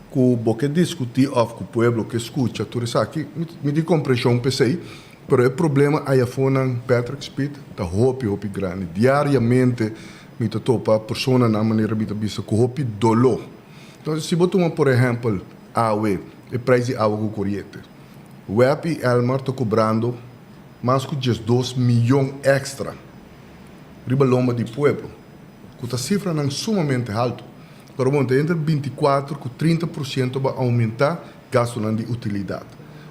ku bo ke diskutí òf ku pueblo ke skucha tur esaki. Mi tin komprenshon p'esei, pero e problema ayafonan Patrick Speed ta hopi hopi grandi. Diariamente mi ta topa personanan manera mi ta bisa ku hopi doló. Entonces si bo tuma por ehèmpel awe e preis di awa ku koriente, web i Elmar ta kobrando mas ku 12 miyon èkstra. riba lomba di pueblo, ku ta sifranan sumamente haltu. Pero bon, ta entre 24 ku 30 por siento bo a oumentá gastunan di utilidat.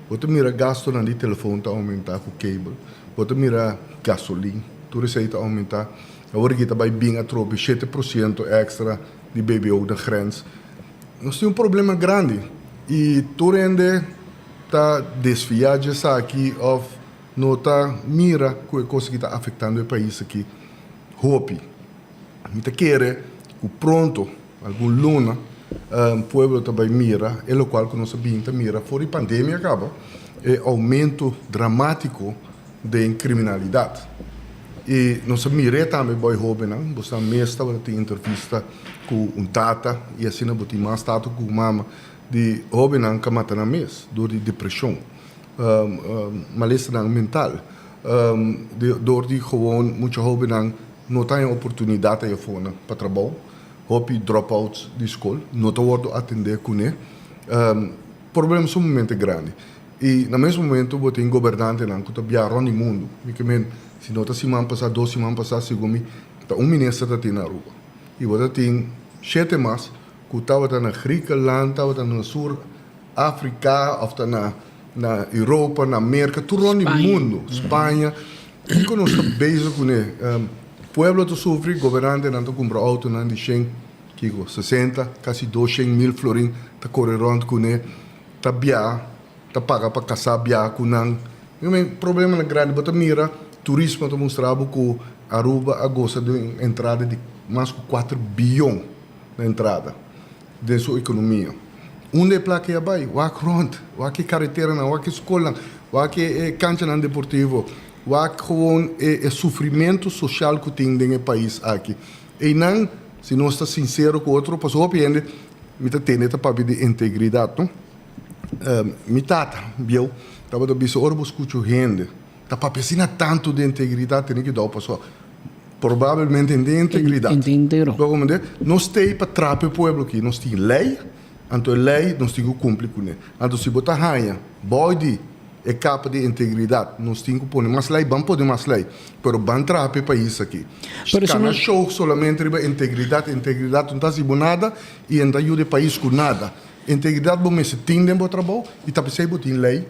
Bo ta mira gastunan di telefon ta oumentá ku kabel, bo ta mira gasolin, tur esei ta oumentá. Awor aki ta bai bin atrobe 7% èkstra di BBO na grens. Nos tin un problema grandi i tur hende ta desfiá djesaki òf No ta mira ku e kos aki ta afektando e pais aki hopi. Mi ta kere ku pronto, algun luna, pueblo ta bai mira e lokual ku nos a bin ta mira for di pandemia kaba, e oumento dramátiko den kriminalidat. I nos a mir'é tambe bou e hóbennan. Bo sa mes tabata tin entrevista ku un tata i asina bo tin mas tata ku mama di hóbennan ku a mata nan mes dor di depreshon. Malesanan mental dor di gewoon mucha hobennan no ta haña oportunidat ei afonan pa trabou, hopi dropouts di skol no ta wordo atendé kuné, problema sumamente grandi. I na mes momento bo tin gobernantenan ku ta biaha rònt di mundu. Mi ke men, si no ta siman pasá, dos siman pasá, segun mi, ta un minister ta tin na Aruba. I bo ta tin shete mas ku tabata na Griekenland, tabata na Sur Afrika òf ta na na Europa, na Merka, tur rònt di mundu, Spaña. Kiko nos ta bezig kuné? Pueblo ta sufri, gobernantenan ta kumpra outonan di shen, kiko, sesenta, kasi doshen mil florin ta kore rònt kuné. Ta bia, ta paga pa kasá bia ku nan. Mi men problemanan grandi. Bo ta mira turismo ta mustra bo ku Aruba a gosa di un entrada di mas ku kuater biyon na entrada den su ekonomia. Unda e plaka ya bai? Wak rònt, wak e kareteranan, wak e skolnan, wak e kanchanan deportivo, wak gewoon e sufrimentu soshal ku tin den e pais aki. Einan, si nos ta sinsero ku otro, pasobra hopi hende Mi ta tende ta papia di integridat, no? Mi tata bieu tabata bisa ora bo skucha hende ta papia asina tantu di integridat tene kidao pasobra probablemente no tin integridat. Bo comprende? Nos ta ei pa trapa e pueblo aki, nos tin lei, anto e lei nos tin ku kumpli kuné. Anto si bo ta haña bou di E kapa di integridat. Nos tin ku pone mas lei, ban pone mas lei, pero ban traha pa e pais aki. Pero si Kana no. show solamente riba integridat, integridat no ta hasi bo nada i e no ta yuda e pais ku nada. Integridat bo mester tin den bo trabou i ta p'esei bo tin lei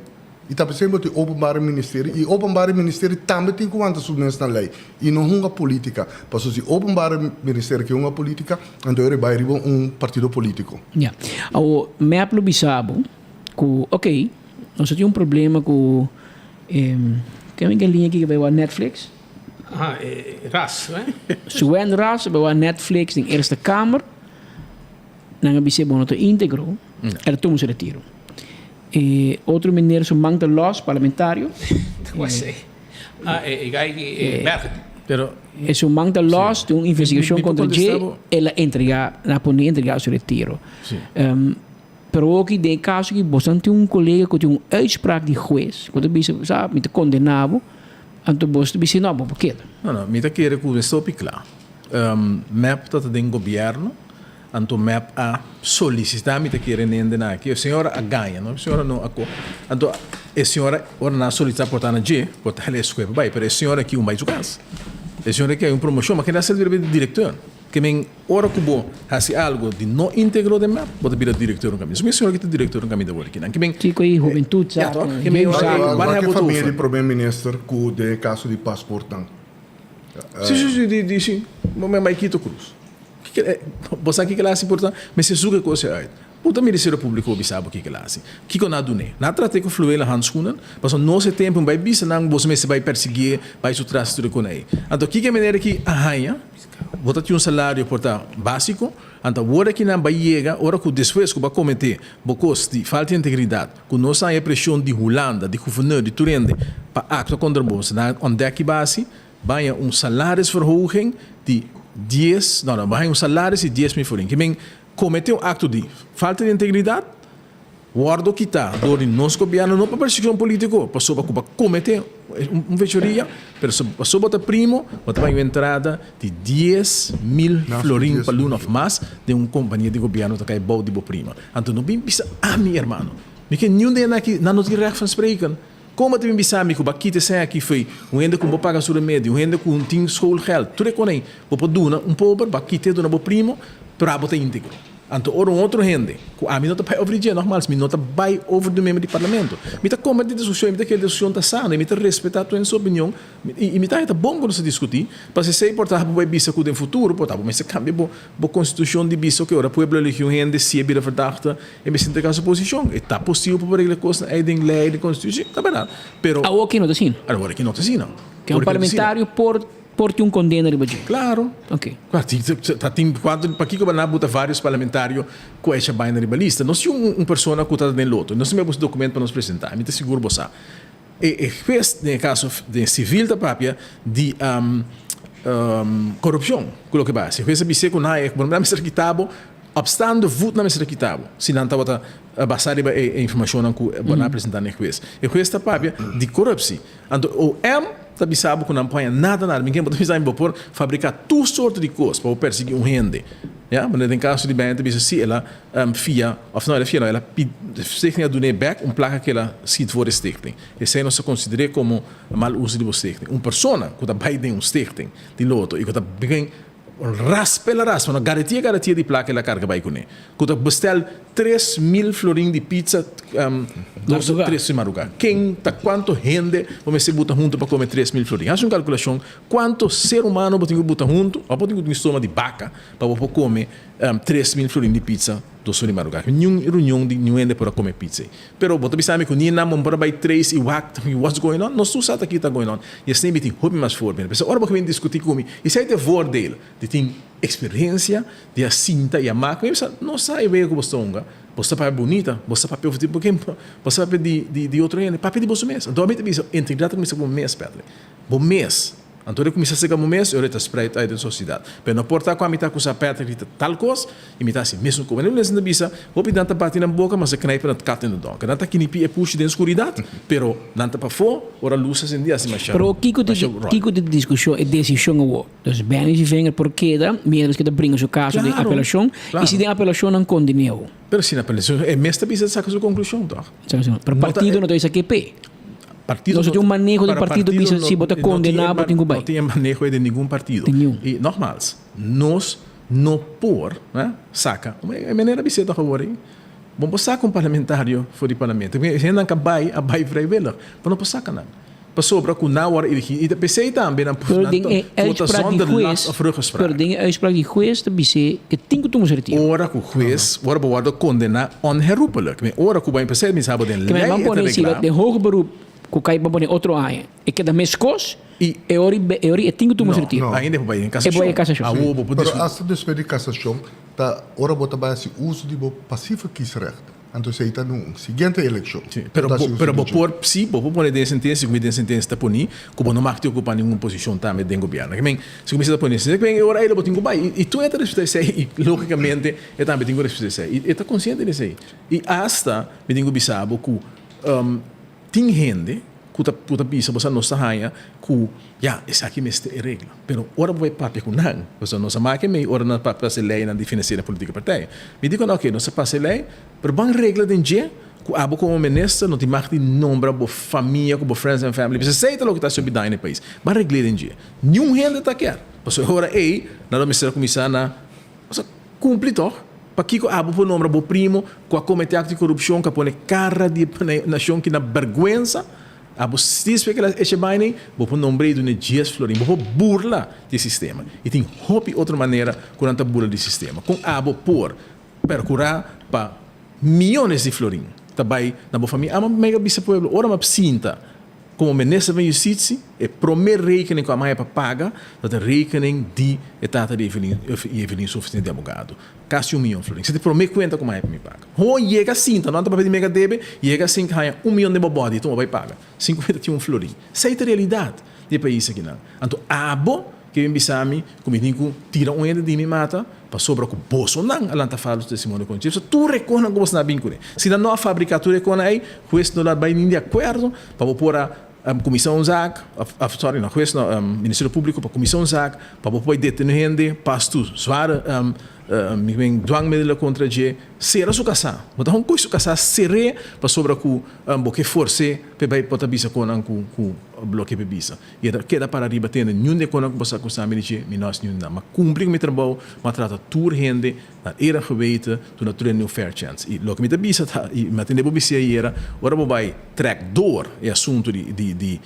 i ta p'esei bo tin openbare ministerie i openbare ministerie tambe tin ku wanta su mes na lei i no hunga politica. Pasobra si openbare ministerie ke hunga politica anto e bai riba un partido politico. Ya. Awor mep lo bisa bo ku oké. Nos tin un problema ku e ken e liña aki ku bai wak Netflix? Aha, e Ras, eh? Sven Ras bai wak Netflix den Eerste Kamer. Nan a bis'é bo no ta íntegro, el a tuma su retiro. E otro meneer su man ta lòs, parlamentario. Wak Ah, e e gai e Berg. Pero E su man ta lòs, tin un investigashon mi por kontra dje, kontestá bo? el a entregá, nan a pone entregá su retiro. Sí. Pero oki den e kaso ki boso tin un kolega ku tin un uitspraak di hues ku ta bisa sa mi ta kondena bo, anto boso ta bisa no bo por keda. No no, mi ta kere ku e stopi kla. Mep ta ta den gobièrnu, anto mep a solisitá mi ta kere nende nan aki. E señora a gaña no, e señora no a ko. Anto e señora ora nan a solisitá por ta na dje, por ta el a escoge pa bai, pero e señora aki un bai su kas. E señora aki hay un promoshon, ma kende a sali riba di direkteur. Ke men ora ku bo hasi algo di no integro den mep, bo ta bira direkteur un kaminda. So mi señor ki ta direkteur un kaminda awor aki nan. Ke men. Kiko e hubentut sa Ya tok. Ke men Wak ora wak e bo ta famia ofer. di prome minister ku den e kaso di pasportnan. Si si si di di si. Bo men bai Quito Cruz. Kiko bo sa kiko el hasi por ta? Mester suka e kos ei uit. Bo ta Ministerio Publico bisa bo kiko el hasi. Kiko nan a dun'é? Nan a trat'é ku fluwelen handschoenen, pasobra nos e tempu bai bisa nan boso mester bai persiguié, bai su tras tur e kos ei. Anto kiko e manera ki a haña? Bo ta tin un salario por ta básiko, anto awor aki nan bai yega ora ku despues ku bo a kometé bo kos di falta di integridat, ku nos haña preshon di Hulanda, di guverneur, di tur hende pa aktua kontra bo, nan a ontdek ki bo a hasi, Baña un salarisverhoging di dies, no, no, baña un salaris di 10.000 florin. Ke men komete un akto di falta di integridat, wòrdu kitá dor di nos gobièrnu, no pa persekushon polítiko, pasobra ku bo a komete un fechoria, pero pasobra bo ta primo, bo ta baña un entrada di 10.000 florin pa luna òf mas den un kompania di gobièrnu ta kai bou di bo prima. Anto no bin bisa ami, hermano, mi ke niun den aki, nan no tin règt van spreken. Kon bo ta bin bisa mi ku bo a kita esei aki fo'i un hende ku bo paga su remedi, un hende ku tin schoolgeld, tur e kon ei bo por duna un pober, bo a kita e duna bo primo, pero abo ta íntegro. Anto ora un otro hende, ku ami no ta bai over di dje, nogmaals, mi no ta bai over di un miembro di parlamento. Mi ta kompartí diskushon i mi ta kere diskushon ta sano i mi ta respetá tur hende su opinion i mi ta haña ta bon ku nos ta diskutí, pasobra esei por ta bo bai bisa ku den futuro por ta bo mester kambia bo Bo konstitushon di bisa oke ora pueblo eligi un hende si e bira verdachte e mester entrega su posishon. E ta posibel pa bo regla e kosnan ei den lei den konstitushon? Ta bèrdat. Pero. Awor ki no ta asina. Awor ki no ta asina. Ke un parlamentario por por tin un kondena riba dje. Klaro. Oke. Klaro tin ta tin kuantu pakiko bo na buta varios parlamentario ku a echa baina riba lista. No si un un persona ku ta den loto. Nos tin bo dokumento pa nos presenta. Mi ta sigur bo sa. E e hues den e kaso den sivil ta papia di korupshon ku loke bai hasi. E hues a bis'é ku nan e bo nan mester kita bo opstaande voet nan mester kita bo si nan tabata basa riba e informashonnan ku bo nan a presenta na e hues. E hues ta papia di korupsi. Anto OM ta bisa bo ku nan por haña nada nada. Mi ken bo ta bisa mi bo por fabrika tur sorto di kos pa bo persegui un hende. Ya, wanneer den kaso di Benny ta bisa si el a fia, of no el a fia no, el a pidi stichting a dun'é bek un plaka ku el a skiet for e stichting. Esei nos ta konsider'é komo mal uso di bo stichting. Un persona ku ta bai den un stichting di loto i ku ta bin raspa el a raspa, no garetia garetia di plaka el a karga bai kuné, ku ta bestel 3000 florin di pizza dos o tres di maruga. Ken ta kuantu hende bo mester buta huntu pa kome 3000 florin? Hasi un kalkulashon kuantu ser humano bo tin ku buta huntu òf bo tin ku tin stoma di baka pa bo por kome 3000 florin di pizza dos or di maruga. Niun reunion di niun hende por a kome pizza ei. Pero bo ta bisa mi ku ni nan bo por a bai trace i wak what's going on? Nos tur sa ta ki ta going on i esei mi tin hopi mas voorbeelden. P'esei ora bo ke bin diskuti ku mi esei ta e voordeel di tin experiencia di a sinta i a mak. Mi bisa no sa e wega ku bo sta hunga. Bo sta papia bunita, bo sta papia over di bo bo sta papia di otro hende, papia di boso mes. Anto ami ta bisa integridad ta kuminsa ku bo mes Patrick. Bo mes. Anto ora e kuminsá seka bo mes, e ora e ta spreid uit den sosiedat. Pero no por ta ku ami ta akusá Patrick di ta tal kos i mi ta hasi mesun kos. Wanneer un ta bisa, hopi nan ta bati nan boka, ma se knijpen het kat in de donker. Nan ta kinipí e pushi den skuridat, pero nan ta pafó ora lus a sendí hasi masha Pero kiko ta masha ròl. kiko ta e diskushon, e desishon awor? Dus Benny Vivenger por keda mientras ku ta bringa su kaso den Klaro, apelashon klaro. i si den apelashon nan konden'é awor. Pero si na apelashon e mes ta bisa saka su konklushon tòg? Saka su, pero No ta partido no ta bisa ke p'e. Partido Nos no tin un maneho den para partido partido bisa no si bo ta no tin kondená e bo tin ku bai. no tin e maneho ei den ningun partido. Den niun. I nogmaals, nos no por saka, e manera bis'é tòg awor ei, bo no por saka un parlamentario for di parlamento. E hendenan ku a bai a bai vrijwillig, bo no por saka nan. Pasobra ku nan wòrdu eligí i ta p'esei tambe nan Pero nan den ta e vota uitspraak di zonder hues, last of pero ruggespraak. den e uitspraak di hues ta bis'é ke tin ku tuma su retiro. Ora ku hues ora bo wòrdu kondená onherroepelijk. Mi ora ku bo a p'esei mi sa bo den Ke men lei ban e ta pone si reglá. den hoger beroep ku kai ban pone otro aña e keda meskos I e ora e ora e tin ku tuma su No, retiro. ainda e por bai den E por bai den kasashon. kasashon. Awor bo por Pero disku. asta despues di kasashon ta ora bo ta bai hasi uso di bo pasieve kiesrecht. Anto esei ta nun siguiente elekshon. Sí, pero bo, pero bo por, sí, bo por pone den sentensia, ku mi den sentensia ta poni, ku bo no mag di okupá ningun posishon tambe den gobièrnu. Ke men, si kuminsá ta pone sentensia, ke men e ora ei lo bo tin ku bai. I, i tur e ta respetá esei, i lógikamente e tambe tin ku respetá esei. I e ta konsiente di esei. I asta mi tin ku bisa bo ku tin hende ku ta, ku ta bisa bo sa nos ta haña ku ya, esaki mester e regla. Pero ora bo bai papia ku nan, pasobra nos a maka e mei ora nan a pasa e leinan di finansiera polítika partij. Mi di ku nan, oke, nos a pasa e lei, pero ban regla den dje ku abo komo minister no tin mag di nombra bo famia ku bo friends and family, pasobra esei ta loke ta hasi hopi daño na e pais. Ban regl'é den dje. Niun hende ta kier, pasobra e ora ei nan lo mester a kuminsá na kumpli tòg. Pakiko abo por nombra bo primo ku a komete akto di korupshon, ku a pone kara di e nashon ki na bèrgwensa? Abo stispe kila eche baini, bo por nombr'é i dun'é djies florin. Bo por burla di e sistema. I tin hopi otro manera ku nan ta burla di sistema. Kon abo por perkurá pa miyones di florin ta bai na bo famia? Amo mega bisa pueblo, ora mi a sinta komo minister van Justitie, e promé rekening ku a maya pa paga ta e rekening di e tata di Evelyn, Evelyn su ofisina di abogado. Kasi un miyon florin. Esei ta e promé kuenta ku maya pa mi paga. Ho yega sinta, no a ta papia di mega debe, yega sinta haña un miyon den bo bòdi, e tuma bai paga. 51 florin. Esei ta realidat di e pais akinan. Anto abo ke bin bisa mi ku mi tin ku tira un hende di mi mata pasobra ku bosonan a lanta falso testimonio kontra mi. Tur e konan ku boso a bin kuné. Si nan no a fabriká tur e konan ei, hues no lo a bai nin di akuerdo pa bo por a kuminsá un zaak, òf sorry no hues no, Ministerio Públiko pa kuminsá un zaak pa bo por bai detené hende pas tu zware mi men dwangmiddelen kontra dje. Sera su kasá. Bo ta hon koe su kasá ser'é pasobra ku bo ke fors'é p'e bai por ta bisa konan ku ku lo ke p'e bisa. I e ta keda para riba tende niun di e konan ku bo sa akusá mi di dje, mi no hasi niun di nan. M'a kumpli ku mi trabou, m'a trata tur hende na eer en geweten, duna tur hende un fair chance. I loke mi ta bisa ta, i mi a tende bo bis'é ayera, ora bo bai trèk door e asuntu di di di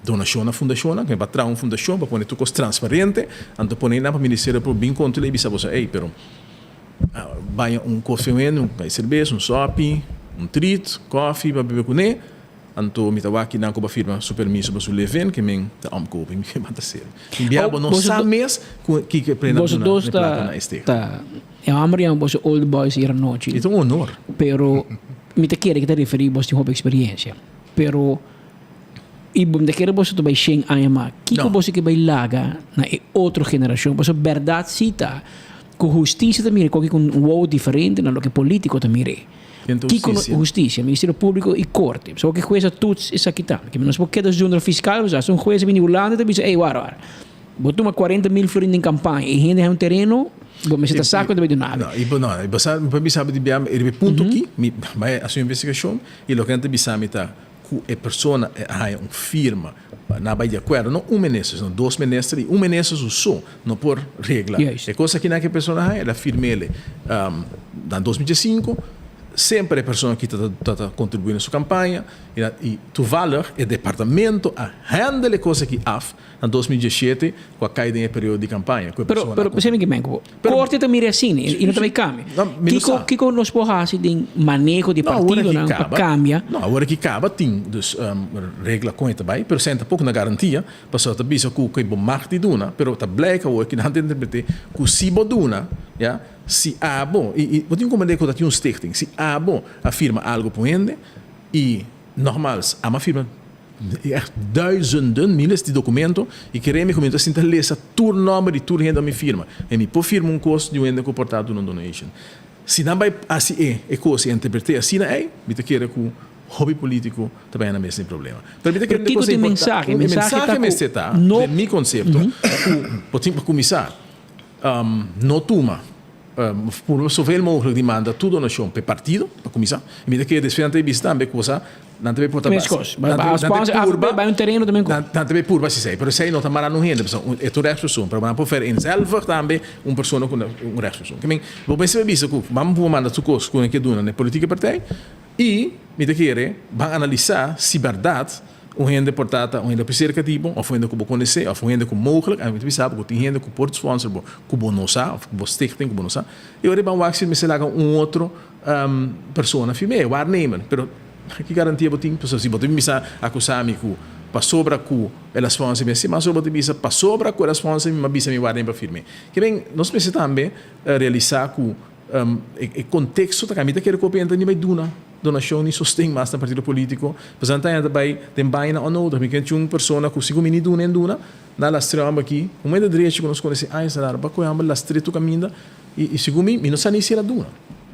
donashon na fundashonnan, ku mi pa traha un fundashon pa pone tur kos transparente, anto pone nan pa ministerio por bin kontrol'é i bisa boso, ey, pero. Baña un koffie un hende, un kai serbes, un sopi, un treat, koffie pa bebe kuné. Anto mi ta wak kinan ku bo a firma su permiso pa su leven ke men ta omkoop mi ke mata ser. Tin bia bo no sa mes ku kiko e plena Boso duna dos e plaka ta na este. ta e homber yama boso old boys hier anochi. E ta un honor. Pero mi ta kere ke ta referi boso tin hopi experiencia. Pero i bo mi ta kere boso ta bai shen aña mas. Kiko No. boso ke bai laga na e otro generashon? Pasobra bèrdat si ta Ku hustisia ta mira koki ku un wowo diferente na loke politiko ta mir'é. Ken ta Kiko no hustisia? hustisia, Ministerio Públiko i Korte. So ke hues a toets esaki ta. Ke nos por keda zonder fiskal, pasobra si un hues a bini Hulanda ta bisa, ey wara wara, bo tuma 40.000 florin den kampaña i hende haña un tereno. Bo mester ta sa ku ta bai duna No, i bo no, i bo sa, mi por bisa bo di bia, riba e punto aki, mi bai hasi un investigashon i loke nan ta bisa mi ta ku e persona a haña un firma pa nan bai di akuerdo, no un minister, sino dos minister i un minister su so no por regla e kos aki nan ku e persona a haña, el a firm'el na 2015, semper e persona aki ta ta kontribuí na su kampaña i toevallig e departamento a handle e kos aki af Na 2017 ku a kai den e periodo di kampaña ku e Pero, persona pero a p'esei mi ke men ku bo. Korte ta mira asina i no ta bai kambia. No, mi no Kiko, sa. kiko nos por hasi den maneho di No, awor aki partidonan pa kaba. kambia? No, awor aki kaba tin dus regla kon e ta bai, pero esei tampoko na garantia, pasobra ta bisa ku ku bo mag di duna, pero ta blijk awor ki nan ta interprete ku si bo duna, ya, si abo, i i bo tin ku komprende ku ta tin un stichting, si abo a firma algu pa un hende i nogmals amo a firma Echt duizenden, miles di documento y kere mi cu mi ta sinta lesa tur nomber di tur hende mi firma. En mi por firma un cos di un hende cu por ta duna un donation. Si nan bay haci e e cos y interprete asina ey, mi ta kere cu hopi politico ta bay na mes den problema. Pero mi ta kere Pero kico un ta e cosa mensahe? E Mensahe mensahe ta cu mester ta, no den mi concepto, cu bo tin pa cuminsa no tuma Purba zoveel mogelijk di manda tur donashon p'e partido, pa kuminsá. I mi ta kere despues nan ta bisa tambe kosa nan ta bay por ta Mes kos. Ba ba sponsor AFP bay un tereno tambe ku. Nan ta bay purba si esei, pero esei no ta mara nun hende, pasobra e ta un rechtspersoon, pero nan por vereenzelvig tambe un persona ku un rechtspersoon. Ke men, bo mester bay bisa ku ban purba manda tur kos ku nan ke duna na e politike partij i mi ta kere ban analisá si bèrdat Un hende por ta ta un hende cerca di bo, of un hende cu bo conoce, of un hende cu mogelijk, ami ta bisa bo cu tin hende cu por sponsor bo cu bo no sa, of cu bo stichting cu bo no sa, y ora e ban wak si mester laga un otro persona firm'é, waarnemer. Pero ki garantia bo tin? Pasobra si bo ta bin bisa acusa mi cu pasobra cu el a sponsor mi, si mas ora bo ta bisa pasobra cu el a sponsor mi, mi a bisa mi waarnemer pa firm'é. Ke men, nos mester tambe realisa cu e contexto ta cambia. Mi ta kere cu hopi hende ta bin bai duna. Donashon ni sosten mas na partido politico, pasobra nan ta yanta bay den baina onnodig. Mi ken un persona cu si cu mi ni duna en duna, na lastre homber aki, un hende drechi cu nos conoce añas na largo, ba coge homber lastre tur caminda y segun mi, mi no sa ni si el a duna.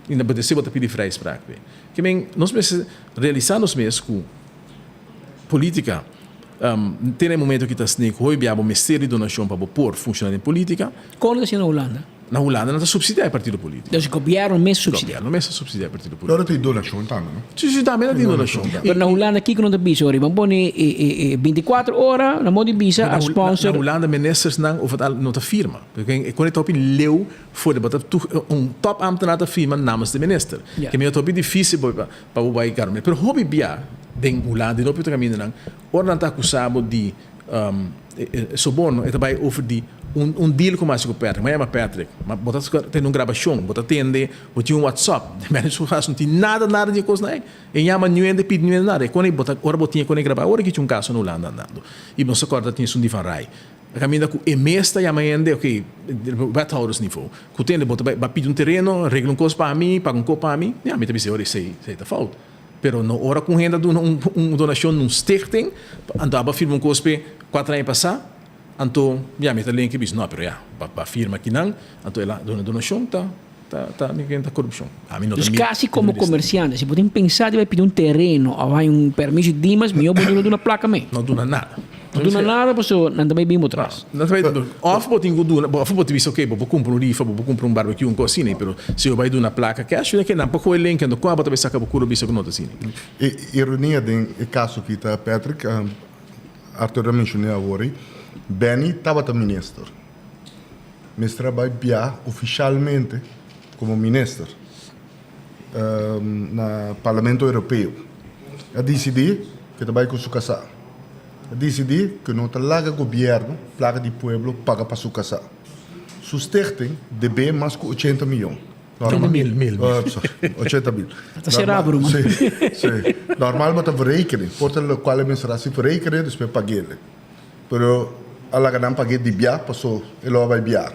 Y na bdc bo ta pidi vrijspraak p'e. Ke men, nos mester realisa nos mes cu politica te na e momento ki ta sneek hoy bia bo mester di donashon pa bo por funciona den politica. Kon ta haciendo na Hulanda? Na Hulanda nan ta subsidia e partido politico. Dus gobierno mes subsidia. Gobierno mes ta subsidia e partido politico. Pero tin donashon tambe, no? Si, si, tambe nan tin donashon. Pero na Hulanda kiko nan ta bisa ora? Bo pone e binticuatro ora nan por di bisa a sponsor. Na Hulanda ministersnan of het al no ta firma. E kon e ta hopi leu for di bo ta un top ambtenaar ta firma namens de minister. Ke mi ta hopi dificil pa bo bai garme. Pero hopi bia den Hulanda den hopi otro kamindanan ora nan ta acusa bo di Soborno, e ta bai over di un un deal ku masi ku Patrick. Mi a yama Patrick, ma bo ta tende un grabashon, bo ta tende, bo tin un WhatsApp. Den su kas no tin nada, nada di e kosnan ei. E yama niun hende, pidi niun hende nada. E kone bo ta, ora bo tin e kone grabá, ora ki tin un kaso na Hulanda andando. I nos ta kòrda tin esun di Van Rij. A kaminda ku e mes ta yama hende, oké, wethoudersniveau, ku tende bo ta bai, bai pidi un tereno, regla un kos pa mi, paga un kos pa mi. Ya, mi ta bisa e ora esei, esei ta fout. Pero no ora ku un hende a duna un donashon na un stichting, anto aba firma un kos p'e kuater aña pasá, anto ya mi ta lenke bisa, no pero ya, ba firma kinan, anto el a duna donashon ta ta ta mi ta korupshon. Ami no ta Dus mi kasi komo komersiante, si bo tin pensa di bai pidi un tereno òf haña un permiso di Dimas, mihó bo no duna plaka me. No duna nada. No duna nada pasobra nan ta bai bin bo tras. Nan ta bai òf bo tin ku duna, òf bo ta bisa oke bo por kumpra un rifa, bo por kumpra un barbecue, un kos asina, pero si bo bai duna plaka cash, ke nan por kohe lenke, anto kua bo ta bai saka bo kura bisa ku no ta asina? E ironia den e kaso aki ta, Patrick, Arthur a menshoné awor ei, Benny tabata minister. Mester a bai bia ofishalmente komo minister na Parlamento Europeo. A disidí ku e ta bai ku su kasá. A disidí ku no ta laga gobièrnu, plaka di pueblo, paga pa su kasá. Su stichting debé mas ku ochenta miyon. Ochenta mil, mil. Sorry, ochenta mil. Ta será, broma. Sí, sí. Normal bo ta verrekening. Por ta lokual e mester hasi verrekening, despues pag'el. Pero a laga nan pag'é di bia, paso e lo a bai bia.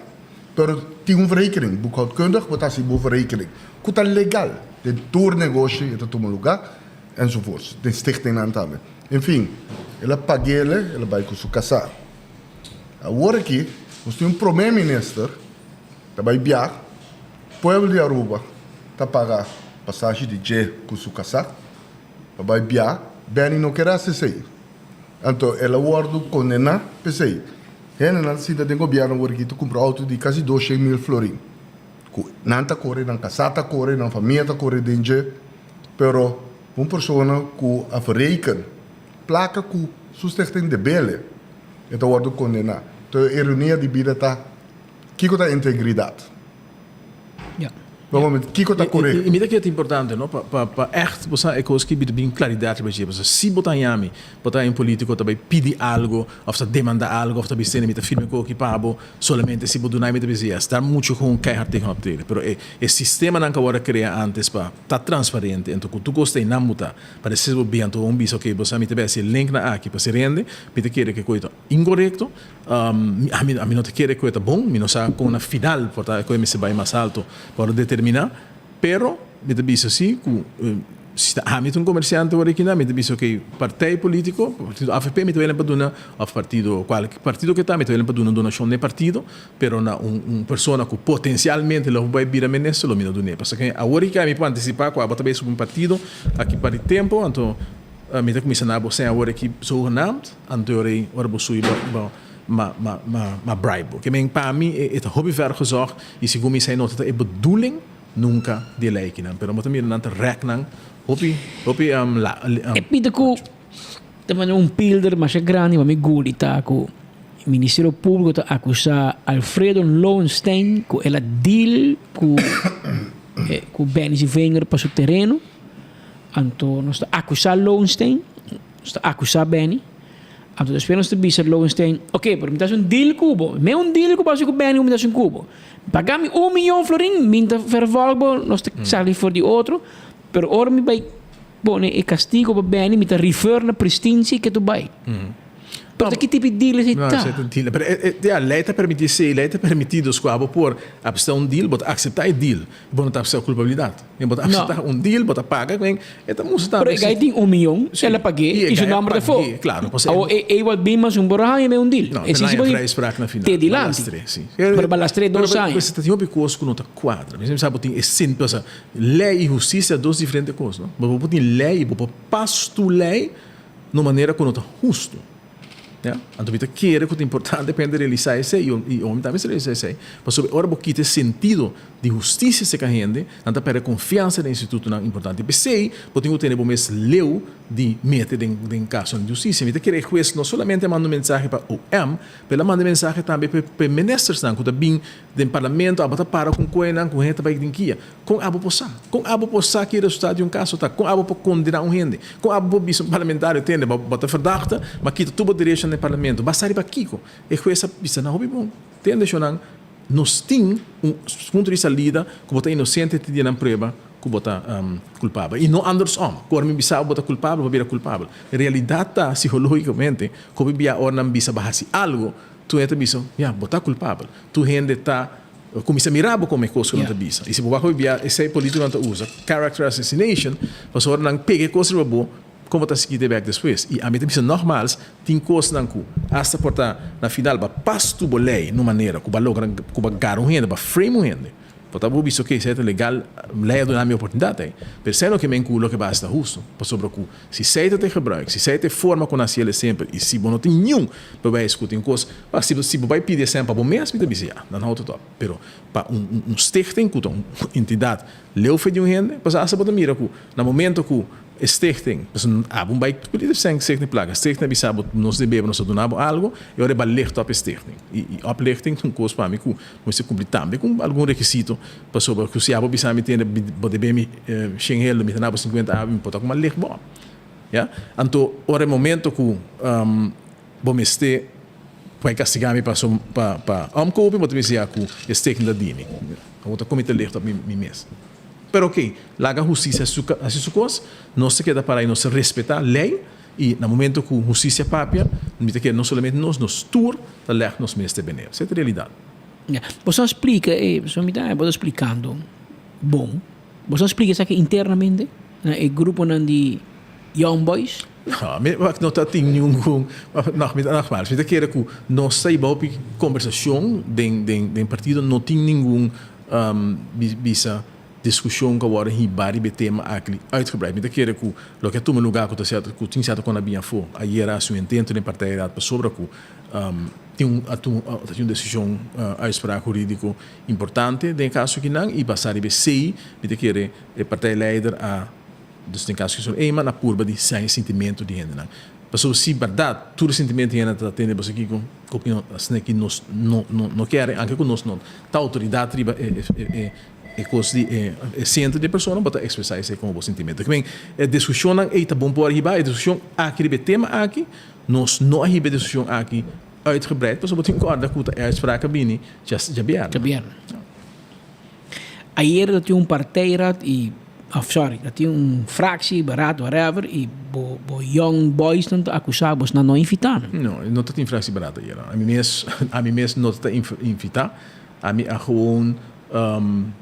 Pero tin un verrekening, boekhoudkundig bo ta hasi bo verrekening, ku ta legal. Den tur negoshi e ta tuma lugá, enzovoorts. Den stichtingnan tambe. En fin, el a pag'ele, el a bai ku su kasá. Awor aki nos tin un prome minister ta bai bia, pueblo di Aruba ta paga pasashi di dje ku su kasá pa bai bia, Benny no ker hasi esei. Anto el a wòrdu kondená p'esei. Hendenan sinta den gobièrnu awor aki ta kumpra outo di kasi 200.000 florin. ku nan ta kore, nan kasá ta kore, nan famia ta kore den dje, pero un persona ku a verreken plaka ku su stichting debele e ta wòrdu kondená. Entonces e ironia di bida ta kiko ta integridat? Kiko ta korekto? I mi ta kere ta importante no pa pa pa ègt bo sa e kos ki bin klaridat riba dje pasobra si bo ta haña mi bo ta un politiko ta bai pidi algo òf ta demanda algo òf ta bisa tene mi ta firma e koki pa bo solamente si bo duna mi ta bisa yes daar moet je gewoon keihard tegen optreden pero e e sistemanan ku a wòrdu krea antes pa ta transparente anto ku tur kos ta einan bo ta pa despues bo bin anto bo bisa oke bo sa mi ta bai hasi e link nan aki pa si rende mi ta kere ku e koe ta inkorekto Ami ami no ta kere ku e ta bon, mi no sa kon na final por ta ku e mester bai mas alto pa ora determiná, pero mi ta bisa si ku si ta ami ta un komersiante ora aki nan mi ta bisa okey partij politiko, partido avp mi ta welen pa duna òf partido kual partido ke ta mi ta welen pa duna un donashon na e partido, pero na un un persona ku potensialmente lo bai bira minister lo mi no dun'é pasobra awor aki ami por antisipá ku abo ta bai subi un partido aki par di tempu anto mi ta kuminsá na bo seña awor aki zogenaamd. Anto e rei ora bo subi bo bo ma ma ma ma bribe bo. Ke men pa mi e ta hopi ver gezocht i segun mi esei no ta e bedoeling nunca di e lei kinan. Pero bo ta mira nan ta rek nan hopi hopi la E pida ku ta manda un pilder masha grandi pa mi guli ta ku Ministerio Públiko ta akusá Alfredo Lowenstein ku el a deal ku ku Benny Zivinger pa su tereno. Anto nos ta akusá Lowenstein. Nos ta akusá Benny. Anto despues nos ta bisa Lowenstein, ok, pero mi ta hasi un deal ku bo. Mi un deal ku bo hasi ku Benny ku mi ta hasi ku bo. Paga mi un miyon florin, mi ta vervolg bo, nos ta sali for di otro. Pero ora mi bai pone e kastigo pa Benny, mi ta refer na Pristinsi ke tu bai. Pero ta ki tipo di deal esei ta? No, esei ta deal. Pero ya, lei ta permití esei, lei ta permití dus ku abo por apstá un deal, bo ta akseptá e deal. Bo no ta akseptá kulpabilidat. Bo ta akseptá un deal, bo ta paga, men e ta mustra tambe. Pero e guy tin un miyon, el a pag'é i su nòmber ta afó. Klaro. Awor e e wòrdu bin mas un por haña men un deal. No, e haña vrijspraak na final. Te dilanti. Balastr'é, si. Pero balastr'é dos aña. Pero ta tin hopi kos ku no ta kuadra. Mi sa bo tin e sin, pasobra lei i hustisia dos diferente kos, no? Bo por tin lei i bo por pas tur lei na un manera ku no ta hustu. Ya, anto mi ta kere ku ta importante pa hende realisá esei i i omi tambe mester realisá esei, pasobra ora bo kita e sentido di hustisia serka hende, nan ta pèrdè konfiansa den institutonan importante. P'esei bo tin ku tene bo mes leu di mete den den kasonan di hustisia. Mi ta kere e hues no solamente a manda un mensahe pa OM, pero el a manda e mensahe tambe pa pa e ministersnan ku ta bin den parlamento, abo ta para ku koenan ku hende ta bai den kia. Kon abo por sa? Kon abo por sa ki e resultado di un kaso ta? Kon abo por kondená un hende? Kon abo por bisa un parlamentario, Tende, bo bo ta verdachte, ma kita tur bo derechonan den parlamento. Basa riba kiko? E hues a bisa nan hopi bon. Tende, shonnan, nos tin un punto di salida ku bo ta inosente te dia nan prueba ku bo ta kulpabel. I no andersom, ku ora mi bisa bo bo ta kulpabel, bo bira kulpabel. Realidat ta, psikologikamente, ku hopi bia ora nan bisa bo hasi algu, tur hende ta bisa, ya, bo ta kulpabel. Tur hende ta Cuminsa mira bo como e cos cu nan ta bisa. Y si bo wak hopi bia esey politiconan ta usa, character assassination, pasobra nan pega e cos riba bo, con bo ta sigui te bek despues. Y ami ta bisa nogmaals, tin cosnan cu hasta por ta na final ba pas tu bo ley na un manera cu ba logra, cu ba gara un hende, ba frame un hende. Por ta bo bisa ok, esey ta legal, ley a duna mi oportunidad ey. Pero esey no ke men cu loke ba haci ta husto, pasobra cu Si esei ta te gebruik, si esei ta e forma ku nan hasi el esemper i si bo no tin niun bewijs ku tin kos, pa si si bo bai pidi esem pa bo mes mi ta bisa ya, dan houdt het op. Pero pa un un un stichting ku ta un entidat leu fe di un hende, pasobra asta bo ta mira ku na momento ku e stichting, pasobra abo bai pidi e stichting plaka, stichting a bisa bo nos debe bo, nos ta duna bo algo, e ora e bai licht op e stichting. I i oplichting ta un kos pa mi ku mester kumpli tambe ku algun rekisito. Pasobra ku si abo bisa mi tende bo debe mi shen heldo, mi ta na bo sinkuenta abi, mi por ta kuma lig bo. Ya? Anto ora e momento ku bo mester bai kastiga mi pa pa pa omkopi, bo ta bisa ya ku e stichting ta di mi. Bo ta komite licht op mi mes. Pero oke, laga hustisia hasi su kos, nos ta keda para i nos ta respeta lei i na momento ku hustisia papia, mi ta kere no solamente nos, nos tur ta leg nos mes te bener. Esei ta realidat. Ya. Bo sa splika e, pasobra mi ta bo ta splikando bon. Bo sa splika esaki internamente na e gruponan di Young Boys? No, mi no ta tin ningun, no, mi ta nogmaals, mi ta kere ku nos ta hiba hopi kombersashon den den den partido, no tin ningun bisa. diskushon ku a wòrdu hibá riba e tema aki uitgebreid. Mi ta kere ku loke a tuma lugá ku ta sierto ku tin sierto kon a bin afó ayera a hasi un intento den partijraad pasobra ku tin un a tuma ta tin un desishon uitspraak hurídiko importante den e kaso akinan i basá riba esei mi ta kere e partijleider a dus den kaso aki Eman a purba di siña e sintimentu di hendenan. Pasobra si bèrdat tur e sintimentu di hende ta tende boso kiko ku asina ki nos no no no kere anke ku nos no ta outoridat riba e e e kos di e e sentro di e persona bo ta ekspresá esei komo bo sintimentu. Ke men e diskushonnan ei ta bon por hiba e diskushon aki riba e tema aki nos no a hiba e diskushon aki uitgebreid pasobra bo tin kòrda ku ta e uitspraak a bini djabièrnè. Djabièrnè. Ayer ta tin un partijraad y of sorry ta tin un fractie, beraad, whatever y bo bo young boys nan ta acusa bos nan no invita nan. No, no ta tin fractie beraad ayer. Ami mes ami mes no ta invita. Ami a gewoon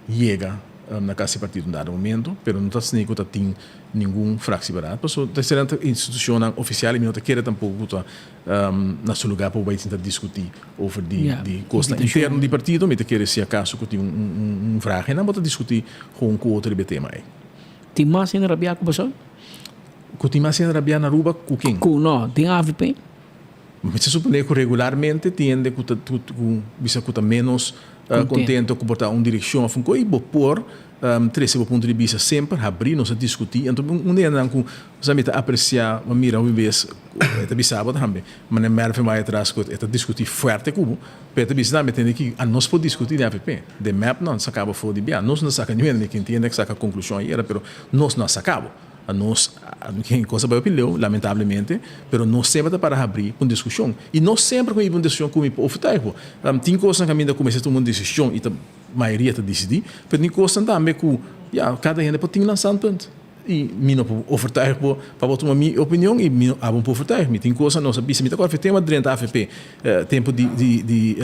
yega na cas di partido un dado momento, pero no ta asina cu ta tin ningun fractie beraad. Pasobra ta esnan ta institucionnan oficial y mi no ta kere tampoco cu ta na su lugar pa bo bai sinta discuti over di di cosnan interno di partido. Mi ta kere si acaso cu tin un vraag einan bo ta discuti gewoon cu otro riba e tema ei. Tin mas hende rabia cu boso? Cu tin mas hende rabia na Aruba cu ken? Cu no, den avp. Mi ta supone cu regularmente tin hende cu ta cu bisa cu ta menos contento cu por ta un direccion of un co y bo por trece bo punto di bista semper habri nos a discuti. Anto un di hendenan cu Sa mi ta aprecia pa mira hopi bes cu e ta bisa bo tambe. Manera Mervin bai atras cu e ta discuti fuerte cu bo, pero e ta bisa tambe tende ki anos por discuti den avp. Den mep no saca bo for di bia. Nos no saca niun hende, ken tin hende saca conclusion ayera, pero nos no a saca bo. Anos ken cosa bai hopi leu, lamentablemente, pero nos semper ta para habri pa un discusion. Y no semper cu mi hiba un discusion cu mi por overtuig bo. Tin cosnan caminda cu mester tuma un decision y ta mayoria ta dicidi, pero tin cosnan tambe cu ya cada hende por tin nan standpunt. I mi no por overtuig bo pa bo tuma mi opinion i mi no abo por overtuig mi. Tin cosa nos a bisa, mi ta acorda tema drenta avp tempo di di di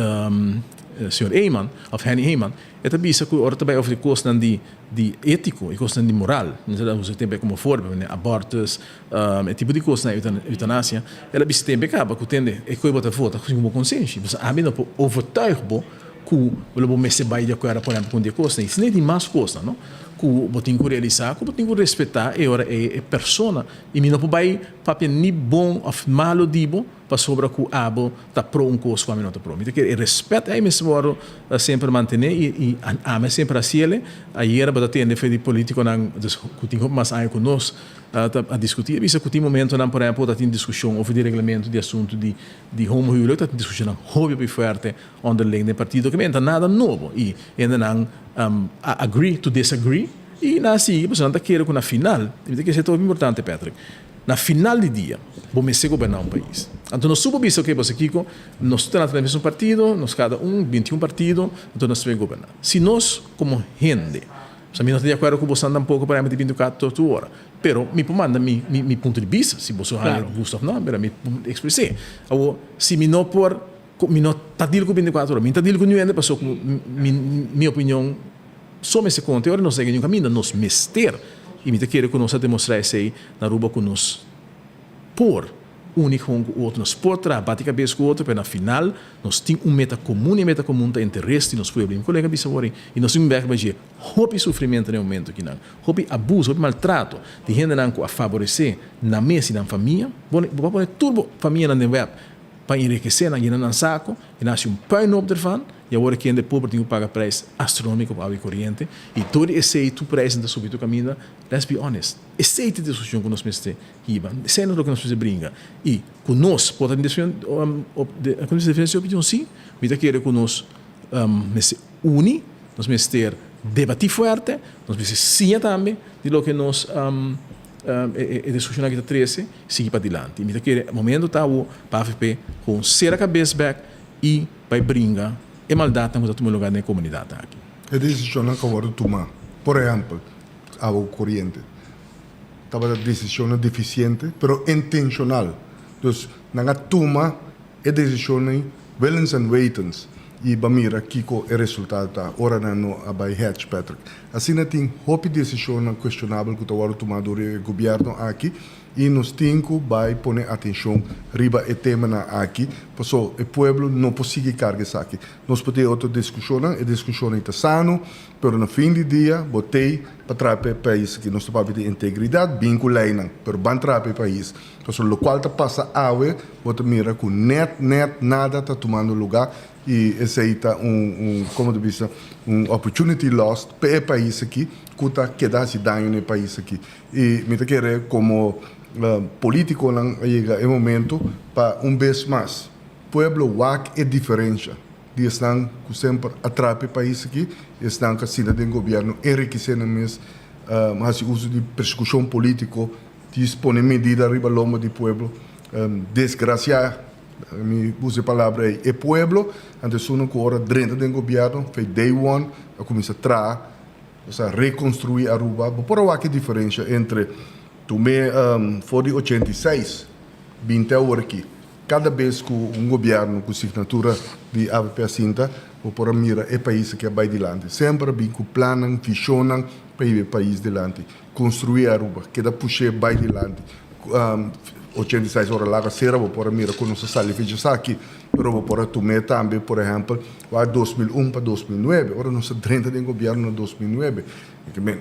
señor Eman of Henny Eman e ta bisa cu ora ta bay over di cosnan di di etico y cosnan di moral, mi ta usa e tempo como voorbeeld, manera abortus, e tipo di cosnan eutanasia, el a bisa tempo e caba cu tende e coe bo ta vota segun bo consenshi, pasobra ami no por overtuig bo ku lo bo mester bai di akuerdo por ehempel ku un di e kosnan. I si no tin mas kosnan no ku bo tin ku realisá ku bo tin ku respetá e ora ei e persona. I mi no por bai papia ni bon òf malu di bo pasobra ku abo ta pro un kos ku ami no ta pro. Mi ta kere e rèspèt ei mester wòrdu semper mantené i i ami a semper hasiel. Ayera bo ta tende fe di polítikonan dus ku tin hopi mas aña ku nos ta a diskutí a bisa ku tin momentonan por ehempel ta tin diskushon over di reglamento di asuntu di di homohuwelijk ta tin diskushonnan hopi hopi fuerte Onderling den partido ke men ta nada nobo i hendenan a agree to disagree i nan a sigui pasobra nan ta kere ku na final, i mi ta kere esei ta hopi importante Patrick, na final di dia bo mester goberná un pais. Anto nos tur por bisa oke pasobra kiko nos tur ta na mesun partido, nos kada un bintiun partido anto nos ta bin goberná. Si nos komo hende, pasobra mi no ta di akuerdo ku bosan tampoko por ehempel di bintikuater tur ora, pero mi por manda mi mi punto di bista si boso haña gusto òf no, pero mi por ekspres'é. Awor si mi no por Cu mi no ta deal cu binticuatro ora, mi ta deal cu niun hende paso cu mi mi opinion so mester conta y ora nos ta yega niun caminda nos mester y mi ta kere cu nos a demostra esey na Aruba cu nos por uni gewoon cu otro, nos por traha bati cabes cu otro pero na final nos tin un meta comun y e meta comun ta interes di nos pueblo y mi colega a bisa awor y nos tin bek dje hopi sufrimento na e momento akinan, hopi abuso, hopi maltrato di hendenan cu a faborece nan mes y nan famia, bo bo a pone tur bo famianan den web. Pa enrikesé nan yena nan sako i nan hasi un puinhoop dervan i awor kende pober tin ku paga prijs astronómiko pa awa i koriente i tur di esei tur prijsnan ta subi tur kaminda. Let's be honest, esei ta e diskushon ku nos mester hiba, esei no ta loke nos mester bringa i ku nos por ta diferensia di opinion si, mi ta kere ku nos mester uni, nos mester debatí fuerte, nos mester siña tambe di loke nos e diskushon aki ta trese. Sigui padilanti. Mi ta kere momento ta awo pa avp gewoon sera kabes bek i bai bringa e maldatnan ku ta tuma lugar den e komunidat aki. E desishonnan ku a wòrdu tumá, por ehèmpel, awa ku koriente, tabata desishonnan defisiente, pero intenshonal. Dus nan a tuma e desishonnan willens en wetens. i ba mira kiko e resultado ta ora nan no a bai hedge Patrick. Asina tin hopi desishonnan kuestionabel ku ta wòrdu tumá dor e gobièrnu aki i nos tin ku bai pone atenshon riba e temanan aki paso e pueblo no por sigui karga esaki. Nos por tin otro diskushonnan, e diskushonnan ta sano, pero na fin di dia bo tei pa traha pa e pais aki. Nos ta papia di integridat, bin ku leinan, pero ban traha pa e pais. Pasobra lokual ta pasa awe, bo ta mira ku nèt nèt nada ta tumando lugá i esei ta un un komo ta bisa un opportunity lost pa e pais aki ku ta keda hasi daño na e pais aki. I mi ta kere komo politikonan a yega e momento pa un bes mas pueblo wak e diferensha di esnan ku semper a traha pa e pais aki i esnan ku a sinta den gobièrnu enrikisé nan mes hasi uso di persekushon politiko Dis pone medida riba lombo di pueblo. Desgracia, mi usa e palabra ei, e pueblo, anto esunnan cu ora drenta den gobierno, fei day one, a cuminsa traha, osea reconstrui Aruba. Bo por a wak e diferencia entre tume for di 86 binti awor aki. Cada bes cu un gobierno cu signatura di avp a sinta, bo por a mira e pais aki a bay dilanti. Semper a bin cu plannan, visionnan pa hiba e pais dilanti. Construi Aruba, keda push'é bai dilanti. 86 ora laga sera bo por a mira ku nos a sali fecha esaki, pero bo por a tum'é tambe, por ehèmpel, wak 2001 pa 2009, ora nos a drenta den gobièrnu na 2009, ke men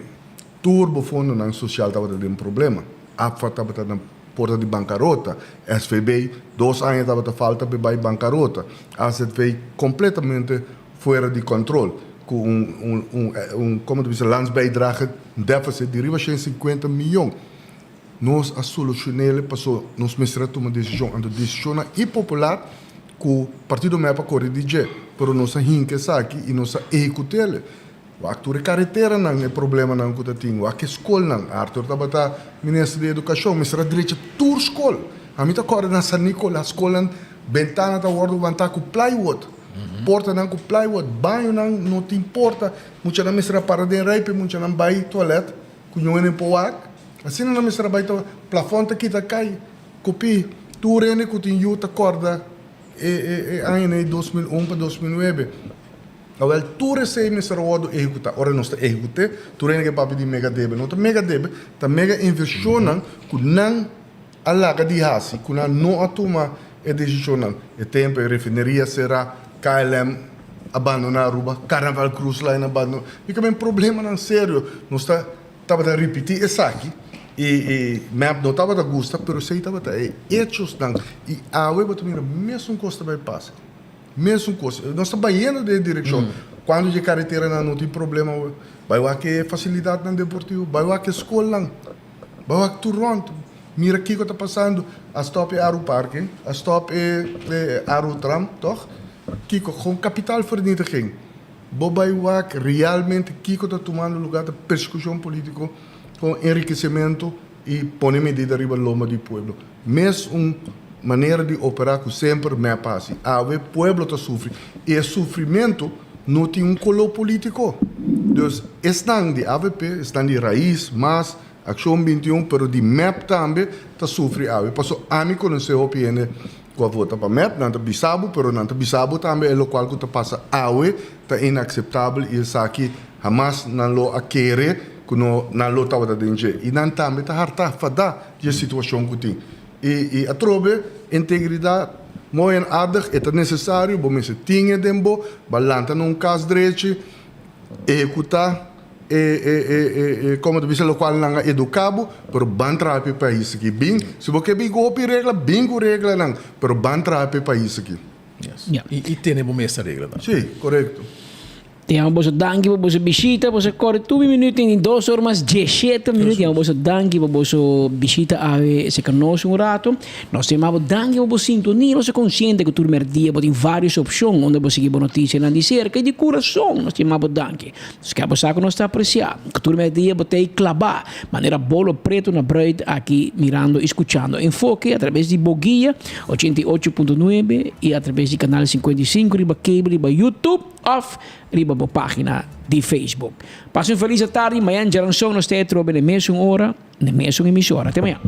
tur bo fondonan sosial tabata den problema, APFA tabata na porta di bankarota, SVB dos aña tabata falta pa e bai bankarota, AZV kompletamente fuera di control cu un un un un como ta bisa landsbijdrage deficit di riba 150 miyon. Nos a solucionele paso nos mester a tuma decision anto decisionnan impopular cu partido mep a core di dje pero nos a hinca esaki y nos a ehecutele. Wak tur e careteranan e problemanan cu ta tin wak e scolnan Arthur tabata minister di educacion mester a drecha tur scol ami ta corda na San Nicolas scolnan bentana ta wordo wanta cu plywood. Portanan ku plywood, bañonan no tin porta, muchanan mester a para den rei pa e muchanan bai toilet ku ñoe den por wak. Asina nan mester a bai toilet, plafòn ta kita kai, kopí. Tur hende ku tin yu ta kòrda e e añanan ei 2001 pa 2009. Awèl tur esei mester a wòrdu ehekutá. Ora nos ta ehekut'é, tur hende ke papia di mega debe. No ta mega debe, ta mega invershonnan ku nan a laga di hasi ku nan no a tuma e desishonnan. E tempu e refineria será, KLM a bandoná Aruba, Carnaval Cruise Line a bandoná. Mi ta men problemanan serio. Nos ta tabata ripití esaki i i mep no tabata gusta pero esei tabata e hechosnan i awe bo ta mira mesun kos ta bai pasa. Mesun kos. Nos ta bayendo den e direkshon. Kuantu dje kareteranan no tin problema awe? Bai wak e fasilidatnan deportivo, bai wak e skolnan. Bo wak tur rond, mira kiko ta pasando. A stop e Aru Parke, a stop e Aru Tram, toch? Kiko? Gewoon kapitaalvernietiging. Bo bai wak realmente kiko ta tumando lugar, ta persekushon politiko, gewoon enrikesemento i pone medida riba lomba di pueblo. Mes un manera di opera ku semper mep a hasi. Awe pueblo ta sufri i e sufrimento no tin un koló politiko. Dus esnan di avp, esnan di Raiz, mas, Akshon 21, pero di mep tambe ta sufri awe. Paso ami konosé hopi hende ku a vota pa mep, nan ta bisa bo, pero nan ta bisa bo tambe e lokual ku ta pasa awe ta inakseptabel i esaki hamas nan lo a kere ku no nan lo tabata den dje. I nan tambe ta hartá, fadá di e situashon ku tin. I i atrobe integridat mooi en aardig, e ta nesesario, bo mester tin e den bo, ba lanta na un kas drechi, ehekutá e e e e e komo ta bisa lokual nan a eduká bo, pero ban traha pa e pais aki. Bin, si bo ke bin ku hopi regla, bin ku reglanan, pero ban traha pa e pais aki. Yes. I tene bo mes reglanan. Sí, korekto. Te yama boso danki pa boso bishita. Boso kore tur mi minuut in dos or mas diesshete minuut. Yama boso danki pa boso bishita awe seka nos un rato. Nos ta yama bo danki pa bo sintonia. Nos ta konsiente ku tur merdia bo tin varios opshon unda bo sigui bo notisianan di serka i di kurason. Nos ta yama bo danki. Nos ke bo sa ku nos ta apresiá ku tur merdia bo ta ei klabá manera bolo pretu na bruid aki mirando i skuchando Enfoke atrabes di bo guia 88.9 i atrabes di kanal 55 riba cable riba YouTube. Of riba bo pagina di Facebook. Pasa un felis atardi, mañan djaranson nos ta e trobe na e mesun ora, na e mesun emisora. Te mañan.